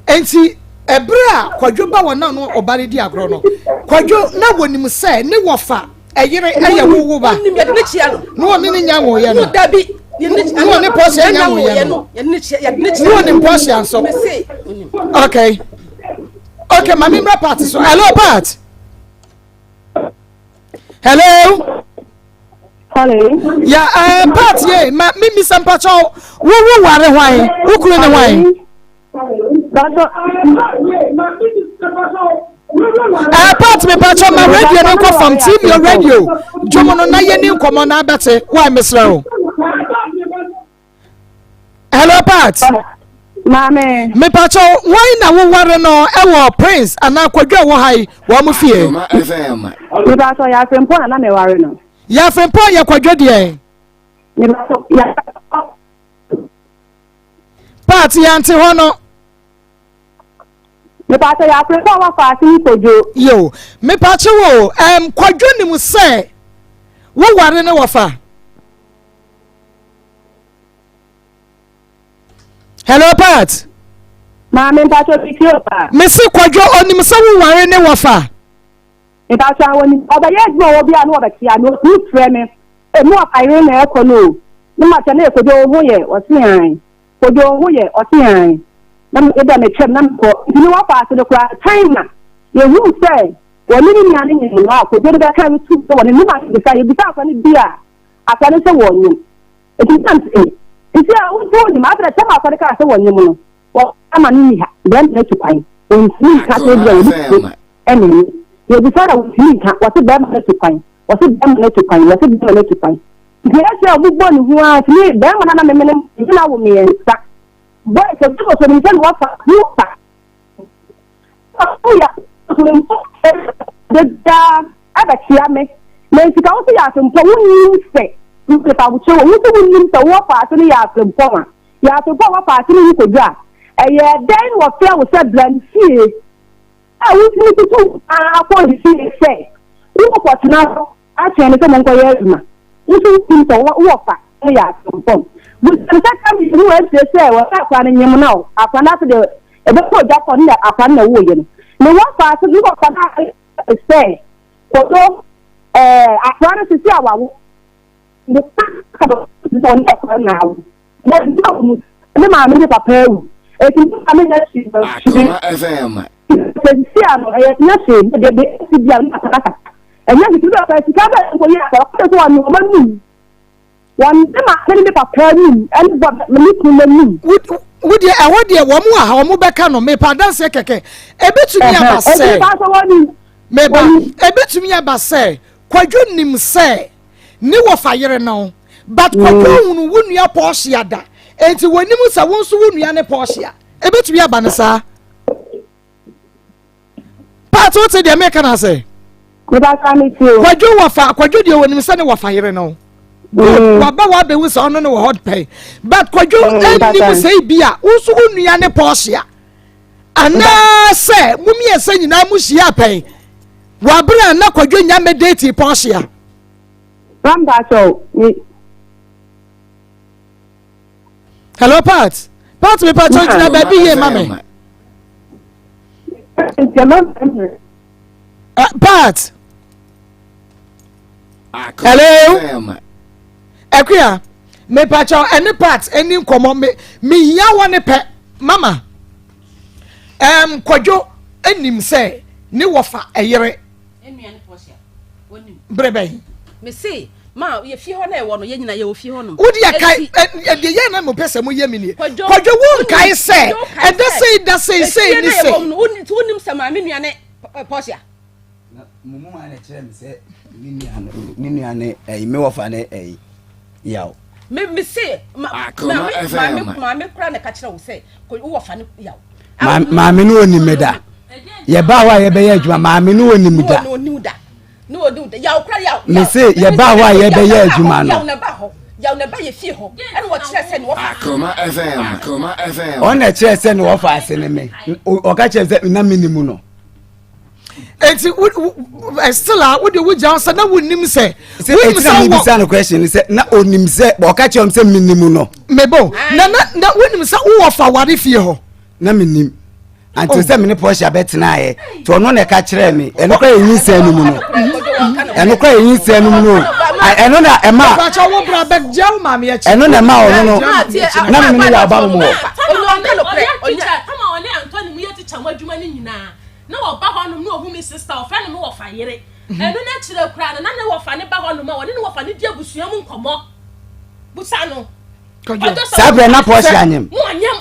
Enti, ɛberɛ a Kwadwo ba wɔn a na ɔba no di agorɔ no, Kwadwo na wɔnim sɛ ne wɔfa ɛyere ɛyɛ wo wo ba. Ɔnim yɛde ne kyia no. Na ɔne ne nya nwoyɛ no. Dabi. Na ɔne Portia nya nwoyɛ no. Na ɔnim Portia nso. Okay. Okay, maame mmra part so. Hello, part. Hello. Hello. Ya eh part ye ma mi mi sampa chow. Wo wo ware hwan? Wo kunu ne hwan? Eh part me pa chow ma radio no nkɔ fam TV o radio. Dwom no na ye ni nkɔmɔ na abɛte. Why mesrɛ wo? Hello part. Maame. Mepakyɛw wɔn na woware no ɛwɔ Prince anaa Kwadwo a wɔ ha yi wɔn mo fie. Mepakyɛw yɛ Afrempong na na meware no. Yɛ Afrempong yɛ Kwadwo deɛ. Mepakyɛw yɛ. Part yɛnte hɔ no. Mepakyɛw yɛ Afrempong wɔ faase ne Kwadwo. Yo mepakyɛw o ɛm Kwadwo nim sɛ woware ne wɔfa. Hello Pat. Maame mpatsɔ mi tie o paa. Mesi kwadwo onim sɛ wo ware ne wɔfa. Mpatsɔ a wɔnim ɔbɛyɛ adwuma wɔ bi a na wɔbɛkyea me otumi frɛ me emu ɔfa yere na ɛkɔ no o ne ma kyɛ na yɛ kodwo wo ho yɛ ɔse an kodwo wo ho yɛ ɔse an na me dɛ metwam na mekɔ nti ne wɔfa ase no koraa time ma yɛhuu sɛ wɔne ne nua no nyim no a kodwo no bɛka no tu sɛ wɔne ne ma bisa yɛbisa akwa no bi a akwa no sɛ wɔnyim Enti na mese, Nti a wo nso wonnim? Afei de, tam a asɔre kaa sɛ wɔnyem no, wɔama no nni ha. Barima no atu kwan. Wɔntumi nka sɛ ebia obi fie na ɛnyɛ. Yɛbisa no a, wɔntumi nka. Wɔse barima no atu kwan. Wɔse barima no atu kwan. Wɔse barima no atu kwan. Nti ɛyɛ sɛ wɔbobɔ ne ho ara. Nti me, barima no a na memene no, me ne no awo mmiɛnsa. Boys, obi wɔ so, ɔnim sɛ ne wɔfa, ne wɔfa. Ɛbɛkyea me na nsika wo so yɛ asempɔ wonnim sɛ mefa wo kyerɛ wo so wonnim sɛ wowɔ faase no yɛ asempɔ ma yɛ asempɔ a wɔfaase no wo kɔdwa a ɛyɛ dɛn na wɔfrɛ wo sɛ bra ne fie a wotumi tutu akɔ ne fie sɛ wokɔtena hɔ Akyerɛ no sɛ monkɔyɛ adwuma. Wo nso wonim sɛ wo wɔfa no yɛ asɛmpɔn. Bisa no sɛ ka mmienu a akyire sɛ wɔsɛ akwadaa no nyem no a akwadaa no ase deɛ ɛbɛkɔ ogya kɔ no na akwadaa no na ɛwooyɛ no. Ne wɔfa ase ne wɔfa no ayɛ sɛ kɔdɔ ɛɛ akwadaa no sisi a wawo. Ne ka no sɛ ɔne akwadaa no na awo. Na ne wɔ mu ne maame ne papa awu. Eti ne maame na si Akoma FM. sɛ sisi a no ɛyɛ nyɛ hwee deɛ de esi bi a no akakaka ɛnyɛ hwee bi ɔfɛ sika bɛ nkɔ yi akɔ ɔfɛ so wɔn wɔn anum wɔn ne maame ne ne papa anum ɛne bɔ ne kunu n'anum. Wo deɛ ɛhɔ deɛ wɔn wɔ ha wɔn bɛka no mepa adanseɛ kɛkɛ ebetumi aba sɛ meba ebetumi aba sɛ Kwadwo nim sɛ ne wɔfa yere no but Kwadwo nhunu wo nua Portia da enti wɔnim sɛ wo nso wo nua ne Portia ebetumi aba no saa. Paati wote deɛ meka no ase? Kwadwo wɔfa Kwadwo deɛ wɔnim sɛ ne wɔfa yere no. Good mm. waba wabɛhu sɛ ɔno ne wɔ hɔ pɛn but Kwadwo ɛnim sɛ ebi a wo nso wo nua ne Portia anaasɛ mo mmiɛnsa nyinaa mo hyia pɛn wɔ abere a na Kwadwo nya mɛ date Portia. Hello Pat Pat mi pa kyɛw gyina baabi yie ma me. Uh, Pat. Hello. Akuya, me pa kyɛw ɛne Pat ɛni nkɔmɔ me me hia wɔ ne pɛ mama. Um, Kwadwo ɛnim sɛ ne wɔfa ɛyere. Berɛ bɛn? Mese ma yɛ fie hɔ na ɛwɔ no yɛ nyina yɛwɔ fie hɔ nom. Wodi ɛkae ɛdeɛ yɛ na mo pɛ sɛ mo yɛ mi nie. Kwadwo wo nkae sɛ ɛda sei da sei sei ne sei. Wonim sɛ maame nua ne Portia. Mo mu na kyerɛ me sɛ me nua ne ɛyi me wɔfa ne ɛyi yaw. Me me se ma maame maame kura na ka kyerɛ wo sɛ wo wɔfa ne yaw. Maame no onim me da. Yɛbaa hɔ a yɛbɛyɛ adwuma maame no onim da. Mese yɛbaa hɔ a yɛbɛyɛ adwuma no. Ɔna kyerɛ sɛ ne wɔfa ase ne me. Ɔka kyerɛ sɛ na menim no. Eti wo still a wo de wo gya sɛ na wonim sɛ. Sɛ eti na mi bisa no question sɛ na onim sɛ ɔka kyerɛ m sɛ menim no. Mebo na na na wonim sɛ wowɔ fa ware fie hɔ. Na menim. Until sɛ me ne Portia bɛtenaeɛ nti ɔno na ɛka kyerɛɛ me ɛno kora yɛ nyinsɛn no mu no ɛno kora yɛ nyinsɛn no mu no ɛno na ɛma ɛno na ɛma ɔno no na me ne yɛ aba mu wɔ. Na ɔba hɔnom na ɔhu me sista ɔfrɛ no me wɔfa yere ɛno no akyire koraa no na ne wɔfa ne ba hɔnom a ɔne ne wɔfa ne di abusua mu nkɔmmɔ busa no. Saa berɛ na Portia anyem.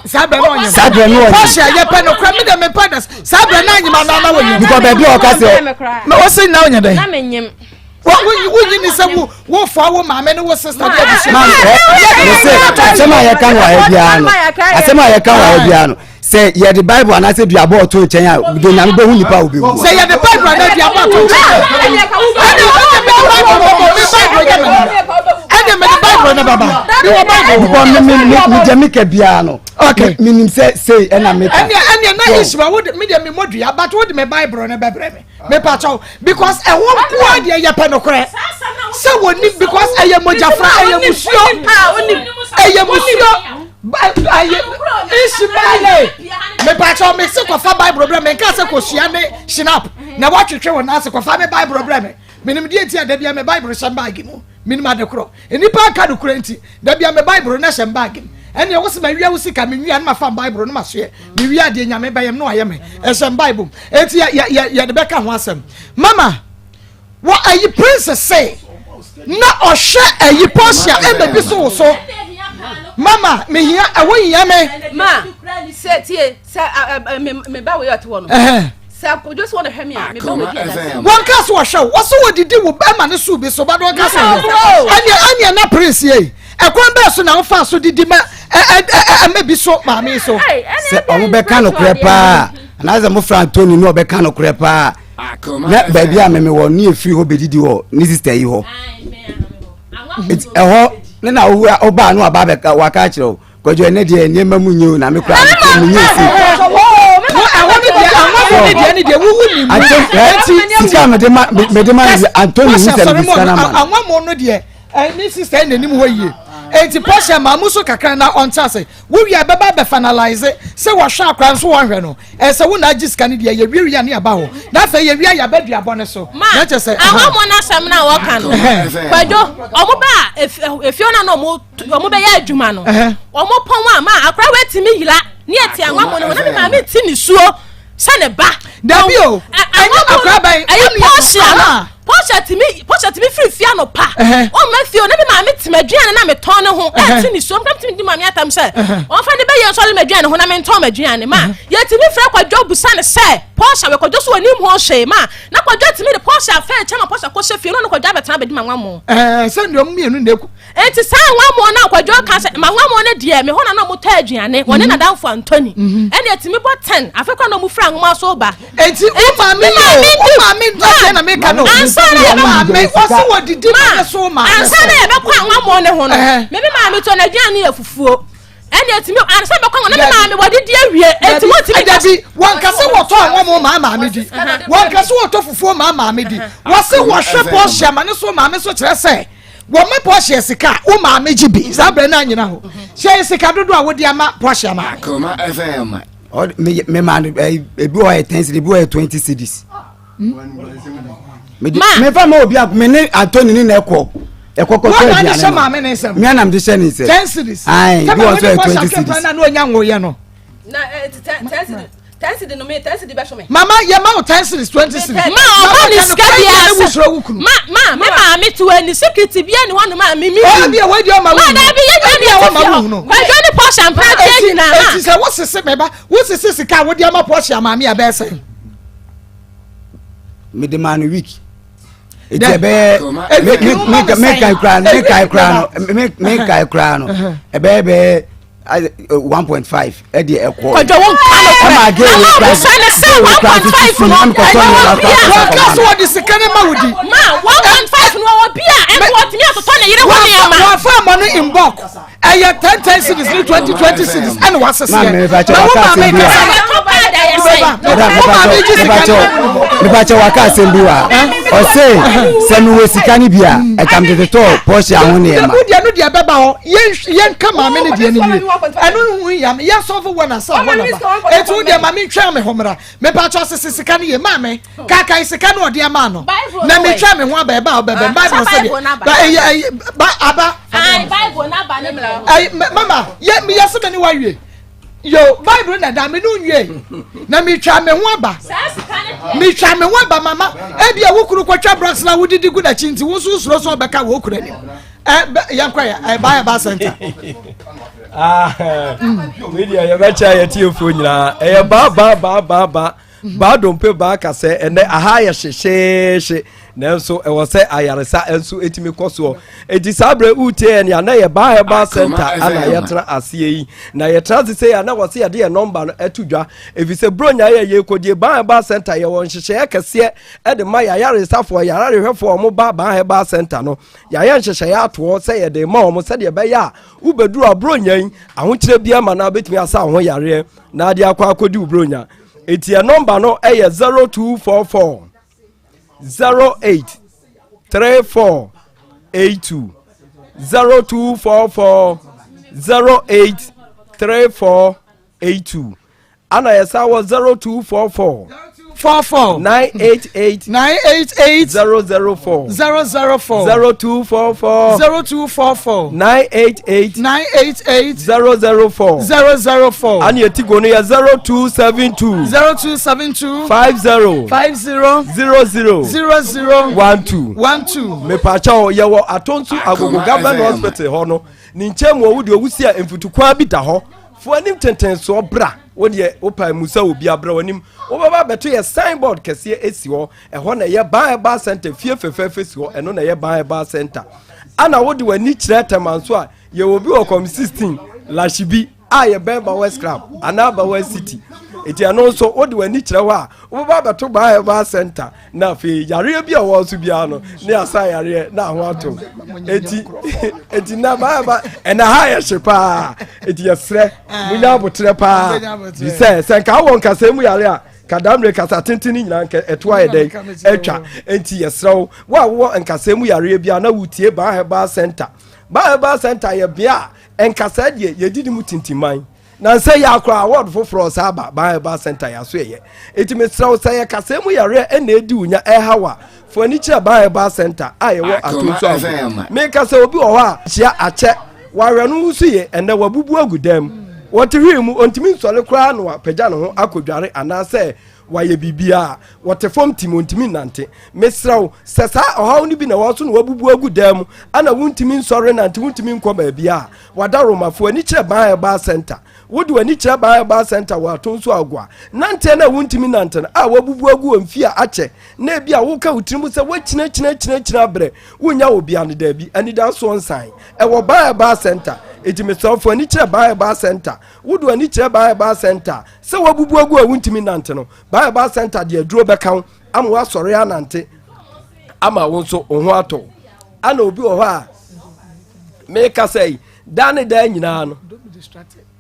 Saa berɛ na ɔnyem. Saa berɛ na ɔnyem. Portia yɛ pɛ no kora mi dɛ mi pɛ dɛ saa berɛ na anyem anaa na wɔnyem. Because baabi a ɔka sɛ. Na ɔsɛ nyina ɔnyɛ dɛ. Na me nyem. Wonyi ni sɛ wo wo fa wo maame ne wo sista de abusua. Maame ɛ ne sɛ asɛm a yɛka no wɔ ha biara no asɛm a yɛka wɔ ha biara no sɛ yɛde bible anaasɛ duabɔ ɔto nkyɛn a de nyame bɛhu nipa a wobɛwu. Sɛ yɛde bible anaa duabɔ ato nkyɛn ɛne ɛne mede bible bɛbɔ me bible yɛ me ɛne mede bible ne bɛba me wɔ bible. Because me me me me deɛ meka biara no. Okay. Menim sɛ sei ɛna meka. Ɛne ɛne na isma wo de me deɛ me mmɔ dua but wo de me bible ne bɛbrɛ me. Mepakyɛw because ɛhɔ nkoa deɛ yɛpɛ nokorɛ sɛ wɔnim because ɛyɛ mogyafra ɛyɛ musuo ɛyɛ musuo ɛyɛ ismaile mepakyɛw mese kɔfa bible brɛ me nka sɛ kɔsua ne shinap na woatwetwe wo nan ase kɔfa me bible brɛ me menim deɛ nti a da bia me bible hyɛ baage mu menim ade korɔ nnipa nka nokorɛ nti Da bia me bible no hyɛ mbag mu. Ɛnneɛ wo se mawia wo sika menwia no mafa bible no masoɛ mewia deɛ nyame bɛyɛ no ayɛ me ɛhyɛ bible mu eti yɛ yɛ yɛde bɛka ho asɛm mama wɔ ayi prince se na ɔhwɛ ayi Portia ɛma bi so wo so mama mehia ɛwɔ hia me. Ma sɛ tie sɛ me me ba wei ɔte hɔ no. Sɛ kodwo sɛ wɔn hwɛ me a me ba wei di adanse. Wɔn ka so ɔhwɛ wo wɔso wɔdidi wo bɛma ne so bi so ba wɔn ka so ɔhwɛ ɛnea ɛnea na prince yɛ ɛkwan bɛɛ so na wofa so didi ma ɛmɛ bi so maame so. Sɛ ɔmo bɛka nokorɛ paa anaasɛ mo fra Antoni ne ɔbɛka nokorɛ paa na baabi a meme wɔ ne efiri hɔ bɛdidi wɔ ne sista yi hɔ ɛhɔ ne na wobaa no aba bɛka waka akyerɛ wo Kwadwo ɛnɛ deɛ nneɛma mu nye o na me kura me kura me nye si. Ɛhɔ ne deɛ ahɔho ne deɛ ne deɛ wuwu ni mu. Eti sika mede ma mede ma ne Antoni hu sɛ mede sika na ma. Anwammo no deɛ ɛne sista ɛna anim hɔ yie. Eti pɔhyɛ maa mu so kakra na ɔnte ase. Wowie a bɛba bɛ finalize sɛ wɔhwɛ akora nso wɔnhwɛ no. Ɛsɛ wo na agye sika no deɛ yɛwie wie a ne yɛba hɔ. Na afei yɛwie a yɛaba duabɔ no so. Ma ahɔho no asɛm no a wɔka no Kwadwo ɔmo ba efie hɔ na ɔmo wɔn bɛyɛ adwuma no wɔn pɔn a ma akora wɔatumi yira ne ɛte anwa mo no na me maame ti ne suo. sɛ ne ba. Dabi o, ɛnyɛ akora bɛn. Ɛyɛ Portia no. Portia tumi Portia tumi firi fie anɔpa. Ɔmma fie o, na me maame te m'aduane na metɔn ne ho. Ɛte ne suom, na metumi di maame atam sɛ ɔmfa ne bɛyɛ nsɔre m'aduane ho na mentɔn m'aduane. Ma yɛtumi frɛ Kwadwo busa ne sɛ Portia wɔ Kwadwo so ɔnim ho hwee ma na Kwadwo tumi de Portia afɛ nkyɛn ma Portia kɔhyɛ fie na ɔne Kwadwo abɛtena abɛdi m'anwammɔ. Ɛɛ sɛ deɛ ɔmo mmienu na eku. Enti saa anwammoɔ no a Kwadwo ka sɛ m'anwammoɔ no deɛ me hɔ na na ɔmo tɔ aduane wɔne mhm. n'adamfo Anthony mhm. ɛne ɛtumi bɔ ten afei kora na ɔmo firi anwoma so ba. Enti wo maame yi o wo maame ntadeɛ na meka no ansa na yɛbɛ maame wɔsi wɔ didi ma ne so maame ansa na yɛbɛkɔ anwammoɔ ne ho no me me maame tɔ n'aduane yɛ fufuo ɛne ɛtumi ansa bɛkɔ anwammoɔ na me maame wɔde di awie eti wɔn tumi dabi wɔn kase wɔtɔ anwammoɔ maa maame di wɔn kase wɔtɔ fufuo maa maame di wɔsi wɔhwɛ pɔhyɛ ma ne so maame so kyerɛ sɛ. Wɔma Portia sika a, wo maame gye bi. Saa berɛ no anyina hɔ. Hyɛ sika dodoɔ a wode ama Portia maame. Akoma FM. Me maa no ebi wɔ yɛ ten cedis, ebi wɔ yɛ 20 cedis. Mefa ma obi a me ne Anthony ne na ɛkɔ. Ɛkɔ kɔtɔ aduane no. Wɔn na de hyɛ maame ne nsam. Me anam de hyɛ ne nsam. 10 cedis. Ayi, ebi wɔ nso yɛ 20 cedis. Na onya nwoyɛ no. Na 10 cedis. Ten cedi no me ten cedi bɛso me. Mama yɛ ma wo ten cedis 20 cedis. Ma ɔma ne sika biara sɛ ma ma me maame to ani secret bi ani hɔ nom a me mi. Ɔyɛ bi a wɔadi ɔma wo. Ma dabi yɛ nyɛ ne ɔma wo no. Kwadwo ne Portia mpena kyɛ nyinaa ma. Eti sɛ wosese me ba wosese sika a wode ama Portia maame a bɛyɛ sɛn. Mede maa no week. Eti ɛbɛyɛ mekae koraa no mekae koraa no mekae koraa no ɛbɛyɛ bɛyɛ 1.5 ɛde ɛkɔ. Kwadwo wo nka no korɛ. Ɛma gay Mama wei kura obusa ne sɛ gay wei kura 1.5 tutu no ɛna kɔtɔ ɛnyɛ ne wɔ ma bia. Wɔn ka so wɔde sika ne ma wo di. Ma 1.5 no wɔ bia ɛnso wɔtumi atotɔ ne yere ho nneɛma. Wɔafa ama no in bulk. Ɛyɛ 10 10 cedis ne 20 20 cedis ɛna waseseɛ. Maame mepa kyɛw Na wo waka maame asɛm bi kasa wa. na Ɛtɔ paadi ayɛ sɛn. wo maame gye sika ne ma wo di. Mepa kyɛw waka asɛm bi wa. Ɔse sɛ mewɔ sika no bi a ɛka mede totɔɔ Portia ho nneɛma. Wo deɛ no deɛ bɛba hɔ yɛnka maame no deɛ no nwie ɛno ho hia me yɛsɔfo wɔ na sa wɔ na ba eti wo deɛ maame ntwa me ho mmra mepa kyɛw sese sika no yɛ maame kaakae sika no ɔde ama no na metwa me ho aba ɛba a ɔbɛbɛ bible sɛ deɛ ba ɛyɛ ɛyɛ ba aba ɛyɛ mama yɛ yɛ sɛ me ne wawie yo bible na da me no nwie na metwa me ho aba metwa me ho aba mama ebi a wo kunu kɔtwa blocks na wodidi gu n'akyi nti wo nso soro so ɔbɛka wɔ okunu anim ɛ yɛn kɔ yɛ ɛ ba yɛ ba center. Wei deɛ yɛbɛkyɛ yɛtiefoɔ nyinaa ɛyɛ baa baa baa baa baa Baa dompe baa kasɛ ɛnɛ aha ayɛ hyehyeehye nanso ɛwɔ sɛ ayaresa nso ɛtumi kɔ soɔ. Enti saa berɛ wotie yɛn a na yɛ Baa Herbal Center ana yɛtena aseɛ yi. Na yɛtena ase sei a na wɔ sɛ yɛde yɛn nɔmba no ɛto dwa. Ɛfiri sɛ Buronya yɛ yɛkɔdie Baa Herbal Center yɛwɔ nhyehyɛeɛ kɛseɛ ɛde ma yɛayaresafoɔ yɛayarehwɛfoɔ a wɔba Baa Herbal Center no. Yɛayɛ nhyehyɛeɛ atoɔ sɛ yɛde ma wɔn sɛdeɛ ɛbɛyɛ a wobɛduru a Buronya yi ahokyerɛ biara ma no abɛtumi asa wo ho yareɛ na ade akɔ akɔdi wo Buronya. Eti yɛ nɔmba no yɛ 0244 08 34 82 0244 08 34 82 ana yɛsan wɔ 0244 44 988 988 004 004 0244 0244 988 988 004 004 ana yɛti go no yɛ 0272 0272 50 50 00 00 12 12. Mepakyɛw, yɛwɔ Atonsu Agogo Akoma Government FM. Hospital hɔ no ne nkyɛn mu ɔwo deɛ ɔwusi a mfutukwan bi da hɔ. Fo anim tentensoɔ bra. Wo deɛ wopae mu sɛ obi abrɛ w'anim. Wobɛba abɛto yɛ signboard kɛseɛ esi hɔ. Ɛhɔ na ɛyɛ Ban Herbal Center fie fɛfɛɛfɛ si hɔ. Ɛno na ɛyɛ Ban Herbal Center. Ana wode w'ani kyerɛ Tema nso a, yɛwɔ bi wɔ Kɔm 16, Lashibi a yɛbɛn Bawes Club anaa Bawes City. Eti ɛno nso wode w'ani kyerɛ hɔ a, wobɛba abɛto Ban Herbal Center na afei yareɛ bi a ɛwɔ so biara no ne asa yareɛ na ho ato. Eti eti na Ban Herbal ɛna ha yɛ hye paa. Eti yɛsrɛ munya abotrɛ paa. Bi sɛ sɛ nka wɔ nkasɛɛ mu yare a kadamire kasa tenten ne nyinaa nka ɛto ayɛ dɛn atwa. Enti yɛsrɛ wo wo a wowɔ nkasɛɛ mu yareɛ biara na wotie Ban Herbal Center. Ban Herbal Center yɛ bea a nkasɛɛ deɛ yɛdidi mu tintiman. Na nsɛ yɛ akora award foforɔ ɔsa aba Ban Herbal Center yɛ aso ɛyɛ. Enti mesrɛ wo sɛ yɛ kasɛɛ mu yareɛ ɛna ɛdi wo nya ɛha wo a fo ani kyerɛ Ban Herbal Center a yɛwɔ Akoma Atonsu Ago. FM. Meka sɛ obi wɔ hɔ a hyia akyɛ wawɛ no ho so yɛ ɛnɛ wabubu agu dam. Wɔte hwii mu, ɔntumi nsɔre koraa na wapagya ne ho akɔdware anaasɛ wayɛ biribiara. Wɔte fam tim, ɔntumi nnante. Mesrɛ wo, sɛ saa ɔhaw no bi na ɛwɔ so na wabubu agu dan mu ana wontumi nsɔre nante, wontumi nkɔ baabiara a, wada Romafo ani kyerɛ Ban Herbal Center. Wode w'ani kyerɛ Ban Herbal Center wɔ Atonsu Agoa. Nanteɛ no a wontumi nante no a wabubu agu wɔ mfie a akyɛ na ebi a woka wo tirim sɛ woakyinakyinakyinakyina abrɛ wonnya obia no, daabi, anidasoɔ nsan. Ɛwɔ Ban Herbal Center. Enti mesrɛ wo, fa w'ani kyerɛ Ban Herbal Center. Wode w'ani kyerɛ Ban Herbal Center a, sɛ wabubu agu a wontumi nante no, Ban Herbal Center de aduro bɛka wo ama woasɔre anante ama wo nso wo ho atɔ wo. Ana obi wɔ hɔ a mekasa yi daa ne daa nyinaa no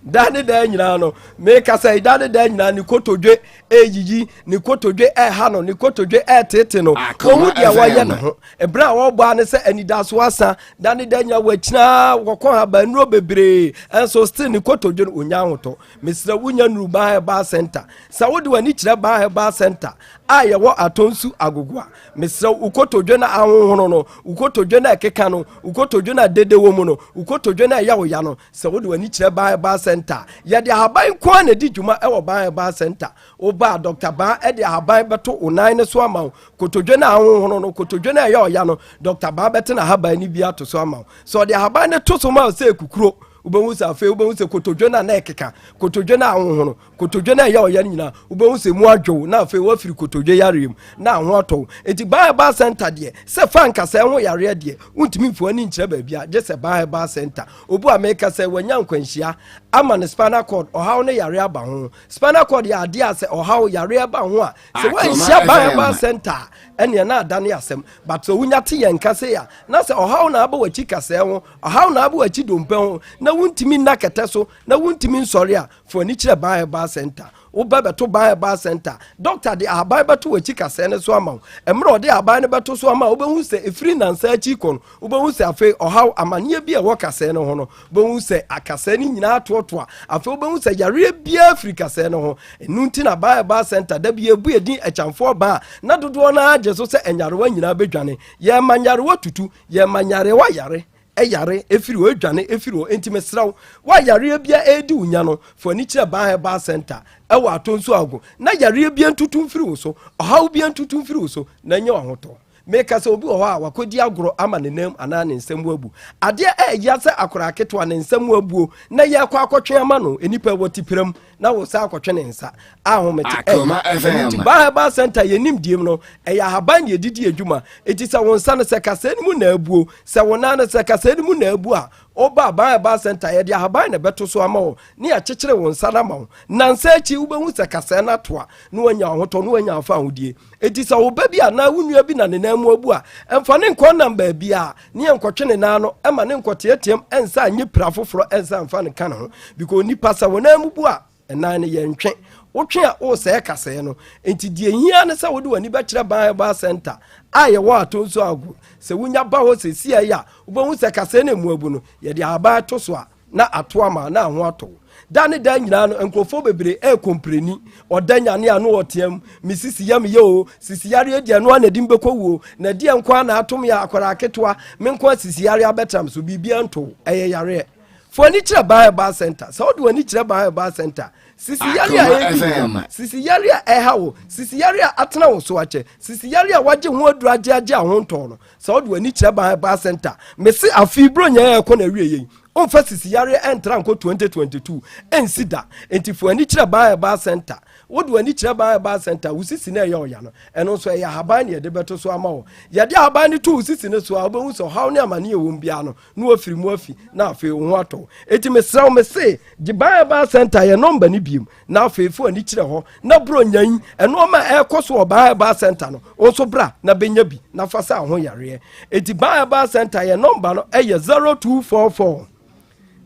daa ne daa nyinaa no mekasa yi daa ne daa nyinaa ne kotodwe ɛyiyi ne kotodwe ɛha no ne kotodwe ɛtete no wɔn deɛ wɔyɛ ne ho ɛberɛ a wɔbɔ ano sɛ anidaso asa daa ne daa nyinaa wɔakyina wɔkɔ ha baanuro bebree ɛnso still ne kotodwe no onya ahotɔ. Mesrɛ wonya nuru Ban Herbal Center. Sɛ wode w'ani kyerɛ Ban Herbal Center a yɛwɔ Atonsu Agogo a, mesrɛ wo kotodwe no ahonhono no, wo kotodwe no ɛkeka no, wo kotodwe no a dede wɔ mu no, wo kotodwe no ɛyɛ wo ya no, sɛ wode w'ani kyerɛ Ban Herbal Center a, yɛde ahaban nko ara na ɛdi dwuma wɔ Ban Herbal Center. Woba a, Dr. Ban de ahaban bɛto wo nan no so ama wo. Kotodwe no ahonhono no, kotodwe no ɛyɛ ɔya no, Dr. Ban bɛte n'ahaban no bi ato so ama wo. Sɛ ɔde ahaban no to so ma wo sɛ ekukuro, wobɛhu sɛ afei wobɛhu sɛ kotodwe no a na ɛkeka, kotodwe no a ahohono, kotodwe no a ɛyɛ ɔya no nyinaa, wobɛhu sɛ mu adwow na afei woafiri kotodwe yareɛ mu na aho atɔ wo. Enti Ban Herbal Center deɛ, sɛ fa nkasɛɛ ho yareɛ deɛ, wontumi mfa w'ani nkyerɛ baabi a, gye sɛ Ban Herbal Center. Obu a meka sɛ wanya nkwanhyia ama ne spinal cord ɔhaw ne yareɛ aba ho. Spinal cord yɛ adeɛ a sɛ ɔhaw yareɛ ba ho a, sɛ woanhyia Ban Herbal Center a, ɛneɛ na adane asɛm. But sɛ wonya te yɛn nka sei a, na sɛ ɔhaw na aba w'akyi kasɛɛ ho, ɔhaw na aba w'akyi dompe ho, na wontumi nna kɛtɛ so, na wontumi nsɔre a, fa w'ani kyerɛ Ban Herbal Center. Woba bɛto Ban Herbal Center, dɔkta de ahaban bɛto w'akyi kasɛɛ no so ama wo. Mmerɛ ɔde ahaban no bɛto so ama wo, wobɛhu sɛ ɛfiri nnansa akyi kɔ no, wobɛhu sɛ afei ɔhaw, amanneɛ bi a ɛwɔ kasɛɛ no ho no, wobɛhu sɛ akasɛɛ no nyinaa atoatoa. Afei wobɛhu sɛ yareɛ biara firi kasɛɛ no ho. Ɛno nti na Ban Herbal Center da bi yɛbu yɛn din Akyamfoɔ Ban a, na dodoɔ no ara gye so sɛ nyarewa nyinaa bɛdwane. Yɛma nyarewa tutu, yɛma nyarewa yare, yare firi hɔ, dwane firi hɔ. Enti mesrɛ wo, wo a yareɛ biara redi wo nya no, fa w'ani kyerɛ Ban Herbal Center wɔ Atonsu Ago na yareɛ biara ntutu mfiri wo so, ɔhaw biara ntutu mfiri wo so na nya w'ahotɔ. Meka sɛ obi wɔ hɔ a wakɔdi agorɔ ama ne nan mu anaa ne nsa mu abu. Adeɛ a ɛya sɛ akwadaa ketewa ne nsa mu abuo na yɛrekɔ akɔtwe ama no, nnipa wɔ tipiram na wosan akɔtwe ne nsa a ahomete ɛya. Ɛno nti Ban Herbal Center yɛn nimdeɛ mu no, ɛyɛ ahaban na yɛde di adwuma. Enti sɛ wo nsa no sɛ kasɛɛ no mu na abuo, sɛ wo nan no sɛ kasɛɛ no mu na abu a, woba Ban Herbal Center yɛde ahaban na ɛbɛto so ama wo na yɛakyekyere wo nsa no ama wo. Nnansa akyi wobɛhu sɛ kasɛɛ no atoa na woanya ahotɔ na woanya afahodie. Enti sɛ wo ba bi anaa wo nua bi na ne nan mu abu a, mfa ne nkɔ nam baabiara ne yɛnkɔtwe ne nan ano ma ne nkɔteateam nsa nye pira foforɔ nsa mfa no nka ne ho. Because nipa sɛ wo nan mu bu a, nan no yɛntwe. Wotwe a wosɛe kasɛɛ no. Enti deɛ hia ne sɛ wode w'ani bɛkyerɛ Ban Herbal Center a yɛwɔ Atonsu Ago. Sɛ wonya ba hɔ seesei a, wobɛhu sɛ kasɛɛ no emu abu no, yɛde ahaban to so a, na ato ama na ho atɔ wo. Da ne da nyinaa no, nkurɔfoɔ bebree ɛrekompreni. Ɔda nyane a na ɔteam, me sisi yɛ me yɛ o, sisi yareɛ deɛ ɛno ara na ɛde me bɛkɔ wuo, na ɛdeɛ nko ara na ato me a akwadaa ketewa, me nko ara sisi yareɛ abɛtra me so, biribiara nto wo, ɛyɛ yareɛ. Fa w'ani kyerɛ Ban Herbal Center. Sɛ wode w'ani kyerɛ Ban Herbal Center, sisi yareɛ a ɛredi wo, sisi yareɛ a ɛha wo, sisi yareɛ a atena wo so akyɛ, sisi yareɛ a wagye ho aduro agye agye a ho ntɔɔ no, Sɛ wode w'ani kyerɛ Ban Herbal Center, mese afei Buronya yi a ɛkɔ na awie yei, womfa sisi yareɛ ɛntra nkɔ 2022, ɛnsi da. Enti fa w'ani kyerɛ Ban Herbal Center. Wode w'ani kyerɛ Ban Herbal Center, wo sisi no ɛyɛ ɔya no, ɛno nso ɛyɛ ahaban na yɛde bɛto so ama wo. Yɛde ahaban no to wo sisi no so a, wobɛhu sɛ ɔhaw ne amaneɛ ɛwɔ mu biara no, na wafiri mu afi, na afei wo ho atɔ wo. Enti mesrɛ wo, mese, gye Ban Herbal Center yɛ nɔmba no biom, na afei fa w'ani kyerɛ hɔ, na Buronya yi, nnoɔma a ɛrekɔ so wɔ Ban Herbal Center no, wo nso bra na bɛnya bi na fa sa ho yareɛ. Enti Ban Herbal Center yɛ nɔmba no ɛyɛ 0244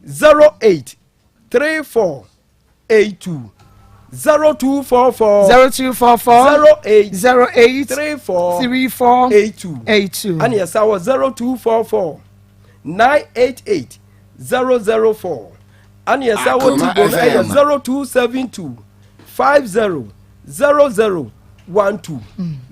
08 34 82 0244 0244 08 08 34 34 82 82. Ɛne ɛsa wɔ 0244 988 004. Ɛne ɛsa wɔ Akoma Tigo no ɛyɛ FM. 0272 50 00 12.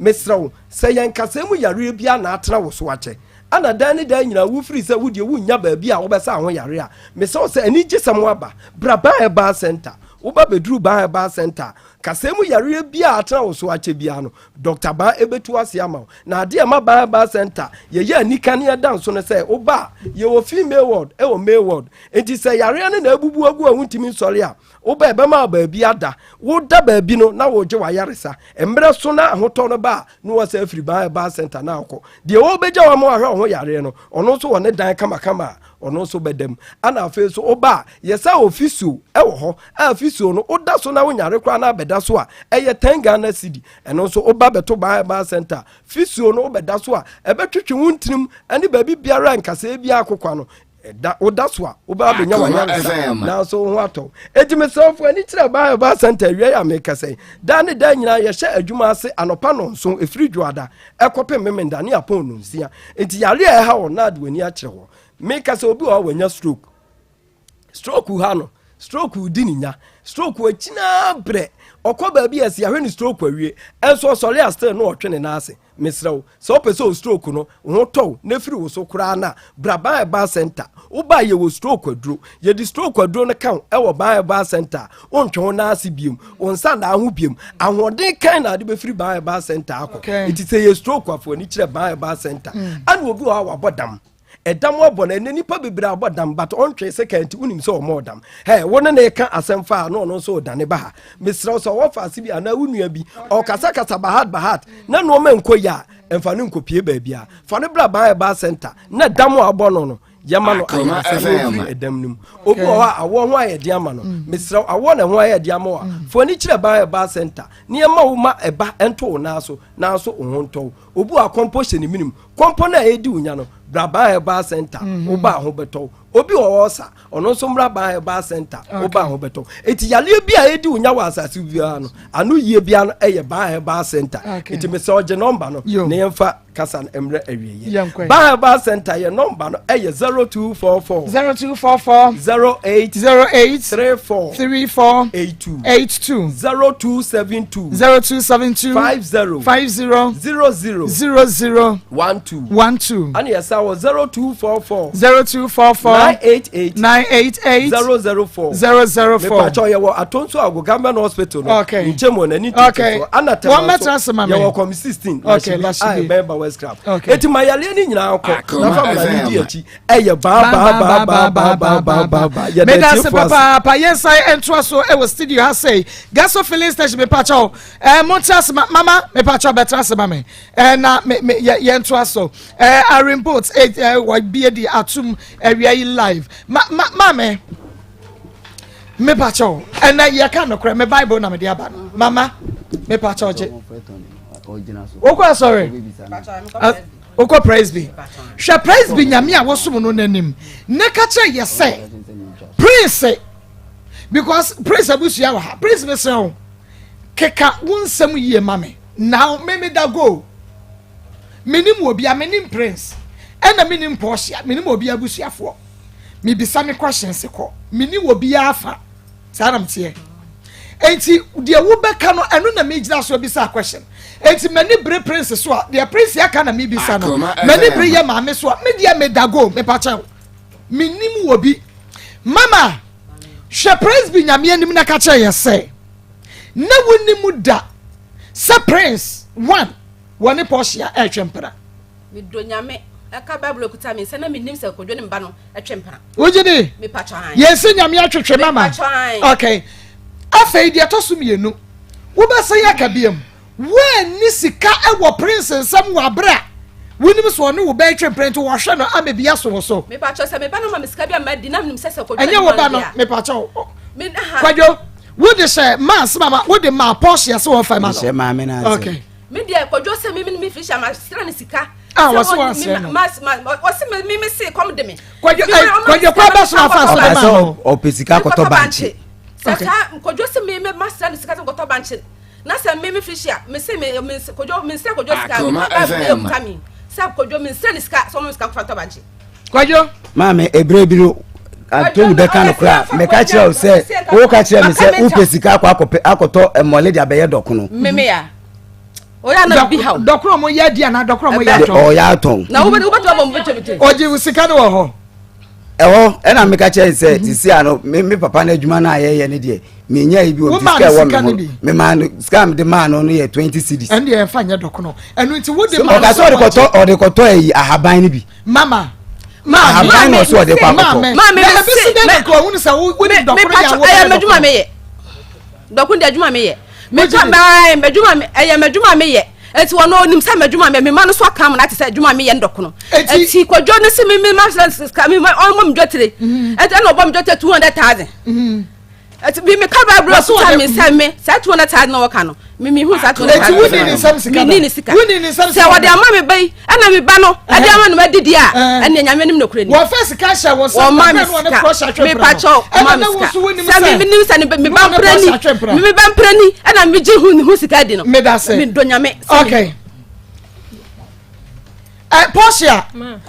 Mesrɛ wo, sɛ yɛn kasɛɛ mu yareɛ biara na atena wo so akyɛ, Ana daa ne daa nyinaa wofiri sɛ wo deɛ wonnya baabi a wobɛsa ho yare a, mesrɛ wo sɛ anigyesɛm aba. Bra Ban Herbal Centre. Woba bɛduru Ban Herbal Centre a, kasɛɛ mu yareɛ biara a atena wo so akyɛ biara no, Dɔkta Ban bɛtu ase ama wo. Na adeɛ a ɛma Ban Herbal Centre yɛyɛ anika ne yɛda nso ne sɛ, woba a, yɛwɔ female ward wɔ male ward. Enti sɛ yareɛ no na abubu agu a wontumi nsɔre a, Wo ba, ɛbɛma wo baabi ada. Woda baabi no, na woregye w'ayaresa. Mmerɛ so na ahotɔ no ba a, na woasan afiri Ban Herbal Centre na akɔ. Deɛ ɔrebɛgya wo ama wahwɛ wo ho yareɛ no, ɔno nso wɔ ne dan kamakama a ɔno nso bɛda mu. Ɛna afei nso woba a, yɛsan wɔ physio wɔ hɔ a physio no, woda so na wonyare koraa na abɛda so a, ɛyɛ 10 Ghana cedi. Ɛno nso woba bɛto Ban Herbal Centre a, physio no wobɛda so a, ɛbɛtwetwe wo ntirim ne baabi biara a nkasɛɛ biara akokwa no. Ɛda woda so a wobɛ abɛnya w'ayaresa nanso wo ho atɔ wo. Enti mesrɛ wo fa w'ani kyerɛ Ban Herbal Center awia yi a mekasa yi. Daa ne daa nyinaa yɛhyɛ adwuma ase anɔpa nnɔnson ɛfiri Dwoada ɛkɔpem Memenda ne apɔn nnɔnsia. Enti yareɛ a ɛha wo no ade w'ani akyerɛ hɔ. Mekasa obi wɔ hɔ a wanya stroke. Stroke ha no, stroke di ne nya. Stroke akyinaa brɛ. Ɔkɔ baabi a ɛsi ahwɛ ne stroke awie. Ɛnso ɔsɔre a still na ɔtwe ne nan ase. Mesrɛ wo, sɛ wopɛ sɛ wo stroke no, wo ho tɔ wo na ɛfiri wo so koraa no a, bra Ban Herbal Center. Woba a, yɛwɔ stroke aduro. Yɛde stroke aduro no ka wo wɔ Ban Herbal Center a, wontwe wo nan ase biom, wo nsa nna ho biom. Ahoɔden kan na ade bɛfiri Ban Herbal Center akɔ. Nti sɛ yɛ stroke a, fa w'ani kyerɛ Ban Herbal Center. Ɛna obi wɔ hɔ a wabɔ dam. Ɛdam abɔ no ɛnɛ nipa bebree abɔ dam but ɔntwee sekan nti wonim sɛ ɔmɔɔ dam. Hɛ wo ne ne ka asɛm fa a na ɔno nso ɔdane ba ha. Mesrɛ wo sɛ ɔwɔ faase bi anaa wo nua bi ɔkasakasa bahat bahat na nnoɔma nkɔ yie a ɛmfa no nkɔpie baabia. Fa no bra Ban Herbal Center na dam a abɔ no no yɛma no ayaresa na ɔmfiri ɛdam no mu. Obi wɔ hɔ a awoɔ ho ayɛ den ama no. Mesrɛ wo awoɔ na ɛho ayɛ den ama wo a fa w'ani kyerɛ Ban Herbal Center na yɛma wo ma ɛba ɛnto wo nan so nanso wo ho ntɔ wo. Obi wɔ akɔmpɔ hyɛ ne menem Kɔmpɔ no a ɛredi wo nya no, bra Ban Herbal Center, mhm. woba a ho bɛtɔ wo. Obi wɔ hɔ sa, ɔno nso mmra Ban Herbal Center, woba a ho bɛtɔ wo. Eti yareɛ bi a ɛredi wo nya wɔ asase biara no, ano yie biara no ɛyɛ Ban Herbal Center. Eti mesɛ ɔgye nɔmba no na yɛmfa kasa no mmerɛ awieɛ. Ban Herbal Center yɛ nɔmba no ɛyɛ 0244 0244 08 08 34 34 82 82 0272 0272 50 50 00 00 12 12 ɛna yɛsa wɔ 0244 0244 988 988 004 004 mepatwɛ yɛwɔ atonso ago government hospital no okay. nkyɛn mu n'ani tete okay. so ana tɛma nso yɛwɔ kɔm 16 okay. lashibi a ɛbɛn ba west club okay. eti ma yareɛ ne nyinaa kɔ na fa mma ne di akyi ɛyɛ baa baa baa baa baa baa baa baa baa yɛda meda ase atiefo ase papaapa yɛnsan ntoa so wɔ studio ha sei gaso filling station mepakyɛw ɛɛ montra ase ma mama mepakyɛw bɛtra ase ma me ɛɛ na me me yɛ yɛntoa so ɛɛ arimbot ɛɛ wɔbie di atum awia yi live ma ma maame mepakyɛw ɛnɛ yɛka nokorɛ me bible na mede aba no mama mepakyɛw gye wokɔ asɔre Wokɔ Presby. Hwɛ Presby nyame a wosom no n'anim na ka kyerɛ yɛ sɛ Prince because Prince abusua wɔ ha. Prince mesrɛ wo keka wo nsɛm yie ma me. Now me me da go. Menim obi a menim Prince ɛna menim Portia menim obi abusuafoɔ. Mebisa me questions kɔ. Meni obi afa. Saa na meteɛ. Enti deɛ wobɛka no ɛno na megyina so abisa question. Enti m'ani bere Prince so a deɛ Prince aka na mebisa no. M'ani bere yɛ maame so a me deɛ meda go mepakyɛw. Menim wɔ bi. Mama hwɛ Prince bi nyame anim na ka kyerɛ yɛ sɛ na wonim da sɛ Prince one wɔne Portia ɛretwe mpena. Medɔ Nyame. Ɛka Bible ekuta me nsa na menim sɛ Kwadwo ne me ba no twe mpena. Wogye di? Mepatwɔ an. Yɛn sɛ Nyame atwetwe mama. Mepatwɔ an. Okay. Afei deɛ ɛtɔ so mmienu, wobɛsan aka biam. Woanni sika wɔ Prince nsam wɔ abere a wonim sɛ ɔne wo bɛn twe mpena nti wɔhwɛ no ama bi aso wo so. Mepatwɔ sɛ me ba no ma me sika bi a madi na menim sɛ sɛ Kwadwo Ɛnyɛ wo ba no, mepatwɔ. Kwadwo, wode hyɛ maa mama, wode maa Portia sɛ wɔmfa ma no. Hyɛ maame no ase. Okay. Me deɛ kwadwo sɛ me me Felicia ma srɛ no sika. Ah, wɔsi wɔn asrɛ no. Ma ma wɔsi me me me se kɔm de me. Kwadwo ɛ kwadwo kɔ abɛ so afa asrɛ ma no. Ɔpɛ sika akɔtɔ bankye. Sɛ saa kwadwo sɛ me me ma srɛ no sika sɛ nkɔtɔ bankye. Na sɛ me me Felicia me se me me kwadwo me nsrɛ kwadwo sika me ba ba me kuta mi. Sɛ kwadwo me nsrɛ no sika sɛ ɔmo sika nkɔtɔ bankye. Kwadwo. Maame ebere bi no Antoni bɛka no koraa mɛka kyerɛ wo sɛ woka kyerɛ me sɛ wopɛ sika akɔ akɔpɛ akɔtɔ mmɔle de abɛyɛ dɔkono. Mmemme ya. Oya na bi ha. Dɔkono mo yɛ di ana dɔkono mo yɛ atɔn. Ɔyɛ atɔn. Na wobɛ wobɛtumi abɔ mo bɛtɛ bɛtɛ. Ɔgye sika no wɔ hɔ. Ɛhɔ ɛna meka kyerɛ sɛ sisi ano me me papa no adwuma no a yɛyɛ no deɛ menya yi bi wɔ nti sika ɛwɔ me ho me maa no sika a mede maa no no yɛ 20 cedis. Ɛno deɛ ɛmfa nyɛ dɔkono ɛno nti wode maa no ɔka sɛ ɔde kɔtɔ ɔde kɔtɔ ayi ahaban no bi. Mama ahaban na ɔsɛ ɔde kɔ akɔtɔ. Maame na ebi si dɛ na nka ɔhunu sɛ wo ne dɔkono yɛ awɔ ɛyɛ m'adwuma meyɛ dɔkono deɛ adwuma meyɛ metɔ mɛɛ m'adwuma ɛyɛ m'adwuma meyɛ eti wɔn onim sɛ m'adwuma meyɛ mema no so aka mu na te sɛ adwuma meyɛ ndɔkono eti kwadwo ne se mi mi ma sika mi ma ɔmo mi dwetire eti ɛna ɔbɔ mi dwetire 200,000. Eti bi mi ka Bible so ta mi sɛ mi saa 200,000 na wɔka no mi mi hu saa 200,000. Eti wuni ni nsɛm sika mi ni ne sika. Wuni ni nsɛm sika. Sɛ wɔde ama mi ba yi ɛna mi ba no ɛde ama no ma didi a ɛna nyame anim na okure ni. Wɔfɛ sika hyɛ wɔ sɛ wɔn ma mi sika mi pa kyɛw ɔma mi sika sɛ mi mi nim sɛ mi ba mpere ni mi ba mpere ni ɛna mi gye hu ne ho sika di no. Mi da se. Mi dɔ nyame. Okay. Ɛ Portia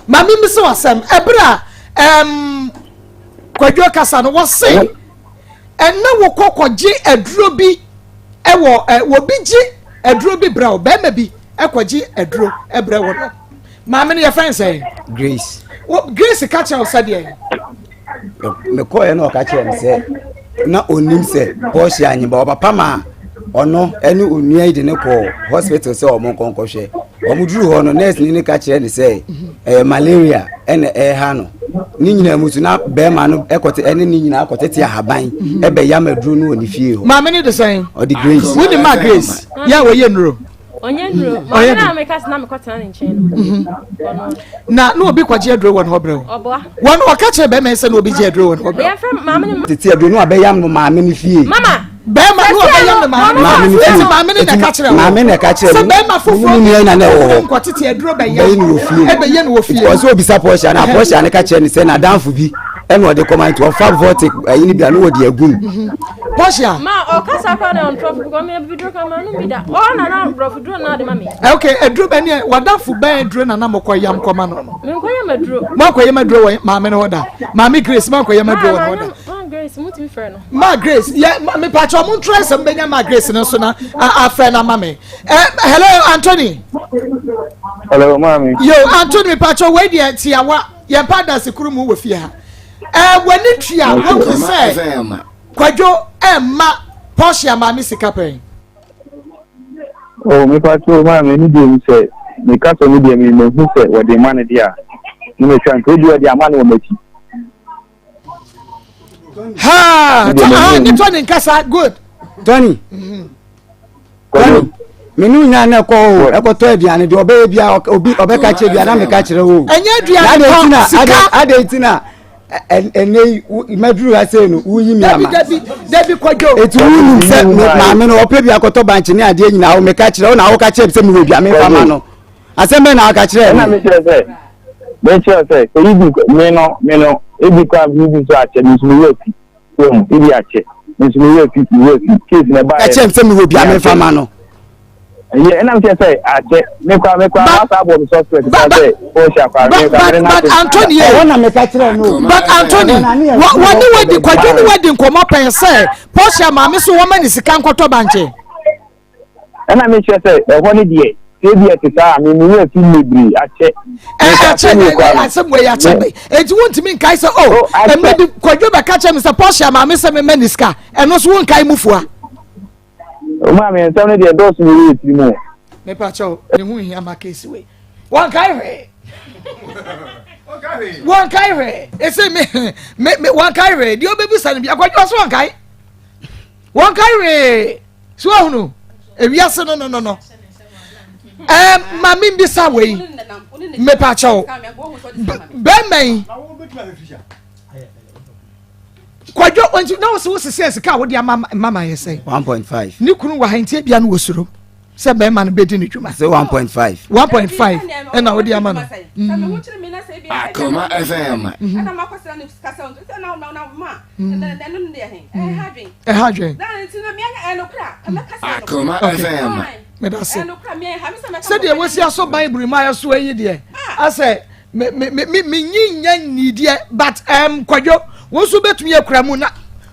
maame mi sɛ wasɛm ɛbere a ɛm. Kwadwo kasa no wɔse ɛna wokɔ kɔgye aduro bi ɛwɔ ɛ wɔbi gye aduro bi brɛ wo bɛrima bi ɛkɔgye aduro ɛbrɛ wo no maame no yɛfrɛ sɛn. Grace. Wo Grace ka kyerɛ wo sɛdeɛ. Mekɔɛ na ɔka kyerɛ me sɛ na onim sɛ Portia anyimba ɔpapa ma ɔno ɛne onua yi de ne kɔɔ hospital sɛ ɔmo nkɔnkɔhwɛ wɔn duru hɔ no nurse ni ne ka kyerɛ ne sɛ ɛyɛ malaria ɛna ɛreha no ne nyinaa mu so na bɛrima no ɛkɔte ɛne ne nyinaa akɔtete ahaban ɛbɛ yam aduro no wɔ ne fie hɔ. Maame ne de sɛn. Ɔde Grace. Wo ni ma Grace yɛ a wɔyɛ nnuro. Ɔnyɛ nnuro maame na meka sɛ na mekɔtena ne nkyɛn no. Na na obi kɔgye aduro wɔ ne hɔ brɛ wo. Ɔboa. Wɔn ɔka kyerɛ bɛrima yi sɛ na obi gye aduro wɔ ne hɔ brɛ wo. Yɛfrɛ maame ne. Tete aduro no abɛyam no maame ne fie. Mama. Bɛrima no ɔbɛyam no maame maame ne fie. Eti maame ne na ɛka kyerɛ wo. Maame na ɛka kyerɛ sɛ bɛrima foforɔ bi na na ɛwɔ hɔ. Nkɔtete aduro bɛyam. Bɛyɛ no wɔ fie. Ɛbɛyɛ no wɔ fie. Ɔsɛ obisa Portia na Portia ne ka kyerɛ ne sɛ n'adamfo bi ɛna ɔde kɔma nti ɔfa vortic ɛyi ne bi a ne wɔde agum. Portia. Ma ɔkasa kora na ɔntrɔfo because me abibiduro kan ma no bi da. Ɔɔ na na brɔfo duro na ɔde ma me. Okay, aduro bɛ ne wadamfo bɛn aduro na na mokɔ yam kɔma no no. Me nkɔ yam aduro. Mo akɔ yam aduro wɔ maame no hɔ da. Maame Grace mo akɔ yam aduro wɔ hɔ da. Ma Grace mo tumi frɛ no. Ma Grace yɛ mepatwa ɔmo ntura sɛ mbɛnya Ma Grace no so na afrɛ na ama me. Eh, hello Anthony. Hello maame. Yo Anthony mepatwa wei deɛ tiawa yɛn pa dansi kuru mu wɔ fie ha. Eh, w'ani tua wɔn sɛ kwadwo ɛmma Portia maame sika pɛn. Oh, mepa kyɛw maame ne deɛ mu sɛ meka sɛ ne deɛ me mahu sɛ wɔde ma no deɛ a ne metwa nka ebi wɔde ama no wɔ m'akyi. Ha! Ah, ne Tony nkasa good. Tony. Tony. Me ne nya na ɛkɔ o ɛkɔtɔ aduane deɛ ɔbɛyɛ bia obi ɔbɛka kyerɛ bia na meka kyerɛ o. Ɛnyɛ aduane tɔ sika. Adɛn ti na ɛnɛ yi mɛduru ha sei no woyi mi ama. Dabi dabi kwadwo. Eti wonim sɛ maame no ɔpɛ bi akɔtɔ bankye ne adeɛ nyinaa wo meka kyerɛ wo na woka kyerɛ sɛ mewɔ dua memfa ma no. Asɛm bɛn na aka kyerɛ me? Ɛna mekyerɛ sɛ mekyerɛ sɛ eyi bi me no me no ebi kora bi bi so akyɛ me nso mewɔ afi wɔn ebi akyɛ me nso mewɔ afi mewɔ afi case na ɛbaeɛ. Ɛkyerɛ sɛ mewɔ bi a memfa ma no. Ɛyɛ ɛna mekyerɛ sɛ akyɛ me kora me kora wasa abɔ me suspect kora sɛ ɔhyɛ akora me kora me but Anthony ɛhɔ na meka kyerɛ no. But Anthony wɔne wadi kwadwo ne wadi nkɔmmɔ pɛn sɛ Portia maame so wɔma ne sika nkɔtɔ bankye. Ɛna mekyerɛ sɛ ɛhɔ no deɛ sɛ ebi ɛte saa a me me werɛ fi bebree akyɛ. Akyɛ na asɛm wei akyɛ me eti wontumi nkae sɛ o oh, mmerɛ bi kwadwo bɛka kyerɛ me sɛ Portia maame sɛ mema ne sika ɛno so wonkae mu fua. Ɔmaa me nsɛm no deɛ dɔɔso me werɛ firi mu. Mepa kyɛw ne ho hia ma case wei wɔnkae hwee wɔnkae hwee ɛsɛ me me wɔnkae hwee deɛ ɔbɛbisa no bi akwadwo so wɔnkae wɔnkae hwee. So ahunu ewiase no no no no. Ɛɛ ma mi bisa wei mepa kyɛw bɛrima yi kwadwo nti na wosɛ wosesɛ sika a wode ama mama yɛ sɛ. 1.5. Ne kunu wɔ ha nti ebia no wɔ suro sɛ bɛrima no bɛdi ne dwuma. Sɛ 1.5. 1.5 ɛna wode ama no. Akoma FM. Ɛha dwen. Akoma FM. Meda se. Sɛdeɛ wɔsi asɔ Bible mu ayɛ so ayi deɛ asɛ me me me me nyi nya nni deɛ but um, kwadwo wo nso bɛtumi akura mu na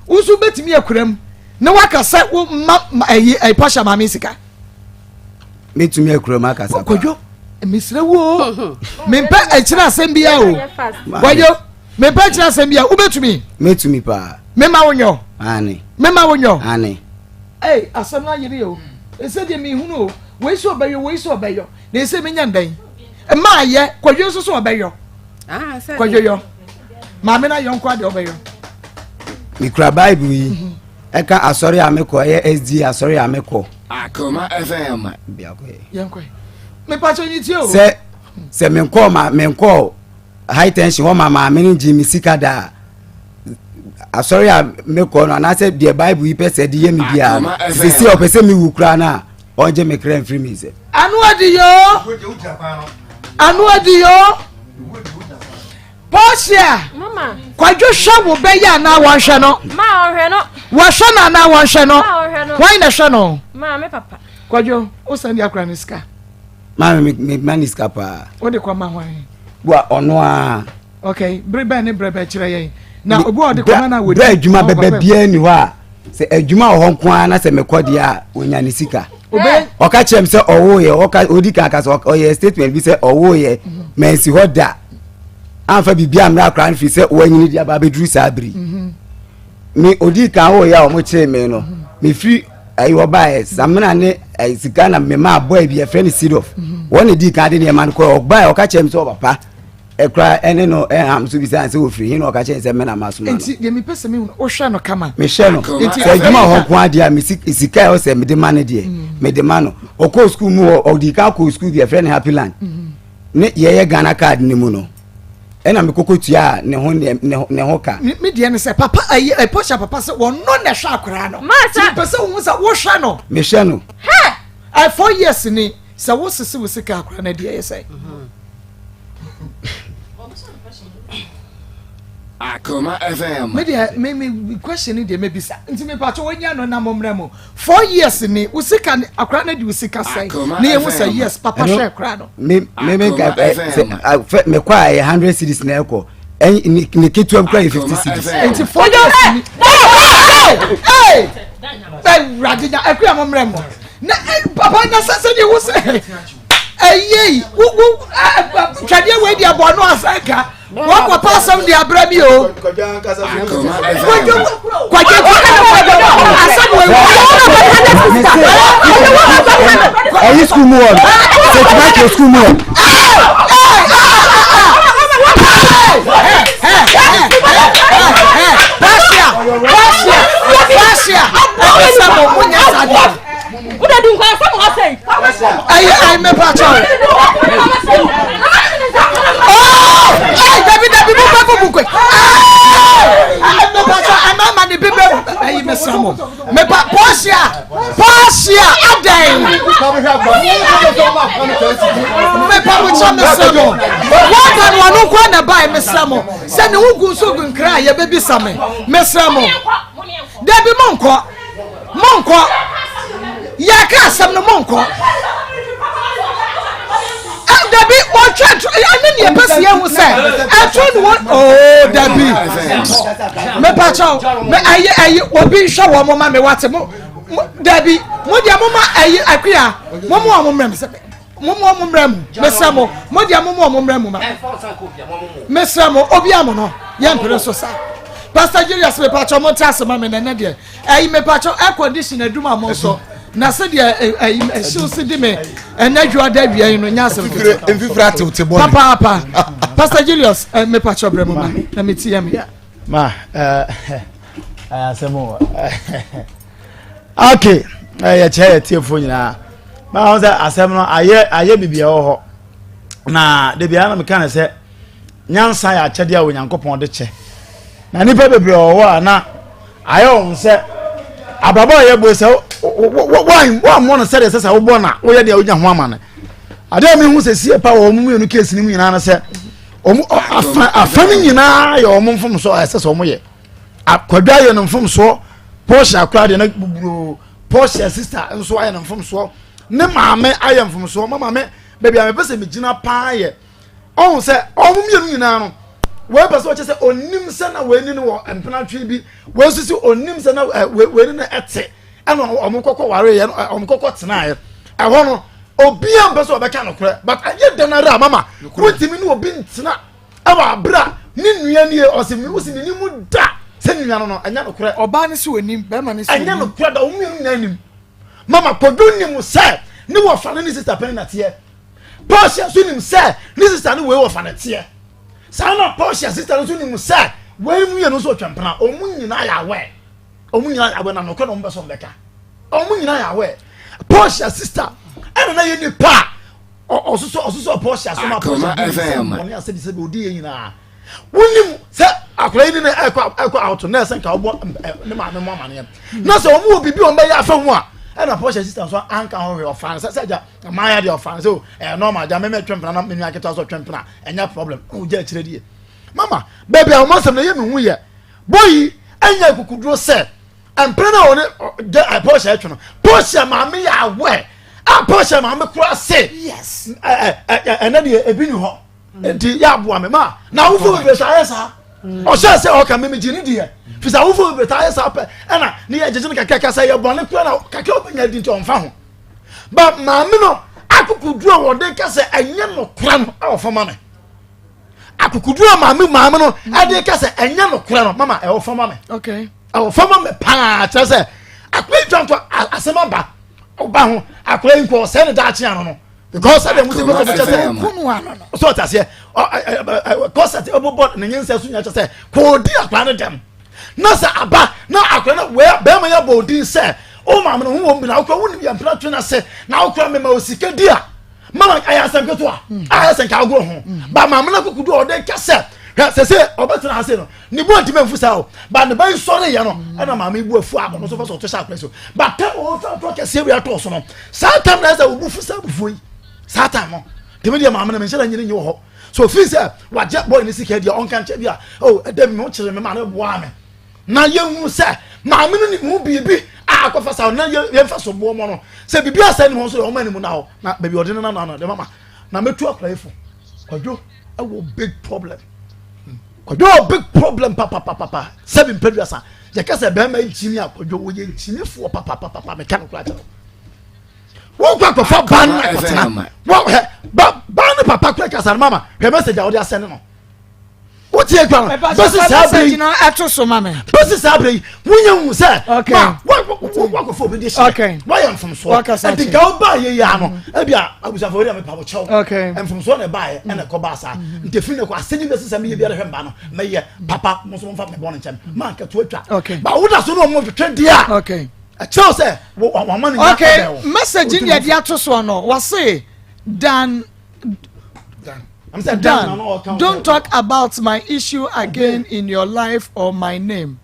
wo nso bɛtumi akura mu na waka sɛ wo ma ɛyi ɛyi pɔhyɛ maame sika. Mɛtumi akura mu akasa paa. Kwadwo, mesrɛ wo o. Mempɛ akyire asɛm biara o. Kwadwo, mempɛ akyire asɛm biara. Wobɛtumi? Mɛtumi paa. Mema wo nyɔ. Ane. Mema wo nyɔ. Ane. Ei, asɛm no ayere o. Ɛsɛ deɛ mehunu o. Wei sɛ ɔbɛyɔ, wei sɛ ɔbɛyɔ. Na ɛsɛ menya ndɛn? Mmaa yɛ, Kwadwo nso sɛ ɔbɛyɔ. Ah, Kwadwo yɔ. Maame no ayɔ nko adeɛ ɔbɛyɔ. Mekura Bible yi. Mhm. Ɛka asɔre a mekɔ ɛyɛ SDA asɔre a mekɔ. Akoma FM. Biako yɛ. Yɛnkɔ yi. Mepakyɛ nyi tie o. Sɛ sɛ menkɔɔ ma menkɔɔ high tension hɔ ma maame no gye me sika daa asɔre a mekɔ no anaasɛ deɛ Bible yi pɛ sɛ de yɛ me biara no sisi ɔpɛ sɛ mewu koraa no a ɔngye me kra mfiri me nsam. Ano adi yoo. Ano adi yoo. Portia, Kwadwo hwɛ wo bɛyɛ anaa wɔnhwɛ no? Ma ɔhwɛ no. Wɔhwɛ no anaa wɔnhwɛ no? Ma ɔhwɛ no. Wɔn na hwɛ no. Ma me papa. Kwadwo, wo sɛn de akora ne sika? Maame me me ma ne sika paa. Wo de kɔ ma hwan? Wa ɔno a. Okay, bere bɛn ne bere bɛ kyerɛ yɛn. Na obi a ɔde kɔma na wɔdi. Bere adwuma bɛbɛ biara ni hɔ a sɛ adwuma wɔ hɔ nko ara na sɛ mekɔ deɛ a ɔnya ne sika. Ɔka kyerɛ me sɛ ɔwoeɛ ɔka ɔdi kan ka sɛ ɔyɛ statement bi sɛ ɔwoeɛ mansi hɔ da amfa biribi ammrɛ akora no firi sɛ wanyini de aba abɛduru saa bere mhm. me ɔdi kan woeɛ a wɔkyeree me no mhm. mefiri ɛyi ɔbaeɛ samina ne ɛyi sika na mema abɔɛ bi yɛfrɛ no sidof mhm. wɔn na di kan de nneɛma no kɔ ɔbaeɛ ɔka kyerɛ me sɛ ɔpapa ɛkura ɛne no ɛham so bisa sɛ ofiri hin na ɔka kyerɛ sɛ mena ma soma no. Nti deɛ mepɛ sɛ mehu no wohwɛ no kama. Mehwɛ no sɛ adwuma wɔ hɔ nko adeɛ a me sika ɛwɔ sɛ mede ma no deɛ mm. mede ma no ɔkɔɔ sukuu mu hɔ ɔdi kan kɔɔ sukuu bi ɛfrɛ no happy land mm-hmm. ne yɛyɛ Ghana card ne mu no ɛna mekɔkɔ tua ne ho ne ho ka. Me deɛ ne sɛ papa ayi ɛpɔhyɛ papa sɛ wɔno na ɛhwɛ akwaraa no. Ti mepɛ sɛ wohu sɛ wohwɛ no. Mehwɛ no. Hɛ 4 years ni sɛ wosese wo sika akwaraa no deɛ yɛ sɛ. Akoma FM. Me deɛ me me question ni deɛ me bisa nti me pato wɔn no na mo mmerɛ mo 4 years ni wo sika ni akora no di wo sika sɛn ne yɛn ho sɛ yes papa hwɛ akora no. Me me me nka ɛ sɛ fɛ me kɔ a ɛyɛ 100 cedis na ɛkɔ ɛn ne ne ketewa bi kora yɛ 50 cedis. Nti 4 years ni ee ɛwurade nya akuya mo mmerɛ mo na papa na sɛ sɛ deɛ wo sɛ ɛyɛ wo wo twɛdeɛ wei deɛ bɔ no asɛn ka wɔn papa asɛm de abrɛ mi o kwadwo kwadwo asɛm wei wɔ ɛyi sukuu mu wɔ no sɛ tuma sukuu mu wɔ. Pasia, pasia, pasia, ɛsɛ sɛ mo mo nyɛ saa deɛ. Wode di nkwa asɛm hɔ sɛn. Ɛyɛ ayi mɛpa kyɛw. Oh, ɛy dabi dabi mo bɛ bubu kwe. Ɛy mɛpa kyɛw ɛmɛ ma ne bi bɛ ɛyi mɛsra mo. Mɛpa pɔsia pɔsia adɛn. Mɛpa mo kyɛw mɛsra mo. Wɔn ba no ɔno nkwa na ba yɛ mɛsra mo. Sɛ ne ho gu nso gu nkira a yɛbɛbisa me mɛsra mo. Dabi mo nkɔ. Monkɔ. Yɛka asɛm no monkɔ. Dabi wɔtwa nto ɛne neɛ pɛ sɛ yɛhu sɛ ɛto ne wɔ oo dabi mepakyɛw me ɛyi ɛyi obi nhwɛ wɔn mo ma me wate mo dabi mo deɛ mo ma ɛyi akuya mo mo wɔn mmerɛ mi sɛ mo mo wɔn mmerɛ mu mesrɛ mo mo deɛ mo mo wɔn mmerɛ mu ma mesrɛ mo obi amo no yɛ mpere so sa Pastor Julius mepakyɛw mo nte ase ma me nɛnɛ deɛ ɛyi mepakyɛw air condition adum a mo nso na sɛdeɛ ɛyi ɛhyew si di me ɛnɛ dwa da wia yi no nyɛ asɛm ketewa mfifiri atew bɔ papaapa Pastor Julius ɛ mepakyɛw brɛ mo ma na me ti yɛ me ya. Ma ɛɛ asɛm o okay yɛ kyerɛ yɛ tiefo nyinaa ma wɔn sɛ asɛm no ayɛ ayɛ bibi ɛwɔ hɔ na debi ara na meka ne sɛ nyansa yɛ akyɛdeɛ a Onyankopɔn de kyɛ na nipa bebree wɔ hɔ a na ayɛ wɔn sɛ abrabɔ a yɛbɔ sɛ wɔammɔ no sɛdeɛ ɛsɛ sɛ wobɔ na woyɛ deɛ wonya ho ama no adeɛ a mehu sɛ sie pa wɔ wɔn mmienu case no mu nyinaa no sɛ wɔn afa afa no nyinaa yɛ wɔn mfomsoɔ a ɛsɛ sɛ wɔn yɛ akwadwa yɛ no mfomsoɔ Portia akora deɛ no buburoo Portia sister nso ayɛ no mfomsoɔ ne maame ayɛ mfomsoɔ ma maame baabi a mepɛ sɛ megyina paa yɛ ɔho sɛ ɔmo mmienu nyinaa no wei pɛ sɛ ɔkyɛ sɛ onim sɛ na wei ni no wɔ mpenatwe bi wei nso sɛ onim sɛ na wei ni no ɛte ɛna ɔmo kɔkɔ wareɛ ɔmo kɔkɔ tenaeɛ ɛhɔ no. Obiara mpɛ sɛ ɔbɛka nokorɛ but ɛnyɛ dɛn ara a mama wontumi ne obi ntena ɛwɔ abere a ne nua nie ɔse me wosi ne mu da sɛ ne nua no no ɛnyɛ nokorɛ. Ɔbaa no sɛ onim bɛrima no sɛ ɛnyɛ nokorɛ da wɔn mmienu nyinaa nim mama Kwadwo nim sɛ ne wɔfa ne ne sista pɛn na teɛ Portia nso nim sɛ ne sista no wei wɔfa ne teɛ saa na Portia sista no nso nim sɛ wei mmienu nso ɔtwɛmpena wɔn nyinaa yɛ awɛ wɔn nyinaa yɛ awɛ na nokorɛ na wɔn bɛ sɛ wɔn bɛka. Wɔn nyinaa yɛ aware. Portia sister ɛna na yɛ nipa a ɔsosɔ ɔsosɔ Portia so ma Portia di sɛ bɔne asɛ bi sɛ bi odi yɛ nyinaa. Wonim sɛ akwadaa yi ne na ɛkɔ ɛkɔ out na ɛsɛ nka ɔbɔ ne maame mu amaneɛ. Na sɛ wɔn wɔ biribi wɔn bɛyɛ afa ho a ɛna Portia sister nso anka ho hwee ɔfa no sɛ sɛ agya maa yɛ deɛ ɔfa no sɛ ɛyɛ normal agya mɛmɛ twɛn mpena na me nua ketewa so twɛn mpena ɛnyɛ problem ɔgya akyerɛ die. Mama baabi a wɔn asɛm na ɛyɛ me hu yɛ bɔyi ɛnyɛ kukuduro sɛ Mpere na ɔne ɛ Portia ɛtwe no Portia maame yɛ awɛ a Portia maame kura se ɛ ɛ ɛnɛ deɛ ebi ni hɔ nti yɛ aboa mi ma na awofo bebree saa ayɛ saa ɔhyɛ sɛ ɔka mímí gyi ne deɛ fisa awofo bebree saa ayɛ saa pɛ ɛna ne yɛ gyegye no kakra kasa yɛ bɔne kura na kakra ɔbɛnya di nti ɔnfa ho ba maame no akokoduro a wɔde kasa ɛnyɛ no kura no ɛwɔ fama mi akokoduro a maame maame no ɛde kasa ɛnyɛ no kura no mama ɛwɔ fama mi. Okay. Ɛwɔ fam ama paa kyerɛ sɛ akora yi twa nto asɛm aba ɔba ho akora yi nkɔ ɔsɛe ne daakye ano no because sɛdeɛ mo si pɛ sɛ mo kyɛ sɛ sɛ ɔte aseɛ kɔsɛt ɛbobɔ ne nyinsɛ so nyɛ kyɛ sɛ kɔɔdi akora no dɛm na sɛ aba na akora no wɛ bɛrima yɛ bɔ odin sɛ o maame no ho wɔm bi na akora wonim yɛ mpena twe no ase na akora mema osika di a mama ɛyɛ asɛm ketewa a ɛyɛ sɛ nka agorɔ ho ba maame no akokodu a ɔde ka sɛ hwɛ sɛ sɛ ɔbɛtena ha se no ne bu antumi amfu saa o ba ne ba yi sɔre yɛ no ɛna maame bu afu a ɔno nso fɛ sɛ ɔto hyɛ akora so ba tam ɔfa ɔtɔ kɛseɛ wei atɔ so no saa tam na ɛsɛ ɔbu fu saa abufuo yi saa tam no tèmi deɛ maame no menhyɛ da nyini nyi wɔ hɔ so ofin sɛ wagye bɔɔl ne sika deɛ ɔnka nkyɛn bi a o ɛdɛ mi ho kyerɛ me ma ne boa me na yɛhu sɛ maame no nim ho biribi a akɔfa saa na yɛmfa so boɔ mɔ no sɛ biribi asɛ ne ho nso deɛ ɔma anim na hɔ na baabi ɔde no na no deɛ mama na mɛtu akora yi fo kwadwo ɛwɔ big problem kwadwo wɔ big problem papapapapa sɛbi mpɛduasa yɛka sɛ bɛrima nkyini a kwadwo wɔyɛ nkyinifoɔ papapapapa meka no kora kyerɛ wọ́n kɔ akɔfa ban no akɔtena wọ́n hɛ ba ban no papa kura kasa no mama hwɛ message a wɔde asɛn no wotie kura no bɛsi saa bere yi ɛto so ma me bɛsi saa bere yi wonyɛ hu sɛ ma wakɔfo obi de hyɛ wayɛ mfomsoɔ ɛnti nka wobaa yɛ yia no ebi a abusuafo wei deɛ mepa wo kyɛw mfomsoɔ na ɛbaeɛ ɛna ɛkɔ baa saa nti efiri ne kɔ asɛnyi bɛsi sɛ meyɛ biara hwɛ mba no mɛyɛ papa mo nso momfa mebɔ no nkyɛn ma nka to atwa ba woda so ne ɔmo twetwe deɛ a ɛkyerɛw sɛ wɔama no nya okay message ni yɛde ato soɔ no wɔse dan Dan, Dan, don't talk about my issue again in your life or my name.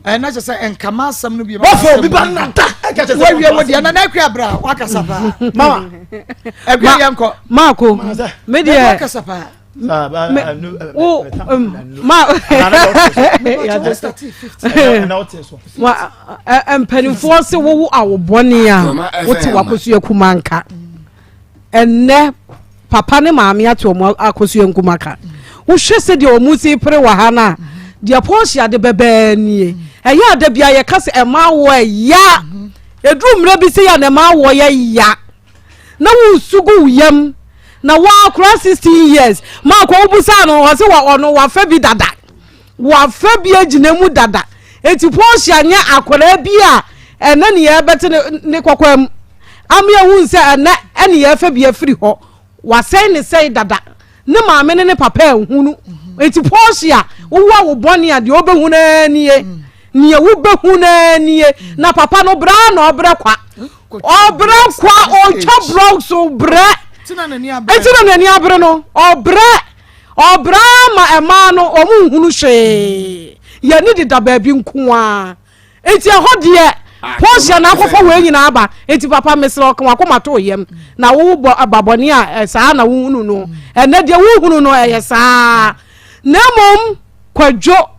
ɛna kyɛ sɛ nkama asɛm no bi wɔfɔ obi ba nna da ɛka kyɛ sɛ wɔawie wo deɛ nana akua bra wakasa paa mama akua yɛ nkɔ maako me deɛ wakasa paa wo ma mpanimfoɔ se wowo awobɔne a wote wakosua kuma nka Ɛnnɛ, papa ne maame ate wɔn akosua nkuma ka. Wohwɛ sɛdeɛ wɔn si pere wɔ ha no a, deɛ Portia de bɛbɛɛ nie. Ɛyɛ a da bia yɛka sɛ ɛma awoɔ ɛya. Ɛduru mmerɛ bi sɛ yɛ na ɛma awoɔ yɛ ya. Na wosu gu wo yam. Na woakora 16 years. Maakɔ wobusaa no, ɔse ɔno wafa bi dada. Wafa bi agyina mu dada. Enti Portia nyɛ akwadaa bi a ɛnɛ ne yɛbɛte ne ne kɔkɔa mu ama yɛahu sɛ ɛnɛ ɛne yɛfa bi afiri hɔ. Wasɛe ne sɛe dada. Ne maame ne ne papa anhunu. Enti Portia, wowɔ awo bɔne a deɛ wobɛhu no ara nie. Nea wobɛhu no ara nie. Na papa no brɛ ara na ɔbrɛ kwa. Ɔbrɛ kwa, ɔtwa blocks brɛ. Enti na n'ani abere no. Ɔbrɛ. Ɔbrɛ ara ma mmaa no wɔn nhunu hwee. Yɛn ani deda baabi nko ara. Nti ɛhɔ deɛ Portia na akɔfa wei nyinaa aba. Nti papa mesrɛ ɔka wakoma to yam. Na wo bɔ aba bɔne a saa na wohunu no. Ɛnɛ deɛ wohunu no ɛyɛ saa. Na mmom kwadwo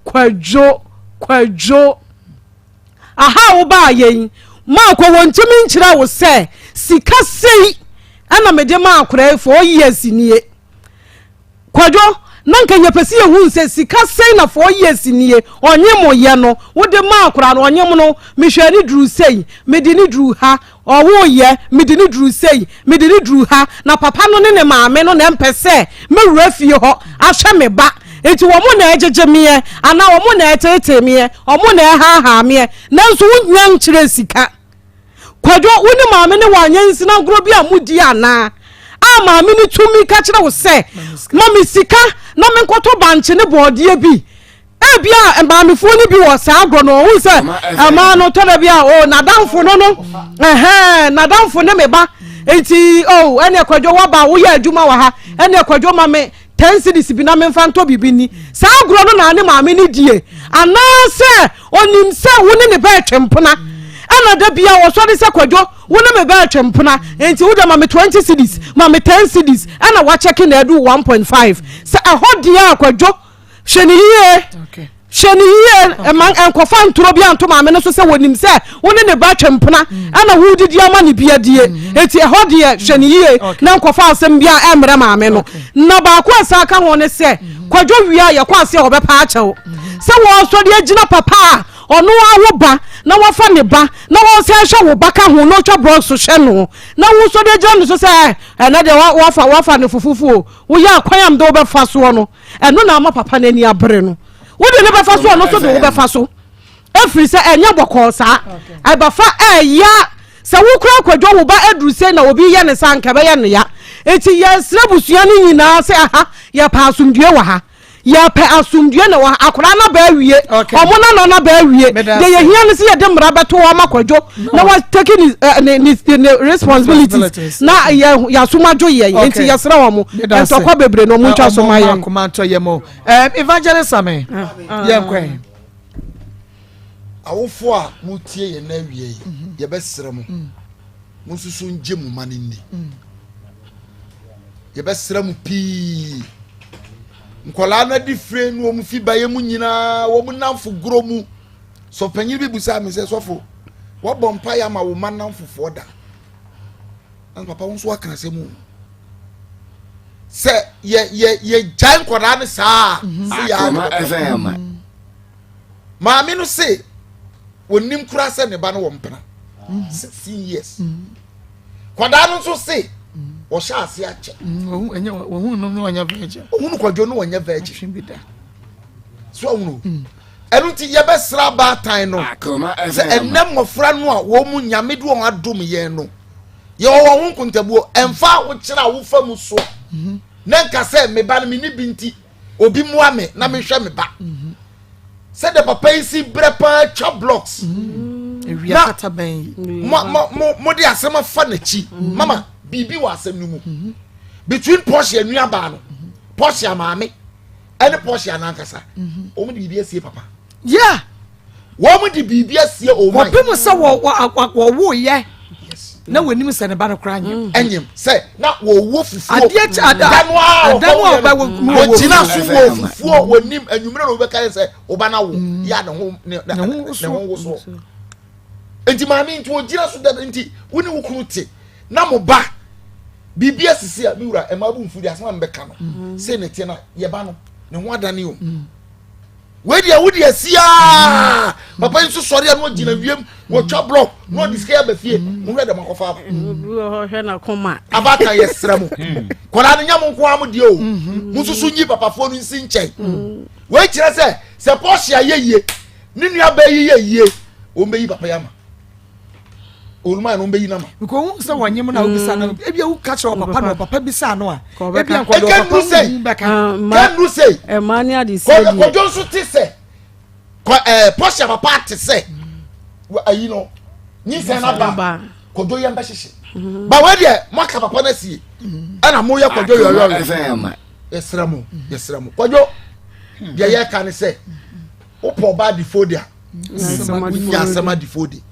kwadwo kwadwo. Aha a wobaa yɛn maakɔ wɔntumi nkyerɛ wo sɛ sika sei ɛna mede maa akwadaa yi 4 years nie. Kwadwo, na nka yɛpɛ sɛ yɛhu sɛ sika sɛn na 4 years nie ɔnye mo yɛ no wode maa akwadaa no ɔnye mo no mehwɛɛ ne duru sei mede ne duru ha. Ɔwoeɛ, mede no duruu sei, mede no duruu ha, na papa no ne ne maame no na ɛmpɛ sɛ mɛwura fie hɔ ahwɛ me ba, nti wɔn na ɛgyegye meɛ, anaa wɔn na ɛteetee meɛ, wɔn na ɛhaahaa meɛ, nanso wonnya nkyerɛɛ sika. Kwadwo, wo ne maame no wɔ anyansina agorɔ bi a modi anaa? A maame no tumi ka kyerɛ wo sɛ, ma me sika na menkɔtɔ bankye ne bɔɔdeɛ bi. Ebia maamefoɔ no bi wɔ saa agorɔ no, ɔhu sɛ ɛmaa no tɔ da bi a, o n'adamfo no no, ɛhɛn, n'adamfo ne me ba, nti o ɛne Kwadwo waba, woyɛ adwuma wɔ ha, ɛne Kwadwo ma me 10 cedis bi na memfa ntɔ biribi nni. Saa agorɔ no na ne maame no die, anaasɛ onim sɛ wo ne ne bɛɛtwe mpena, ɛna da bia wɔsɔre sɛ Kwadwo wo ne me bɛɛtwe mpena, nti wode ma me 20 cedis, ma me 10 cedis, ɛna wakyɛke na adu 1.5. Sɛ ɛhɔ deɛ a Kwadwo hwɛ ne yie, hwɛ ne yie, ɛma nkɔfa ntorɔ bi anto maame no so sɛ wɔnim sɛ wo ne ne ba twe mpena mm. ɛna wodidi ama ne bi adie mm. eti ɛhɔ deɛ hwɛ ne yie na nkɔfa asɛm bi a ɛmmerɛ maame no. Na baako a ɛsan ka ho ne sɛ mm. Kwadwo wie a yɛkɔ ase a wɔbɛpa akyɛw sɛ wɔsɔre agyina papa a ɔno awo ba na wafa ne ba na wɔsɛ hwɛ wo ba ka ho na ɔtwa blɔk so hwɛ no na wosɔre agyina no so sɛ ɛnɛ deɛ wafa wafa no fufufuo woyɛ akwan a mede wobɛfa soɔ no. Ɛno na ama papa no ani abere no. Wode no bɛfa so, ɔno nso de wo bɛfa so. Ɛfiri sɛ ɛnyɛ bɔkɔɔ saa. Ɛbɛfa ɛya sɛ wokura akwadwo wo ba aduru sei na obi yɛ ne saa nka ɛbɛyɛ no ya. Enti yɛsrɛ abusua no nyinaa sɛ aha yɛpɛ asomdue wɔ ha. Yɛpɛ asomdue na wɔ ha. Akwadaa no aba awie. Ɔmo nana no aba awie. Deɛ yɛhia no sɛ yɛde mmara bɛto hɔ ama kwadwo na wa take ne eh, ne ne ne responsibilities na yɛ yɛasom adwo yɛn. Enti yɛsrɛ wɔn ntɔkwa bebree na wɔn ntwa so ma yɛn. Akoma ntɔ yɛn mu. Evangelist Ame, ah, ah. yɛn kwan. Awofo a motie yɛn na awie yi, mhm. yɛbɛsrɛ mo, mm. mo nso so ngye mo ma no nni. Mm. Yɛbɛsrɛ mo pii. Nkwadaa no adi fire ne wɔn fi bayɛ mu nyinaa, wɔn nnamfo gorɔ mu. Sɔpanyin bi busaa me sɛ, sɔfo, wabɔ mpaeɛ ama wo mma nnamfofoɔ da? Na papa wo nso aka asɛm o. Sɛ yɛ yɛ yɛgyae nkwadaa no saa a, mhm. sɛ yɛ ara mhm. Maame no se wɔnim koraa sɛ ne ba no wɔ mpena. 16 mhm. years. Kwadaa no nso se wɔhyɛ ase akyɛ. Ohun no no ɔnyɛ virgin. Ohun kwadwo no ɔnyɛ virgin. So ahunu. Ɛno nti yɛbɛsrɛ abaatan no sɛ ɛnnɛ mmɔfra no a wɔn mu Nyame de wɔn adom yɛn no, yɛwɔ wɔn ho nkontabuo. Ɛmfa ahokyerɛ a wofa mu so na nka sɛ me ba no menni bi nti obi mmoa me na menhwɛ me ba. Sɛdeɛ papa yi si brɛ paa twa blocks na mode asɛm afa n'akyi. Mama, biribi wɔ asɛm no mu. Between Portia nuabaa no, Portia maame, ɛne Portia n'ankasa mhm. wɔn de biribi asie papa. Yeah. Wɔn de biribi asie wɔn. Wɔpɛ mu sɛ wɔ wɔ wɔwo yɛ. Na wɔn anim sɛ ne ba no koraa nyim. Mm. Ɛnyim sɛ na wɔwɔ fufuo. Adeɛ kyɛ ada dano a ada no a ɔba wɔ wɔ wɔgyina so wɔ fufuo wɔn nim enyimire na wɔbɛka yɛ sɛ ɔba na wo mm. yɛ ne ho ne ne ho wosoɔ. Nti maame nti wɔgyina so dada nti wo ne wo kunu te na mo ba. Biribi asisi a, me wura, mmaa bo mfu deɛ asɛm a mebɛka no mm. sei na ɛteɛ na yɛba no ne ho adane o mm. wei deɛ wode asi aa mm. papa yi nso sɔre a na ɔgyina wiem wɔtwa blɔk na ɔde sika aba fie mohwɛ dɛm akɔfa aba abata yɛsrɛ mo kɔdaa no nya mo nko ara mo deɛ o mm-hmm. mo nso so nyi papafoɔ no nsi nkyɛn wei kyerɛ sɛ sɛ pɔhye ayɛ yie ne nua bɛyi yɛ yie wɔn bɛyi papa yi ama oluma no bɛyi nama. Nka ohun sɛ wɔnyem na obisa no mm. ebi ewu ka kyerɛ ɔpapa na ɔpapa bisa no a ebi nkɔdɔ ɔpapa hu bɛka. Kɛndu sɛ ɛmaa ne ade sie deɛ kɔdwo nso te sɛ kɔ ɛɛ pɔsia papa te sɛ ayi no nyinsɛn na ba kɔdwo yɛn bɛ hyehye mm-hmm. ba wei deɛ mo aka papa na sie ɛna mo yɛ kɔdwo yɔyɔyɔ yɛsrɛ mo yɛsrɛ mo kɔdwo deɛ yɛ ka ne sɛ wopɔ ɔbaa difo deɛ. Wonya asɛm adifo de.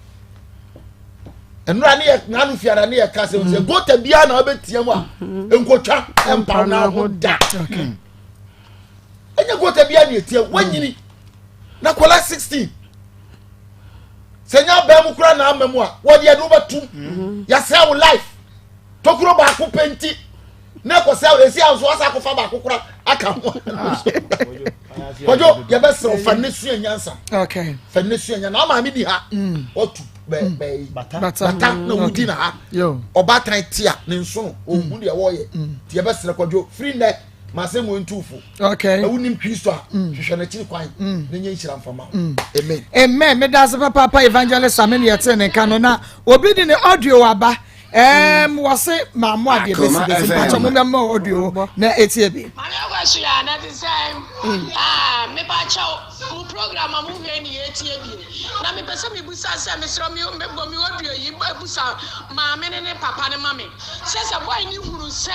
Nnora ne yɛ n'ano fiara ne yɛ ka sɛ sɛ gota biara na wabɛtia mu a mm-hmm. nkotwa mpaw na ho da. Ɛnyɛ gota biara na etia wanyini na kɔla 16 sɛ nya abɛn mu kura na ama mu a wɔde ɛde wobɛtum mm-hmm. yɛsɛ wo life tokuro baako pɛ nti na ɛkɔ sɛ esi a nso asa akɔfa baako kora aka ho kwadwo yɛbɛsrɛ fa ne sua nyansa fa ne sua nyansa na maame di ha ɔtu mm. bɛ bɛ bata bata na wodi na ha ɔbaatan tia ne nsono ohun deɛ wɔyɛ tiɛ bɛ srɛ kwadwo firi nnɛ ma sɛ mo ntu fo okay na wonim kristo a hwehwɛ n'akyiri kwan na nyɛ nhyira mfama amen amen meda ase papaapa evangelist ame ne yɛte ne nka no na obi de ne audio aba ɛɛm wɔse maa mo adeɛ bɛsi bɛsi mpakyɛ mo mɛma audio na ɛtie bi. Maame Akosua na te sɛn? Ah, mepakyɛw, mo program a mohwɛ ni yɛtie bi. Na mepɛ sɛ mebusa sɛ, mesrɛ me bɔ me audio yi busa maame ne ne papa no ma me. Sɛ sɛ boy no hunu sɛ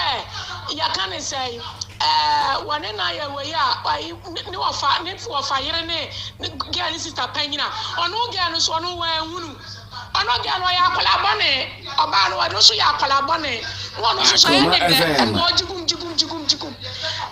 yɛka ne sɛn, ɛɛ wɔne no ayɛ wei a, ayi ne wɔfa ne wɔfa yere ne girl ne sister panyin a, ɔno girl no so ɔno wanhunu. Ɔno deɛ no ɔyɛ akwadaa bɔne, ɔbaa no ɔno nso yɛ akwadaa bɔne, na ɔno nso so ɛyɛ ne dɛ, ɛna ɔgye gum gye gum gye gum gye gum,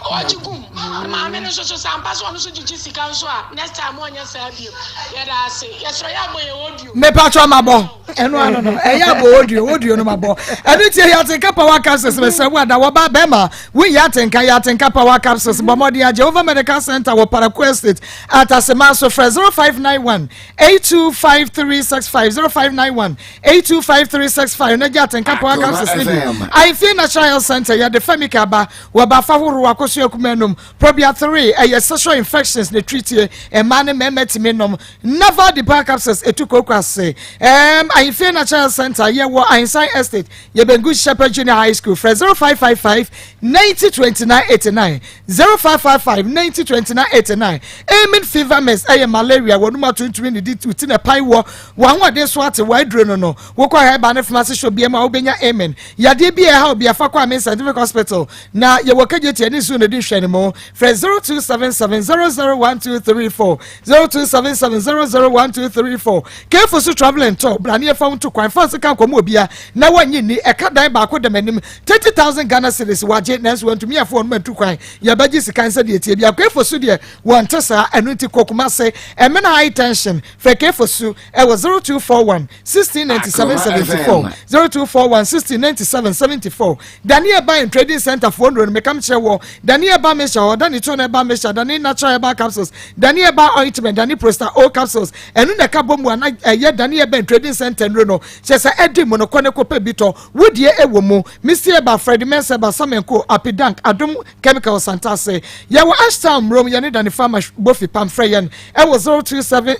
ɔgye gum. Maame no nso so sɛ ampa sɛ ɔno nso gyegye sika nso a, next time ɔnyɛ saa bio. Yɛda ase, yɛsrɛ yɛ abɔ yɛn audio. Mepatwɔ mabɔ ɛno ano no ɛyɛ abɔ audio audio no mabɔ ɛno tie yɛ atenka power capsules mesrɛ wo ada wɔba bɛrima woyɛ atenka yɛ atenka power capsules bɔ mmɔden a Jehovah Medical Center wɔ Paraku Estate atasema so frɛ 0591 825365 0591 825365 na gye atenka power capsules ne bi ahemfie national health center yɛde femika aba wɔba afa horow akɔso akuma anum probia 3 ɛyɛ sexual infections ne treatie mmaa ne mmarima tumi nom naval de power capsules etu kooko ase ɛɛm ahemfie national health center yɛwɔ ahensan estate yɛbɛngu shepherd junior high school frɛ 0555 90 29 89 0555 90 29 89 Amen fever mist ɛyɛ malaria wɔn mu atuntun ne di ti na ɛpae wɔ wɔn ahoɔden so ate wɔ aduro no no wokɔ herbal ne pharmacy shop bi mu a wobɛnya amen yadeɛ bi a ɛha obi afa kɔ Amen Scientific Hospital na yɛwɔ kagye ne nsuo na di nhwɛ ne mu frɛ 0277 001234 0277 001234 kefo so traveling tour brane ɛfa wo nto kwan fa sika nkɔmɔ obia na wɔnyi ni ɛka dan baako dɛm anim 30,000 Ghana cedis wagye nanso wantumi afo wɔn mantu kwan yɛbɛgye sika nsɛ deɛ tie bi akɔefo so deɛ wɔnte saa ɛno nti kɔ Kumase ɛmena high tension frɛ kefo so ɛwɔ 0241 1697 74 0241 1697 74 Daniel Ba and Trading Center foɔ nnuro no meka mekyerɛ wɔ Daniel Ba Mixture hɔ Dani Tone Ba Mixture Dani Natural Herbal Capsules Daniel Ba Ointment Dani Prosta O Capsules ɛno na ɛka bɔ mu a na ɛyɛ Daniel Ba and Trading Center nnuro no kyerɛ sɛ ɛdi mu no kɔ ne kɔpɛ bi tɔ Wo deɛ ɛwɔ mu. Misty Eba, Freddie Mensah Eba, Samenko, Apidank, Adom Chemicals Santase. Yɛwɔ Ashtown Mmrom, yɛne Danny Farmer Bofi Pam frɛ yɛn ɛwɔ 0273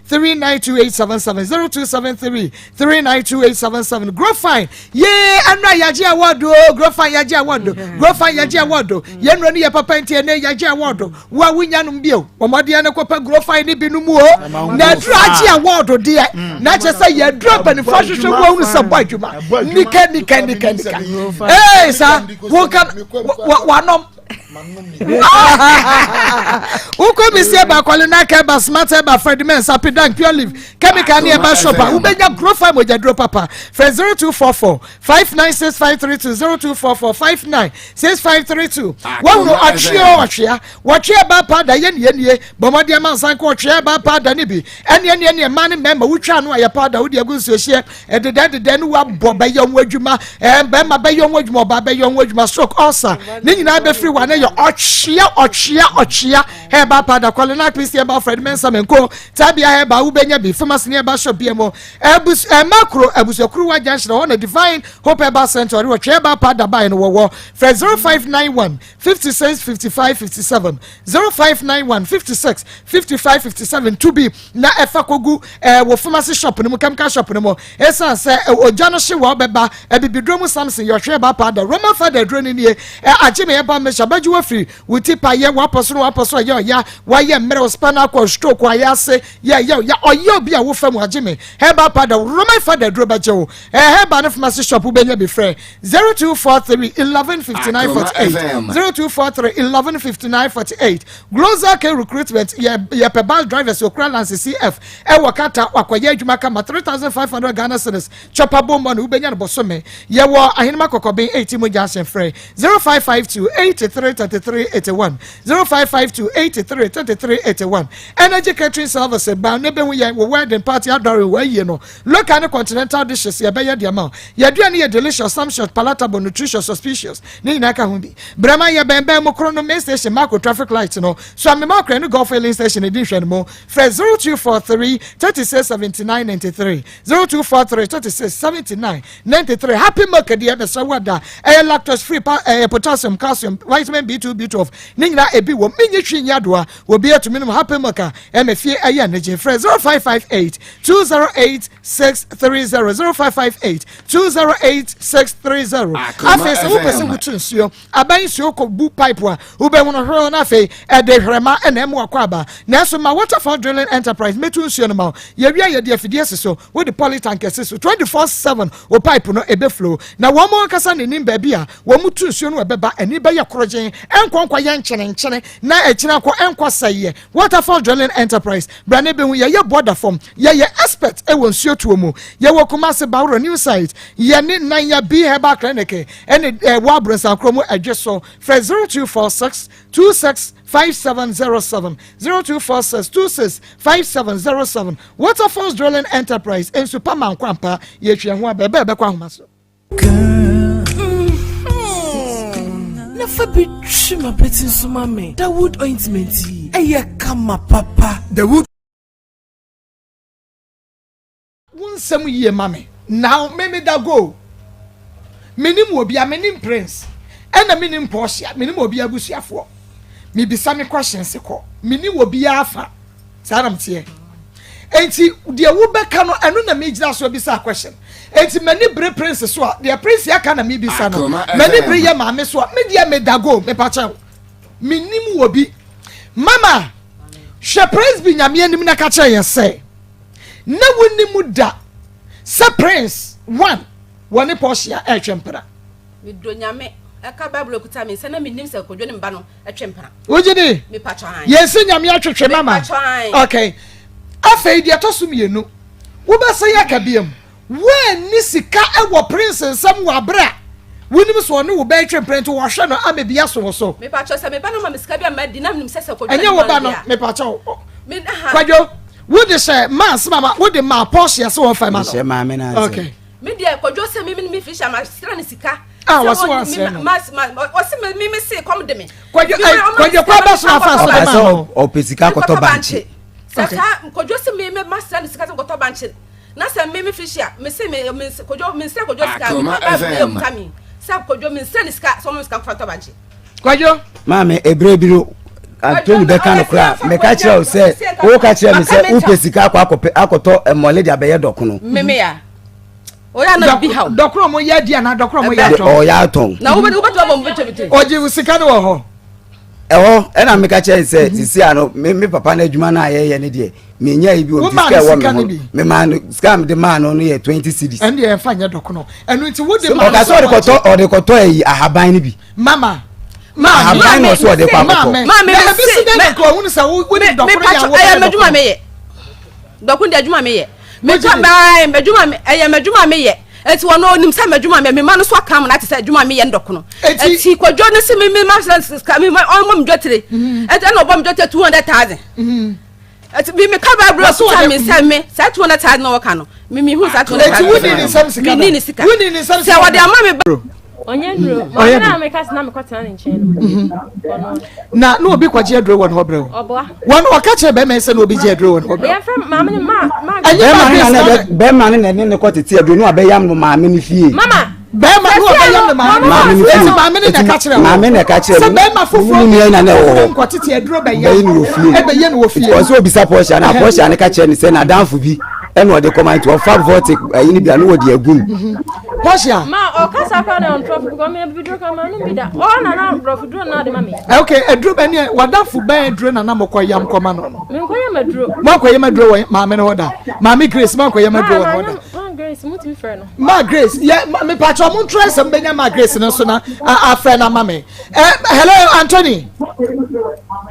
392877 0273 392877 Grow Fine yee ɛnura yagye award o Grow Fine yagye award o Grow Fine yagye award o yɛn nura no yɛ papa nti ɛnɛ yagye award o wo a wonya nom bio bɔ mmɔden no kɔpɛ grow fine no bi no mu o na aduru agye awɔɔdo deɛ mm. na kyerɛ sɛ yɛaduru mpanimfoɔ ahwehwɛ mu ahunu sɛ bɔ adwuma nika nika nika nika ee saa woka wanom wokɔ mi si ɛba akɔle na aka ɛba smart ɛba fred mens apidan pure leaf chemical ne ɛba shop a wobɛnya grow fine mogyaduro papa frɛ 0244 596532 0244 596532 wɔhunu ɔtwe o ɔtwea wɔtwe ɛba paa da yɛ nie nie bɔ mmɔden ama nsan kɔ ɔtwe ɛba paa da ne bi ɛne ɛne ɛne mmaa ne mmarima wotwa ano ayɛ paa da wode agu nsuo hyeɛ ɛdedɛ ɛdedɛ ne wabɔ bɛyɛ ho adwuma ɛɛ bɛrima bɛyɛ ho adwuma ɔbaa bɛyɛ ho adwuma stroke ulcer ne nyinaa bɛfiri wa ne yɛ ɔtwea ɔtwea ɔtwea ɛba paa da kɔle na akpesi ɛba fred mɛnsa mɛnko tabia ɛba wobɛnya bi famasi ne ɛba shop bi mu Abus ɛma kuro abusuakuruwa junction hɔ na Divine Hope Herbal Center ɔde wɔtwe herbal powder bae no wɔwɔ. Frɛ 0591 56 55 57 0591 56 55 57 tu bi na ɛfa kogu ɛɛ wɔ pharmacy shop no mu chemical shop no mu. Esan sɛ ogya no hye wɔ bɛba abibiduro mu Samson yɛ ɔtwe herbal powder Roman father aduro no nie ɛ agye me herbal mixture bɛgye wafiri wo ti pa yɛ wapɔ so no wapɔ so ɛyɛ ɔya wayɛ mmerɛw spinal cord stroke ayɛ ase Yɛ yɛ yɛ ɔyɛ obi a wofa mu agye me herbal powder Roman fada aduro bɛgye wo ɛɛ herbal ne pharmacy shop wobɛnya bi frɛ 0243 11 59 48 0243 11 59 48 Glozal K recruitment yɛ yɛpɛ bus drivers okura lance CF ɛwɔ kata wakɔyɛ adwuma kama 3500 Ghana cedis chopper bomb no wobɛnya no bɔsome yɛwɔ ahenema kɔkɔben 8 mu junction frɛ 0552 83 33 81 0552 83 33 81 Energy Catering Service ba ne bɛhu yɛn wɔ wedding party adɔre wɔ ayie no local ne continental dishes yɛbɛyɛ de ama wo. Yɛn aduane yɛ delicious, sumptuous, palatable, nutritious, suspicious ne nyinaa ka ho bi. Brɛma yɛ bɛnbɛn mu koro no main station Mako traffic light no so Amema Ɔkra ne Gulf filling station di nhwɛnimu. Frɛ 0243 36 79 93 0243 36 79 93 Happy Milk deɛ bɛsrɛ wo ada ɛyɛ lactose free pa ɛyɛ potassium, calcium, vitamin B2, B12 ne nyinaa ebi wɔ menyi hwi nyi adoa obi atumi nom Happy Milk a ɛma fie ɛyɛ anigye. Frɛ 0558 208 630 0558 208 630 Afei sɛ wopɛ sɛ wotu nsuo aban nsuo kɔ bu pipe a wobɛhunu horow na afei ɛde hwerɛma na ɛma wakɔ aba. Nanso ma Waterfall Drilling Enterprise mɛtu nsuo no ma wo. Yɛwie a yɛde afidie asi so, wode polytank asi so 24/7 wo pipe no ɛbɛ flow. Na wɔn ankasa na ɛnim baabi a wɔn tu nsuo no ɛbɛba, ani bɛyɛ korogyen, ɛnkɔ nkɔyɛ nkyenenkyene na akyiri akɔ ɛnkɔ sɛeɛ. Waterfall Drilling Enterprise, bra na bɛhu, yɛyɛ border fam, yɛyɛ expert wɔ nsuo tuo mu. Yɛwɔ Kumasi, Baworo New Site, yɛne Nanya B Herbal Clinic ɛne ɛwɔ Abronsankuro mu Ɛdwe so. Frɛ 0246 26 5707, 0246 26 5707. Waterfalls Drilling Enterprise, nsu pa ma nkwa mpa, yɛtwi ɛho aba, ɛbɛ ɛbɛkɔ ahoma so. Na fa bi twi m'apɛti nso ma me. Dawood ointment yi, ɛyɛ kama papa. Dawood. Wo nsɛm yie ma me now me me da go menim obia menim prince ɛna menim Portia menim obia abusuafoɔ mebisa me questions kɔ meni obia afa saa na meteɛ enti deɛ wobɛka no ɛno na megyina so abisa question enti m'ani bere prince so a deɛ prince aka na mebisa no m'ani bere yɛ maame so a me deɛ meda go mepakyɛw menim wɔ bi mama hwɛ prince bi nyame anim na ka kyerɛ yɛn sɛ Na wonnim da sɛ Prince one wɔ ne Portia ɛretwe mpena. Medɔ Nyame ɛka Bible ekuta me nsa na menim sɛ Kwadwo ne me ba no ɛtwe mpena. Wogye di? Mepatwɔ ae. Yɛn se Nyame atwetwe mama. Mepatwɔ ae. Okay. Afei deɛ ɛtɔ so mmienu, wobɛsan aka biam. Woanni sika wɔ Prince nsam wɔ abere a wonim sɛ ɔne wo ba retwe mpena nti wɔhwɛ no ama bi aso wo so. Mepakyɛw sɛ me ba no ma me sika bi a madi na menim sɛ sɛ Kwadwo na Ɛnyɛ wo ba no de ma mepakyɛw. Me aha. Kwadwo, wode hyɛ maa mama wode maa Portia sɛ wɔmfa ma no. Mehyɛ maame no ase. Okay. Me deɛ Kwadwo sɛ me me Felicia ma srɛ no sika. Ah, wɔse wɔasrɛ no. Ma ma wɔse me me me se kɔm de me. Kwadwo eh, Kwadwo kɔ abɛso afa so de ma no. Ɔpɛ sika kɔtɔ bankye. Sɛ saa Kwadwo se me me ma srɛ no sika sɛ nkɔtɔ bankye. Na sɛ me me Felicia me se me me Kojo me nsrɛ Kojo sika me Akoma ka Bible FM. yɛ kuta mi sɛ Kojo me nsrɛ ne sika sɛ ɔmo sika nfa ntɔ bankye. Kwadwo. Maame ebere bi no Antoni bɛka no koraa meka kyerɛ wo sɛ woka kyerɛ me sɛ wopɛ sika akɔ akɔpɛ akɔtɔ mmɔle de abɛyɛ dɔkono. Meme ya. Oya na bi haw. Dɔkono mo yɛ di ana dɔkono mo yɛ atɔn. Ɔyɛ atɔn. Na wo bɛ wo bɛ tuma bɔ mo bɛ twɛ bi te. Ɔgye sika no wɔ hɔ. Ɛhɔ ɛna meka kyerɛ sɛ sisi ano me me papa no adwuma no a yɛyɛ no deɛ menya yi bi wɔ nti sika ɛwɔ me ho memaa no sika a mede maa no no yɛ 20 cedis. Ɛno deɛ ɛmfa nyɛ dɔkono ɛno nti wode maa no ɔka sɛ ɔde kɔtɔ ɔde kɔtɔ ayi ahaban no bi. Mama ahaban na ɔsɛ ɔde kɔ akɔtɔ. Maame na ebi si dɛ na ɔhunu sɛ wo de dɔkono yɛ awo ɛyɛ mɛdwuma meyɛ dɔkono deɛ adwuma meyɛ mɛdwuma mɛdwuma ɛyɛ mɛdwuma meyɛ Eti wɔn onim sɛ m'adwuma mi mema no so aka mu na te sɛ adwuma mi yɛ ndɔkono. Eti kwadwo ne se mi mi ma sika mi ma ɔmo mi dwetire. Mhm. Eti ɛna ɔbɔ mi dwetire 200,000. Mhm. Eti mi mi ka Bible kuta mi sɛ mi sɛ 200,000 na wɔka no mi mi hu sɛ 200,000. Eti wuni ne nsam sika Mi ni ne sika. Wuni ne nsam sika. Sɛ wɔde ama mi ba. Ɔnyɛ duro. Maame na meka sɛ na mekɔtena ne nkyɛn no. Mhm. Na na obi kɔgye aduro wɔ ne hɔ brɛ o. Ɔboa. Wɔn ɔka kyerɛ bɛrima yi sɛ na obi gye aduro wɔ ne hɔ brɛ o. Yɛfrɛ maame no ma ma. Ɛnyɛ ma Bɛrima no na bɛrima no na ɛne ne kɔ tete aduro no abɛyam no maame no fie. Mama. Bɛrima no ɔbɛyam no maame maame no fie. Eti maame no na ɛka kyerɛ wɔn. Maame na ɛka kyerɛ sɛ bɛrima foforɔ bi na na ɛwɔ hɔ. Nkɔ tete aduro bɛyam. Bɛyɛ no wɔ fie. Ɛbɛyɛ no wɔ fie. Ɔsɛ obisa Portia na Portia no ka kyerɛ no sɛ n'adamfo bi ɛna ɔde kɔma nti ɔfa vortic ayi no bi a na wɔde agu mu. Mhm. Portia. Ma ɔkasa kora na ɔntrɔfo because me abibiduro ka ma no bi da. Ɔ na na brɔfo duro na ɔde ma me. Eh, okay, aduro bɛ ne wadafo bɛn aduro na na mokɔ yam kɔma no no. Me nkɔ yam aduro. Mo akɔ yam aduro wɔ maame no hɔ da. Maame Grace mo akɔ yam aduro wɔ hɔ da. Ma Grace mo tumi frɛ no. Ma Grace yɛ me pa kyɛ mo ntrɛ sɛ mbɛnya Ma Grace no so na afrɛ na ma me. Eh, hello Anthony.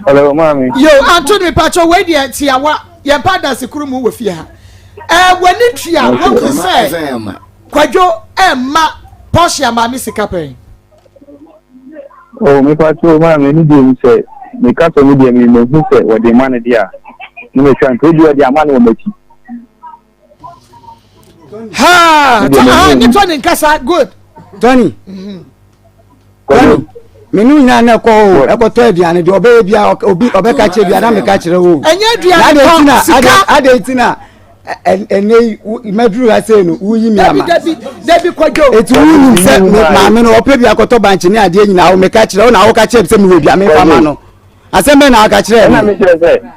Hello maame. Yo Anthony me pa kyɛ wei deɛ tiawa yɛn pa danse kuru mu wɔ fie ha. Eh, w'ani tua wɔn sɛ. Kwadwo ɛmma Portia maame sika pɛn. Oh, mepa kyɛw maa m'ani gye mu sɛ meka sɛ me deɛ me mahu sɛ wɔde ma no deɛ a ne metwa nto ebi wɔde ama no wɔ m'akyi. Ha! Ah, ne Tony nkasa good. Tony. Mm-hmm. Tony. Me ne nyinaa na ɛkɔ o ɛkɔtɔ aduane deɛ ɔbɛyɛ bia obi ɔbɛka kyerɛ bia na meka kyerɛ o. Ɛnyɛ aduane tɔ sika. Adɛn ti na ɛnɛ yi mɛduru ha sei no woyi mi ama. Dabi dabi kwadwo. Eti wonim sɛ maame no ɔpɛ bi akɔtɔ bankye ne adeɛ nyinaa wo meka kyerɛ wo na woka kyerɛ sɛ mewɔ bi a memfa ma no. Asɛm bɛn na aka kyerɛ me? Ɛna mekyerɛ sɛ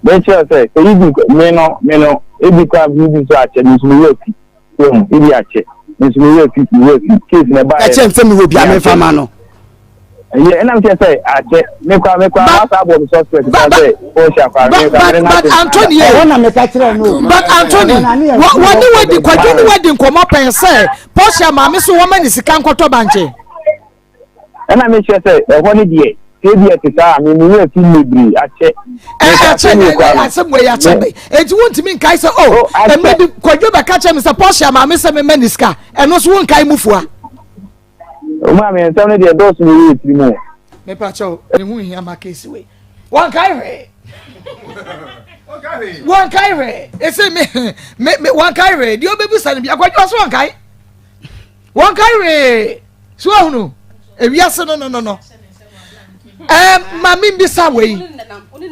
mekyerɛ sɛ eyi bi me no me no ebi kora bi bi so akyɛ me nso mewɔ afi. Ehu ebi akyɛ me nso mewɔ afi mewɔ afi case na ɛbaeɛ. Ka kyerɛ me sɛ mewɔ bi a memfa ma no. Ɛyɛ ɛna mekyerɛ sɛ akyɛ me kora me kora wasa abɔ me suspect kora sɛ ɔhyɛ akora me kora me but Anthony ɛhɔ na meka kyerɛ no. But Anthony wɔne wadi kwadwo ne wadi nkɔmmɔ pɛn sɛ Portia maame so wɔma ne sika nkɔtɔ bankye. Ɛna mekyerɛ sɛ ɛhɔ no deɛ sɛ ebi ɛte saa a me me werɛ fi bebree akyɛ. Ɛkyɛ asɛm wei akyɛ bɛ eti wontumi nkae sɛ o oh, ɛmɛ bi kwadwo bɛka kyerɛ me sɛ Portia maame sɛ mema ne sika ɛno nso wonkae mu fua. Ɔmo a me nsɛm no deɛ dɔɔso na ɛwɔ tiri mu. Mepa kyɛw ne ho nhia ma keesi wei wɔnkae hwee wɔnkae hwee ese me me me wɔnkae hwee deɛ ɔbɛbusa no bi akwadwo so wɔnkae. Wɔn ka hwee so ahunu ewiase no no no no ɛɛ maame mbisa wei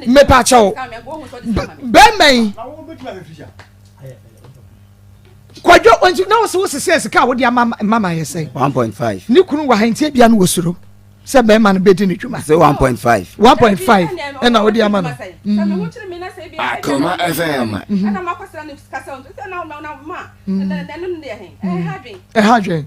mepa kyɛw bɛrima yi kwadwo nti na wɔsɛ wɔsesɛ sika a wɔde ama mama yɛ sɛ. 1.5. Ne kunu wɔ ha nti ebia no wɔ suro sɛ bɛrima no bɛdi ne dwuma. Sɛ 1.5. 1.5 ɛna wɔde ama no. Akoma FM. Ɛha dwen.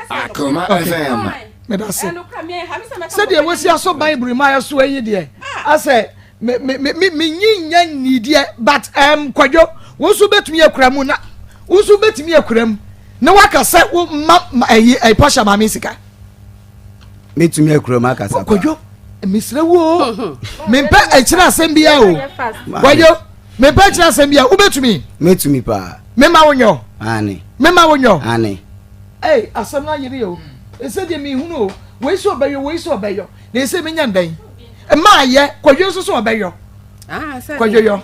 Akoma FM. Meda se. Sɛdeɛ wɔsi asɔ Bible mu ayɛ so ayi deɛ asɛ me me me me menyi nya nnideɛ but um, kwadwo wo nso bɛtumi akura mu na wo nso bɛtumi akura mu na waka sɛ wo ma ɛyi ɛyi pɔhyɛ maame sika. Mɛtumi akura mu akasa paa. Kwadwo mesrɛ wo o mempɛ akyerɛ asɛm biara o kwadwo. Mepɛ kyerɛ asɛm bi a wobɛtumi. Mɛtumi paa. Mema wo nyɔ. Ane. Mema wo nyɔ. Ane. Ei, asɛm no ayere o. Ɛsɛ deɛ mehunu o. Wei sɛ ɔbɛyɔ, wei sɛ ɔbɛyɔ. Na ɛsɛ menya ndɛn? Mma ayɛ, kwadwo nso sɛ ɔbɛyɔ. Ah, kwadwo yɔ.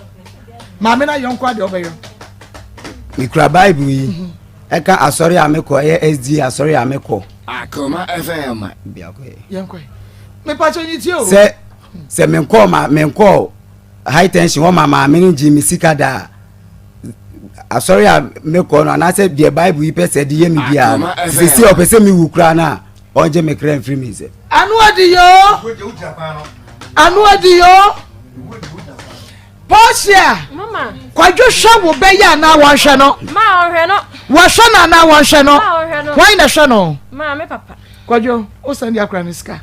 Maame no ayɔ nko adeɛ ɔbɛyɔ. Mekura Bible yi. Mhm. Ɛka asɔre a mekɔ, ɛyɛ SDA asɔre a mekɔ. Akoma FM. Biako yɛ. Yɛnkɔ. Mepakyɛ nyi tie o. Sɛ sɛ menkɔɔ ma menkɔɔ high tension hɔ ma maame no gye me sika da a asɔre a mekɔ no anaasɛ deɛ bible yi pɛ sɛ de yɛ me biara no sisi ɔpɛ sɛ mewu koraa no a ɔngye me kra mfiri me nsam. Ano adi yoo ano adi yoo Portia kwadwo hwɛ wo bɛyɛ anaa wɔnhwɛ no wɔhwɛ no anaa wɔnhwɛ no wɔn na hwɛ no kwadwo wosan di akora ne sika.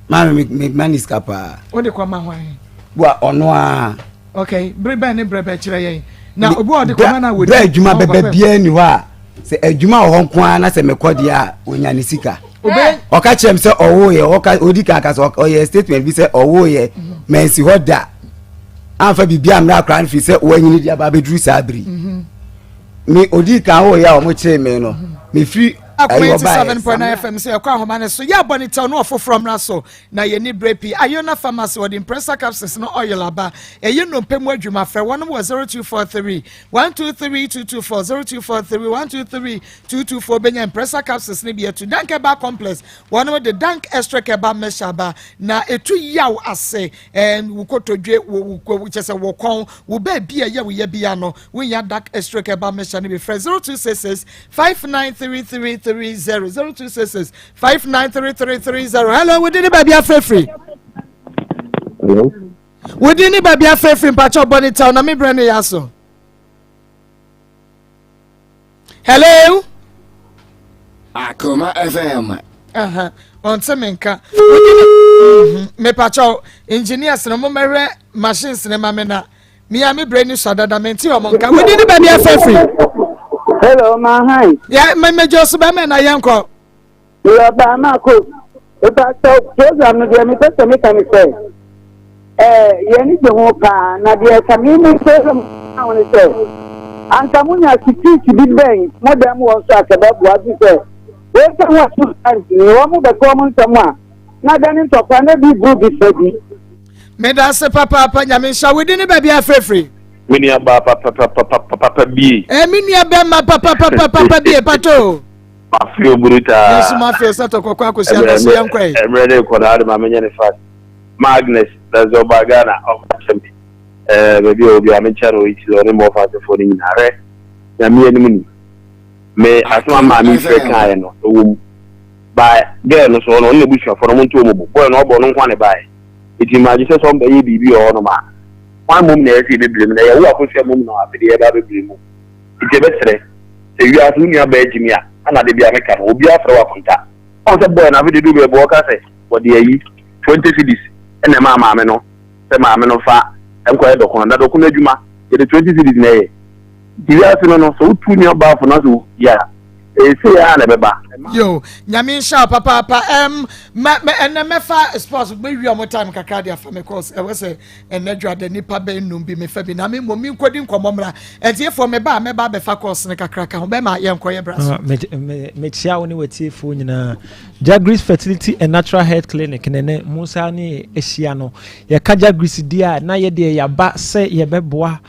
Maame me me ma ne sika paa. O de kɔ ma hwan? Wa ɔno a. Okay, bere bɛn ne bere bɛ kyerɛ yɛn. Na obi a ɔde kɔ ma na wɔ. Bere adwuma bɛbɛ biara ni hɔ a sɛ adwuma wɔ hɔ nko ara na sɛ mekɔ deɛ a onya ne sika. Ɔka kyerɛ m sɛ ɔwoyɛ ɔka odi kan ka sɛ ɔyɛ statement bi sɛ ɔwoyɛ mansi hɔ da amfa biribi ammra akora no firi sɛ wanyini de aba abɛduru saa bere. Mhm. Me odi kan woyɛ a wɔn kyeree me no mefiri Akoma 87.9 FM sɛ yɛkɔ ahoma no so yɛ abɔ ne tɛw no ɔfoforɔ mmra so na yɛni berɛ pii. Ayona Pharmacy wɔde Impressa capsules no oil aba ɛyɛ nnompe mu adwuma frɛ wɔnom wɔ 0243 123 224 0243 123 224 bɛnya Impressa capsules no bi atu Dank Herbal Complex wɔnom de Dank Extra Herbal Mixture aba na ɛtu yaw ase ɛn wo kotodwe wo wo kyɛ sɛ wo kɔn wo baabi a ɛyɛ wo yɛ bia no Wonya Dark Stroke Herbal Mixture no bi frɛ 0266 593330 0266 593330. Hello, wodi ne baabi afrɛfiri? Hello. Wodi ne baabi afrɛfiri mpakyɛ ɔbɔ ne tɛw na me brɛ no yɛ aso. Hello. Akoma FM. Aha, ɔnte me nka. Wodi ne mepakyɛ engineers no mo mɛhwɛ machines ne ma me na. Me a me brɛ ni sɔ dada me nti ɔmo nka. Wodi ne baabi afɛ firi. Hello, ma hi. Ya me me gye so bɛmɛ na yɛn kɔ. Yɛ ɔbaa ma ko. Epa sɛ program no deɛ mepɛ sɛ meka ne sɛ ɛɛ yɛn ani gye ho paa na deɛ ɛka me me program ho ne sɛ anka mo nya security bi bɛn mo dan mu wɔ nso akɛbɛboa bi sɛ. Wei sɛ ho ato times ni wɔn bɛka wɔn nsɛm a na da ne ntɔkwa na bi buru bi fa bi. Meda ase papaapa nyame nhyira wo din ne baabi afirafiri. Me nua baa papapapapapa bie. Eh, me nua bɛma papapapapa bie pato. Mafe oburu taa. Me nso mafe sɛ tɔkɔkɔ akɔsi ano so yɛn kɔɛ. Mmerɛ ne kɔ na ade ma menyɛ ne fast. Ma Agnes na sɛ ɔbaa Ghana ɔfa kyɛ me. Ɛɛ baabi a obi a menkyɛ no Italy ɔne mmɔfa asefoɔ no nyinaa hwɛ. Nyame anim ni. Me asɛm a maame frɛ kaeɛ no ɛwɔ mu. Ba girl no so ɔno ɔne n'abusuafoɔ no ɔmo nto ɔmo bo. Boy no ɔbɔ no nko a na ɛbaeɛ. Nti imagine sɛ sɛ ɔmo bɛyɛ biribi wɔ hɔnom a hwan mmom na ɛyɛ sɛ yɛbɛblame no? Ɛyɛ wo Akosua mmom na afei deɛ yɛba abɛblame wo. Nti yɛbɛsrɛ sɛ wiase wo nua baa gyimi a ɛna da biara meka no obiara frɛ wo akonta. Wahu sɛ boy no afei deɛ ɛduru baabi ɔka sɛ wɔde ayi 20 cedis na ɛmaa maame no sɛ maame no mfa nkɔyɛ dɔkono na dɔkono adwuma yɛde 20 cedis na ɛyɛ. Nti wiase no no sɛ wotu wo nua baa fo na sɛ ɔdi a ɛyɛ sei ara na ɛbɛba. Yo, nyame nhyira wo papaapa. Um, mɛ mɛ ɛnɛ mɛfa sports mɛwi ɔmo time kakra de afa me course. Ɛwɔ sɛ ɛnɛ dwa da nipa bɛn num bi mefa bi na me mmom menkɔdi nkɔmmɔ mmra. Ɛtiefoɔ meba a mɛba abɛfa course no kakra ka ho. Bɛma yɛnkɔ yɛ bra so. Ah, mekyia wo ne w'atiefoɔ nyinaa. Jagris Fertility and Natural Health Clinic ne ne Musa ne ahyia no. Yɛka Jagris di a na yɛdeɛ yɛaba sɛ yɛbɛboa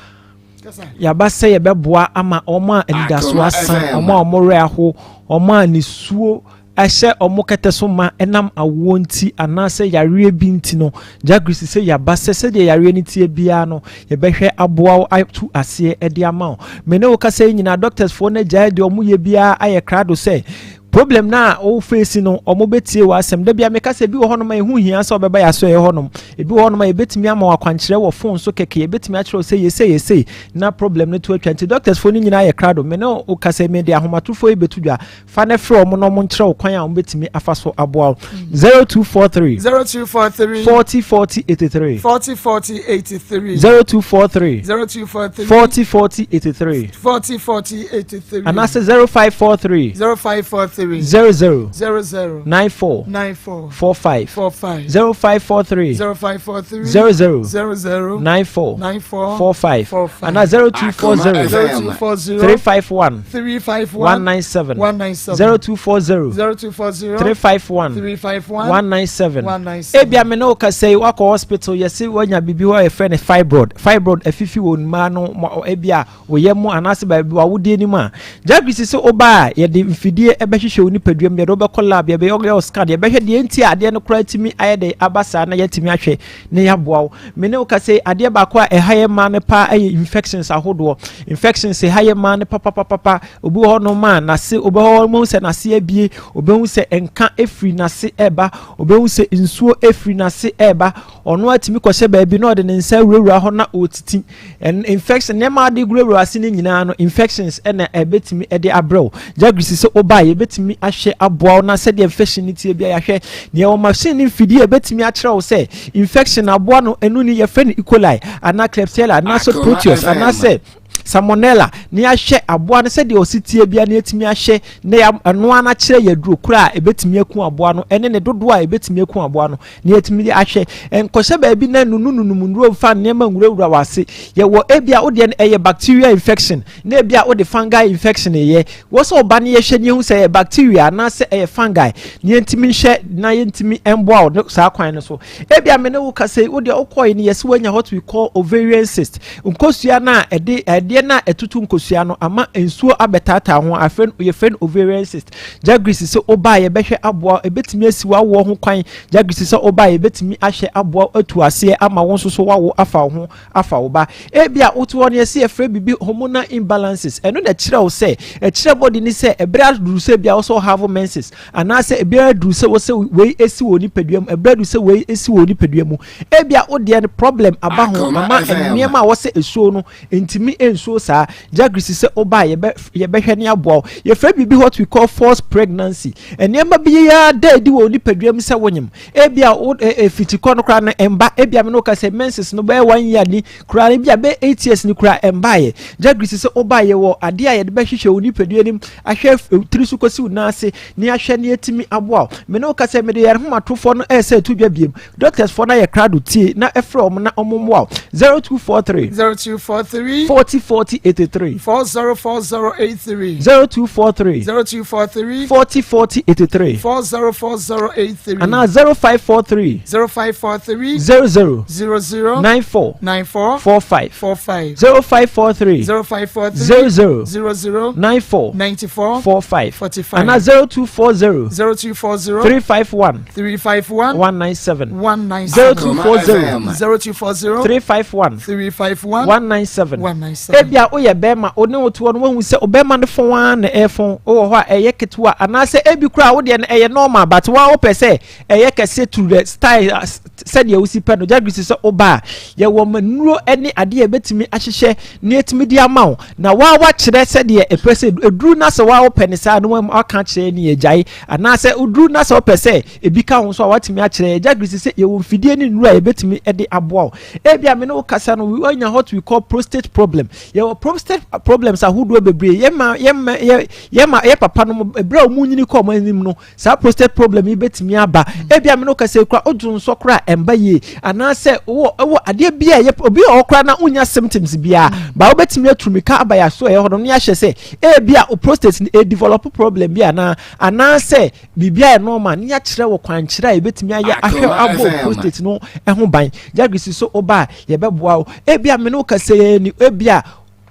Yɛaba sɛ yɛbɛboa ama wɔn a anidasoɔ asa, wɔn a wɔn werɛ aho, wɔn a nisuo ahyɛ wɔn kɛtɛ so ma ɛnam awoɔ nti anaasɛ yareɛ bi nti no. Jagris sɛ yɛaba sɛ sɛdeɛ yareɛ no teɛ biara no, yɛbɛhwɛ aboa wo atu aseɛ de ama wo. Me ne wo kasa yi nyinaa, doctors foɔ no agyae deɛ wɔyɛ biara ayɛ krado sɛ problem no a wo face no ɔmo bɛtie w'asɛm da bia meka sɛ ebi wɔ hɔnom a ɛho hia sɛ ɔbɛba yɛ asɔeɛ hɔnom ebi wɔ hɔnom a yɛbɛtumi ama wo akwankyerɛ wɔ phone so kɛkɛ yɛbɛtumi akyerɛ wo sɛ yɛsei yɛsei na problem no to atwa nti doctors foɔ no nyinaa yɛ krado me ne wo kasa me de ahomatorofoɔ yi bɛto dwa fa no frɛ ɔmo na ɔmo nkyerɛ wo kwan a ɔmo bɛtumi afa so aboa wo 0243 0243 40 40 83 40 40 83 0243 0243 40 40 83 40 40 83 anaasɛ 0543 0543 00 00 94 94 45 45 0543 0543 00 00 94 94 45 45 anaa 0240 0240 351 351 197 197 0240 0240 351 351 197 197 ebia me ne wo kasa yi wakɔ hospital yɛse wanya biribi hɔ a yɛfrɛ no fibroid fibroid afifi wɔ mmaa no ebia wo yam mu anaasɛ baabi w'awodeɛ no mu a, Jagris sɛ woba a yɛde mfidie bɛhwehwɛ wo nipadua mu, yɛde wobɛkɔ lab, yɛbɛyɛ wo scan, yɛbɛhwɛ deɛ nti a adeɛ no koraa tumi ayɛ dɛ aba saa na yɛatumi ahwɛ na yɛaboa wo. Me ne wo ka sɛ adeɛ baako a ɛha yɛ mmaa no paa yɛ infections ahodoɔ. Infections ɛha yɛ mmaa no papapapapa. Obi wɔ hɔnom a n'ase wobɛhɔ mu sɛ n'ase abie, obɛhu sɛ nka efiri n'ase ɛba, obɛhu sɛ nsuo efiri n'ase ɛba. Ɔno atumi kɔhyɛ baabi na ɔde ne nsa awurawura hɔ na ɔretiti. And infection nneɛma ade wurawura ase no nyinaa no infections ɛna ɛbɛtumi ɛde abrɛ wo. Jagris sɛ woba a yɛbɛtumi ahwɛ aboa wo na sɛdeɛ infection no tie bia yɛahwɛ nea ɛwɔ machine ne mfidie a ɛbɛtumi akyerɛ wo sɛ infection aboa no ɛno ni yɛfrɛ no E. coli anaa Klebsiella anaasɛ Proteus anaasɛ Salmonella na yɛahwɛ aboa no sɛdeɛ ɔsi tie bia na yɛatumi ahwɛ na ɛno ara akyerɛ yɛ aduro koro a ɛbɛtumi aku aboa no ɛne ne dodoɔ a ɛbɛtumi aku aboa no na yɛatumi de ahwɛ. Nkɔhyɛ baabi na nunununum nnuro mfa nneɛma nwurawura w'ase. Yɛwɔ ebi a wodeɛ no ɛyɛ bacteria infection na ebi a wode fungi infection yɛ. Wɔ sɛ ɔba no yɛhwɛ na yɛhu sɛ ɛyɛ bacteria anaasɛ ɛyɛ fungi na yɛntumi nhwɛ na yɛntumi mboa wo no saa kwan no so. Ebi a me ne wo kasa yi wodeɛ wokɔe no yɛsɛ woanya what we call ovarian cyst. Nkosua no a ɛde ɛdeɛ no a ɛtutu nkosua no ama nsuo abɛtaataa ho afrɛ no yɛfrɛ no ovarian cyst. Jagris sɛ woba a yɛbɛhwɛ aboa wo, ɛbɛtumi asi w'awoɔ ho kwan. Jagris sɛ woba a yɛbɛtumi ahwɛ aboa wo atu aseɛ ama wo nso so woawo afa wo ho afa wo ba. Ebia wote hɔ no yɛse yɛfrɛ biribi hormonal imbalances. Ɛno na ɛkyerɛ wo sɛ, ɛkyerɛ body no sɛ ɛberɛ aduru sɛ ebia wo sɛ wo have menses anaasɛ ɛberɛ aduru sɛ wo sɛ wei esi wɔ nipadua mu, ɛberɛ aduru sɛ wei esi wɔ nipadua mu. Ebia wo deɛ no problem aba ho ama nneɛma a wɔsɛ ɛsuo no Ntumi nsuo saa. Jagris sɛ woba a yɛbɛ yɛbɛhwɛ ne aboa wo. Yɛfrɛ biribi what we call false pregnancy. Nneɛma bi ara da adi wɔ nipadua mu sɛ wonyem. Ebia wo fitikɔ no koraa no ɛmba. Ebia me ne wo ka sɛ menses no bɛyɛ one year ni koraa no ebia bɛyɛ 8 years ni koraa ɛmbaeɛ. Jagris sɛ woba a yɛwɔ adeɛ a yɛde bɛhwehwɛ wo nipadua no mu ahwɛ tiri so kɔsi wo nan ase ne ahwɛ ne atumi aboa wo. Me ne wo ka sɛ mede yɛn ahomatorofoɔ no ɛresɛ ɛto dwa biem. Doctors foɔ no ayɛ krado tie na ɛfrɛ wɔn na wɔn mmoa wo. 0243 0243 40 40. 40 83. 404083. 0243. 0243. 40 40 83. 404083. Anaa 0543. 0543. 00. 00. 94. 94. 45. 45. 0543. 0543. 00. 00. 94. 94. 45. 45. Anaa 0240. 0240. 351. 351. 197. 197. 0240. 0240. 351. 351. 197. 197. Ebia woyɛ bɛrima, wo ne wo toɔ no woahu sɛ ɔbɛrima no fɔn ara na ɛrefɔn, wowɔ hɔ a ɛyɛ ketewa anaasɛ ebi koraa wo deɛ no ɛyɛ normal but wo ara wopɛ sɛ ɛyɛ kɛseɛ to the style sɛdeɛ wosi pɛ no. Gyagri sɛ woba a yɛwɔ nnuro ne adeɛ a ɛbɛtumi ahyehyɛ na yɛtumi de ama wo na woa woakyerɛ sɛdeɛ ɛpɛ sɛ ɛduru na sɛ woa wopɛ ne saa na woaka akyerɛ ne yɛgyae anaasɛ woduru na sɛ wopɛ sɛ ebi ka ho nso a woatumi akyerɛ. Gyagri sɛ yɛwɔ mfidie ne nnuro a yɛbɛtumi de aboa wo. Ebia me ne wo kasa no woanya what we call prostate problem. Yɛwɔ prostate problems ahodoɔ bebree. Yɛma yɛma yɛ yɛma yɛ papa no ebere a wɔn nyini kɔ wɔn anim no saa prostate problem yi betumi aba. Ebia me ne wo kasa kura odwo nsɔ kora ɛmba yie anaasɛ wɔ ɛwɔ adeɛ bi a yɛ obi a ɔwɔ kora na wonya symptoms biara ba wobɛtumi aturu mika aba yɛ aso ɛyɛ hɔ no ne ahyɛ sɛ ebia o prostate no e develop problem bi anaa anaasɛ biribi ayɛ normal ne yɛakyerɛ wɔ kwankyerɛ a yɛbɛtumi ayɛ ahwɛ abɔ prostate no ho ban. Gyagri so woba a yɛbɛboa wo. Ebia me ne wo kasa yɛ ni ebia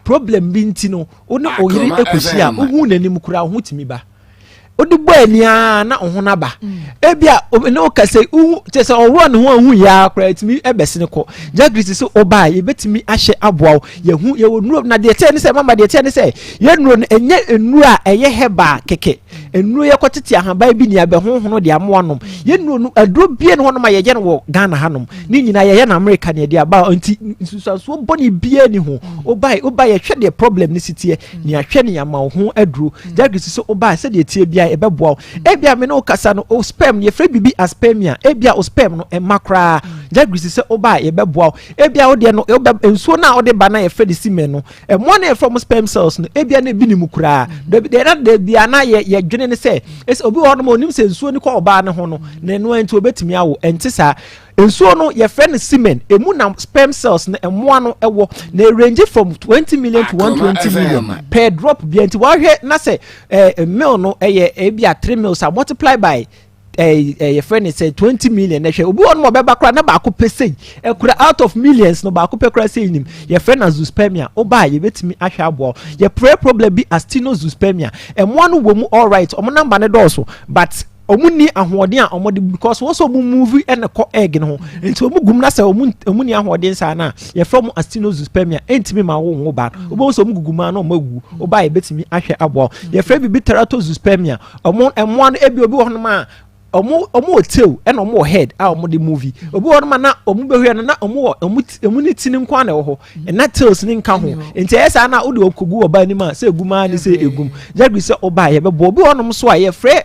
problem bi nti no wo ne oyere ekɔhyia a wohu n'anim koraa wo ho tumi ba wode bɔ ani ara na wo ho no aba. Ebia ne wo kasa wohu kyerɛ sɛ ɔworɔ ne ho ahu yɛ ara koraa ɛtumi ɛbɛsene kɔ. Gyagri sɛ woba a yɛbɛtumi ahyɛ aboa wo. Yɛhu yɛwɔ nnuro na deɛ ɛteɛ ne sɛ mama deɛ ɛteɛ ne sɛ yɛn nnuro no ɛnyɛ nnuro a ɛyɛ herbal kɛkɛ. Nnuro yɛkɔtete ahaban bi ne abɛhohono de amoa nom. Yɛn nnuro no aduro bie ne hɔnom a yɛyɛ no wɔ Ghana hanom ne nyinaa yɛyɛ no Amerika ne yɛde aba nti nsunsuansoɔ bɔne biara ni ho. Wobae woba yɛhwɛ deɛ problem no si teɛ ne yɛahwɛ ne yɛama wo ho aduro. Jagri si so wobae sɛdeɛ teɛ biara ɛbɛboa wo. Ebia me ne wo kasa no o sperm no yɛfrɛ biribi aspermia ebia o sperm no ɛma koraa. Jagri si sɛ wobae yɛbɛboa wo. Ebia wo deɛ no nsuo no a wode ba no a yɛfrɛ no semen no Mmoa no a yɛfrɛ wɔn sperm cells no, ebia na ebi nim koraa. Dabi, deɛ na dabi a na yɛ yɛdwene ne sɛ, ɛsɛ obi wɔ hɔnom a onim sɛ nsuo no kɔ ɔbaa no ho no, na ɛno nti obetumi awo. Ɛnte saa. Nsuo no yɛfrɛ no semen. Emu na sperm cells no mmoa no ɛwɔ. Na ɛrange from 20 million to 120 million per drop bia. Nti wahwɛ na sɛ ɛɛ mil no ɛyɛ ebia 3 mils a multiply by ɛɛ ɛɛ yɛfrɛ no sɛ 20 million na hwɛ obi wɔ no ma ɔbɛba koraa na baako pɛ sei ɛkura out of millions no baako pɛ koraa sei nim. Yɛfrɛ no azoospermia. Ɔba a yɛbɛtumi ahwɛ aboa wo. Yɛprɛ problem bi asthenozoospermia. Ɛmoa no wɔ mu all right, ɔmo number no dɔɔso but ɔmo ni ahoɔden a ɔmo de because wɔn sɛ ɔmo move ɛna kɔ egg no ho nti ɔmo gum na sɛ ɔmo ɔmo ni ahoɔden saa na yɛfrɛ ɔmo asthenozoospermia. Ɛntumi ma wo nwo ba no wobɛhu sɛ ɔmo gugu mu a na ɔmo awu. Ɔba a yɛbɛtumi ahwɛ aboa wo. Yɛfrɛ biribi teratozoospermia. Ɔmo ɛmoa no ebi obi wɔ hɔnom a ɔmo ɔmo wɔ tail ɛna ɔmo wɔ head a ɔmo de move. Obi wɔ hɔnom a na ɔmo bɛhwɛ no na ɔmo wɔ ɔmo ɔmo ne ti ne nko na ɛwɔ hɔ ɛna tails ne nka ho nti ɛyɛ saa na wode ɔkogu ɔbaa anim a sɛ egum ara ne sɛ egum. Gyagri sɛ ɔbaa yɛbɛbɔ. Obi wɔ hɔnom so a yɛfrɛ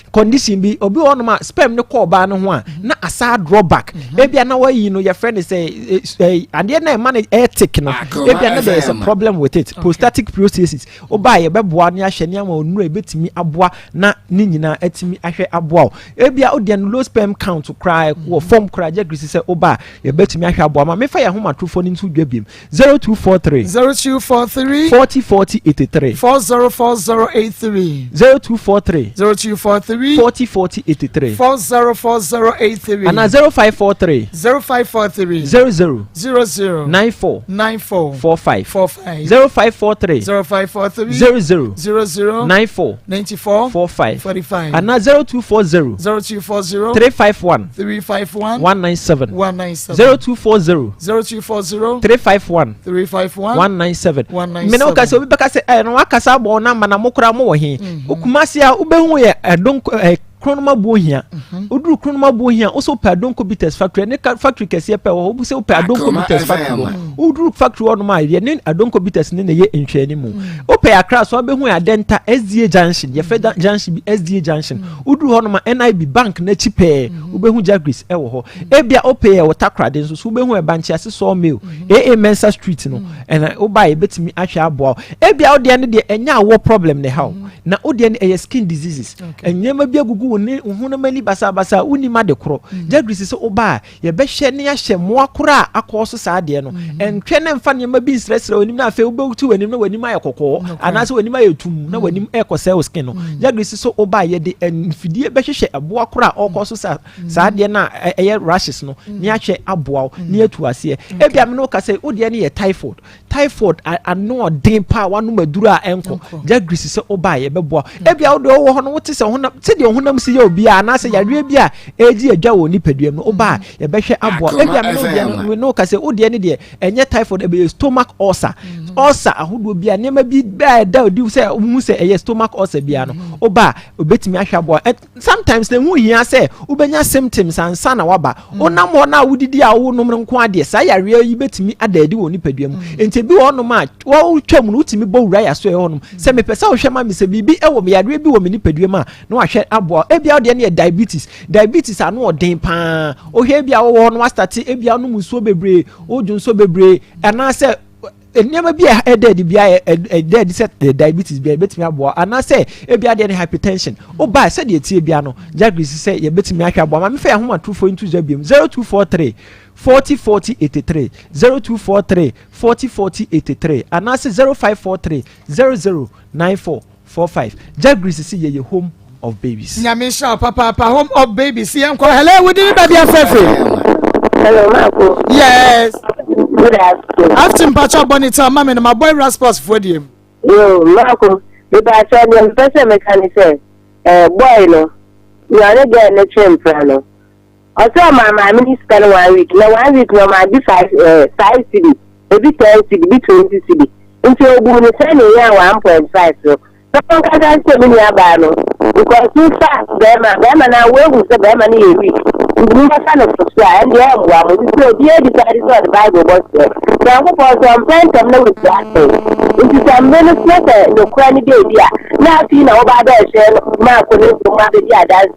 condition bi, obi wɔ hɔnom a sperm ne kɔ ɔbaa no ho a na asa draw back. Ebia na wayi no yɛfrɛ no sɛ ɛ adeɛ na ɛma no ɛyɛ thick no ebia na there is a problem with it, prostatic processes. Ɔbaa yɛbɛboa ne ahwɛ ne ama onura ebɛtumi aboa na ne nyinaa atumi ahwɛ aboa o. Ebia ɔdeɛ no low sperm count koraa wɔ fam koraa. Gyagri sɛ ɔbaa yɛbɛtumi ahwɛ aboa ma mefa yɛn ahomatorofoɔ no nso dwa biem 0243. 0243. 40 40 83. 404083. 0243. 0243. 40 40 83. 404083. Ana 0543. 0543. 00. 00. 94. 94. 45. 45. 0543. 0543. 00. 00. 94. 94. 45. 45. Ana 0240. 0240. 351. 351. 197. 197. 0240. 0240. 351. 351. 197. 197. Mene woka sɛ obi bɛka sɛ ɛno wakasa abɔ wo namba na mo koraa mowɔ he? Okumase a wobɛhu yɛ ɛdonko ɛ Kronoma buo hia. Woduru Kronoma buo hia wosɛ wopɛ Adonko Bitters factory ne factory kɛseɛ pɛ wɔ hɔ. Wosɛ wopɛ Adonko Bitters factory hɔ. Woduru factory hɔ nom a yɛne Adonko Bitters ne na ɛyɛ nhwɛani mu. Wopɛ Accra so wobɛhu yɛ Adenta SDA junction. Yɛfrɛ junction bi SDA junction. Woduru hɔ nom a NIB bank n'akyi pɛɛ wobɛhu Jagris ɛwɔ hɔ. Ebia wopɛ yɛ wɔ Takoradi nso so wobɛhu Ɛbankyease Sawmill AA Mensa street no ɛna woba a yɛbɛtumi ahwɛ aboa wo. Ebia wodeɛ no deɛ ɛnyɛ awɔ problem ne ha o. Na wo deɛ no ɛyɛ skin diseases. Nneɛma bi agugu wo ne wo honam ani basabasa a wonnim ade korɔ. Jagri sɛ woba a, yɛbɛhwɛ ne ahyɛ mmoa korɔ a akɔɔ so saa adeɛ no. Ɛntwɛ na mfa nneɛma bi nsrɛsrɛ w'anim na afei wobɛtu w'anim na w'anim ayɛ kɔkɔɔ anaasɛ w'anim ayɛ tumm na w'anim ɛrekɔsɛe wo skin no. Jagri sɛ woba a, yɛde mfidie bɛhwehwɛ ɛboa korɔ a ɔrekɔ so saa saa adeɛ no a ɛyɛ rashes no ne ahwɛ aboa wo ne atu aseɛ. Ebia me ne wo ka sɛ wo deɛ no yɛ typhoid. Typhoid ano ɔden paa wanom aduro a ɛnkɔ gya grease sɛ woba a yɛbɛboa ebia wode wowɔ hɔ no wote sɛ honam sɛdeɛ honam si yɛ obiara anaasɛ yareɛ bi a ɛredi adwa wɔ nipadua mu no woba a yɛbɛhwɛ aboa ebia me ne wodeɛ no me ne wo ka sɛ wodeɛ no deɛ ɛnyɛ typhoid ɛbɛyɛ stomach ulcer ulcer ahodoɔ bi a nneɛma bi a ɛda odi sɛ wohu sɛ ɛyɛ stomach ulcer biara no woba a obɛtumi ahwɛ aboa. Sometimes na ɛho hia sɛ wobɛnya symptoms ansa na waba. Mm. Wonam hɔ no a wodidi a wonom no nko adeɛ, saa yareɛ yi bɛtumi ada adi wɔ nipadua mu. Mm. Nti ebi wɔ hɔnom a wɔtwa mu no wotumi bɔ wura yɛaso ɛhɔ nom. Mm. Sɛ mepɛ sɛ wohwɛ ma me sɛ biribi wɔ me yareɛ bi wɔ me nipadua mu a na wahwɛ aboa. Ebia wodeɛ no yɛ diabetes. Diabetes ano ɔden paa. Wohwɛ ebia wowɔ hɔ no wastate ebia wonom nsuo bebree, wodwo nsuo bebree anaasɛ nneɛma bi a ɛda adi bi a ɛda adi sɛ diabetes bi a ebetumi aboa anaasɛ ebi adeɛ ne hypertension ɔbaa sɛdeɛ etie bia no jagris sɛ yɛbɛtumi ahwɛ aboa maame fɛ ahoma turufo ntu zɛ biem 0243 40 40 83 0243 40 40 83 anaasɛ 0543 00 94 45 jagris sɛ yɛyɛ home of babies. Nyame nhyira wo papaapa home of babies yɛn kɔ hello wo dini baabi afɛfɛ. Hello Marco. Yes. Good afternoon. After mpatsɔ bɔ ne ta ma mi na ma bɔ ewura sports foɔ deɛ mu. Yo Marco, mepatsɔ deɛ mepɛ sɛ meka ne sɛ ɛɛ boy no nea ɔne girl no twe mpena no Ɔsɛ ɔmaa maame no sika no one week na one week no ɔmaa bi five ɛɛ eh, five cedi, ebi ten cedi, bi 20 cedi. Nti obuu no sɛ na onyaa 1.5 no. Na ɔnkasa nkyerɛ me nua baa no because wofa bɛrima bɛrima no a woahu sɛ bɛrima no yɛ weak nti mobɛfa no fo so a ɛndeɛ ɛmmoa mo. Nti obiara decide sɛ ɔde Bible bɔ soɛ. Nyankopɔn sɛ ɔmpɛ ntɛm na wadi asɛe. Nti sɛ mmere no so na sɛ nokorɛ no da adi a na afei na woba abɛhwɛ no maako ne nso mo abɛdi adanseɛ.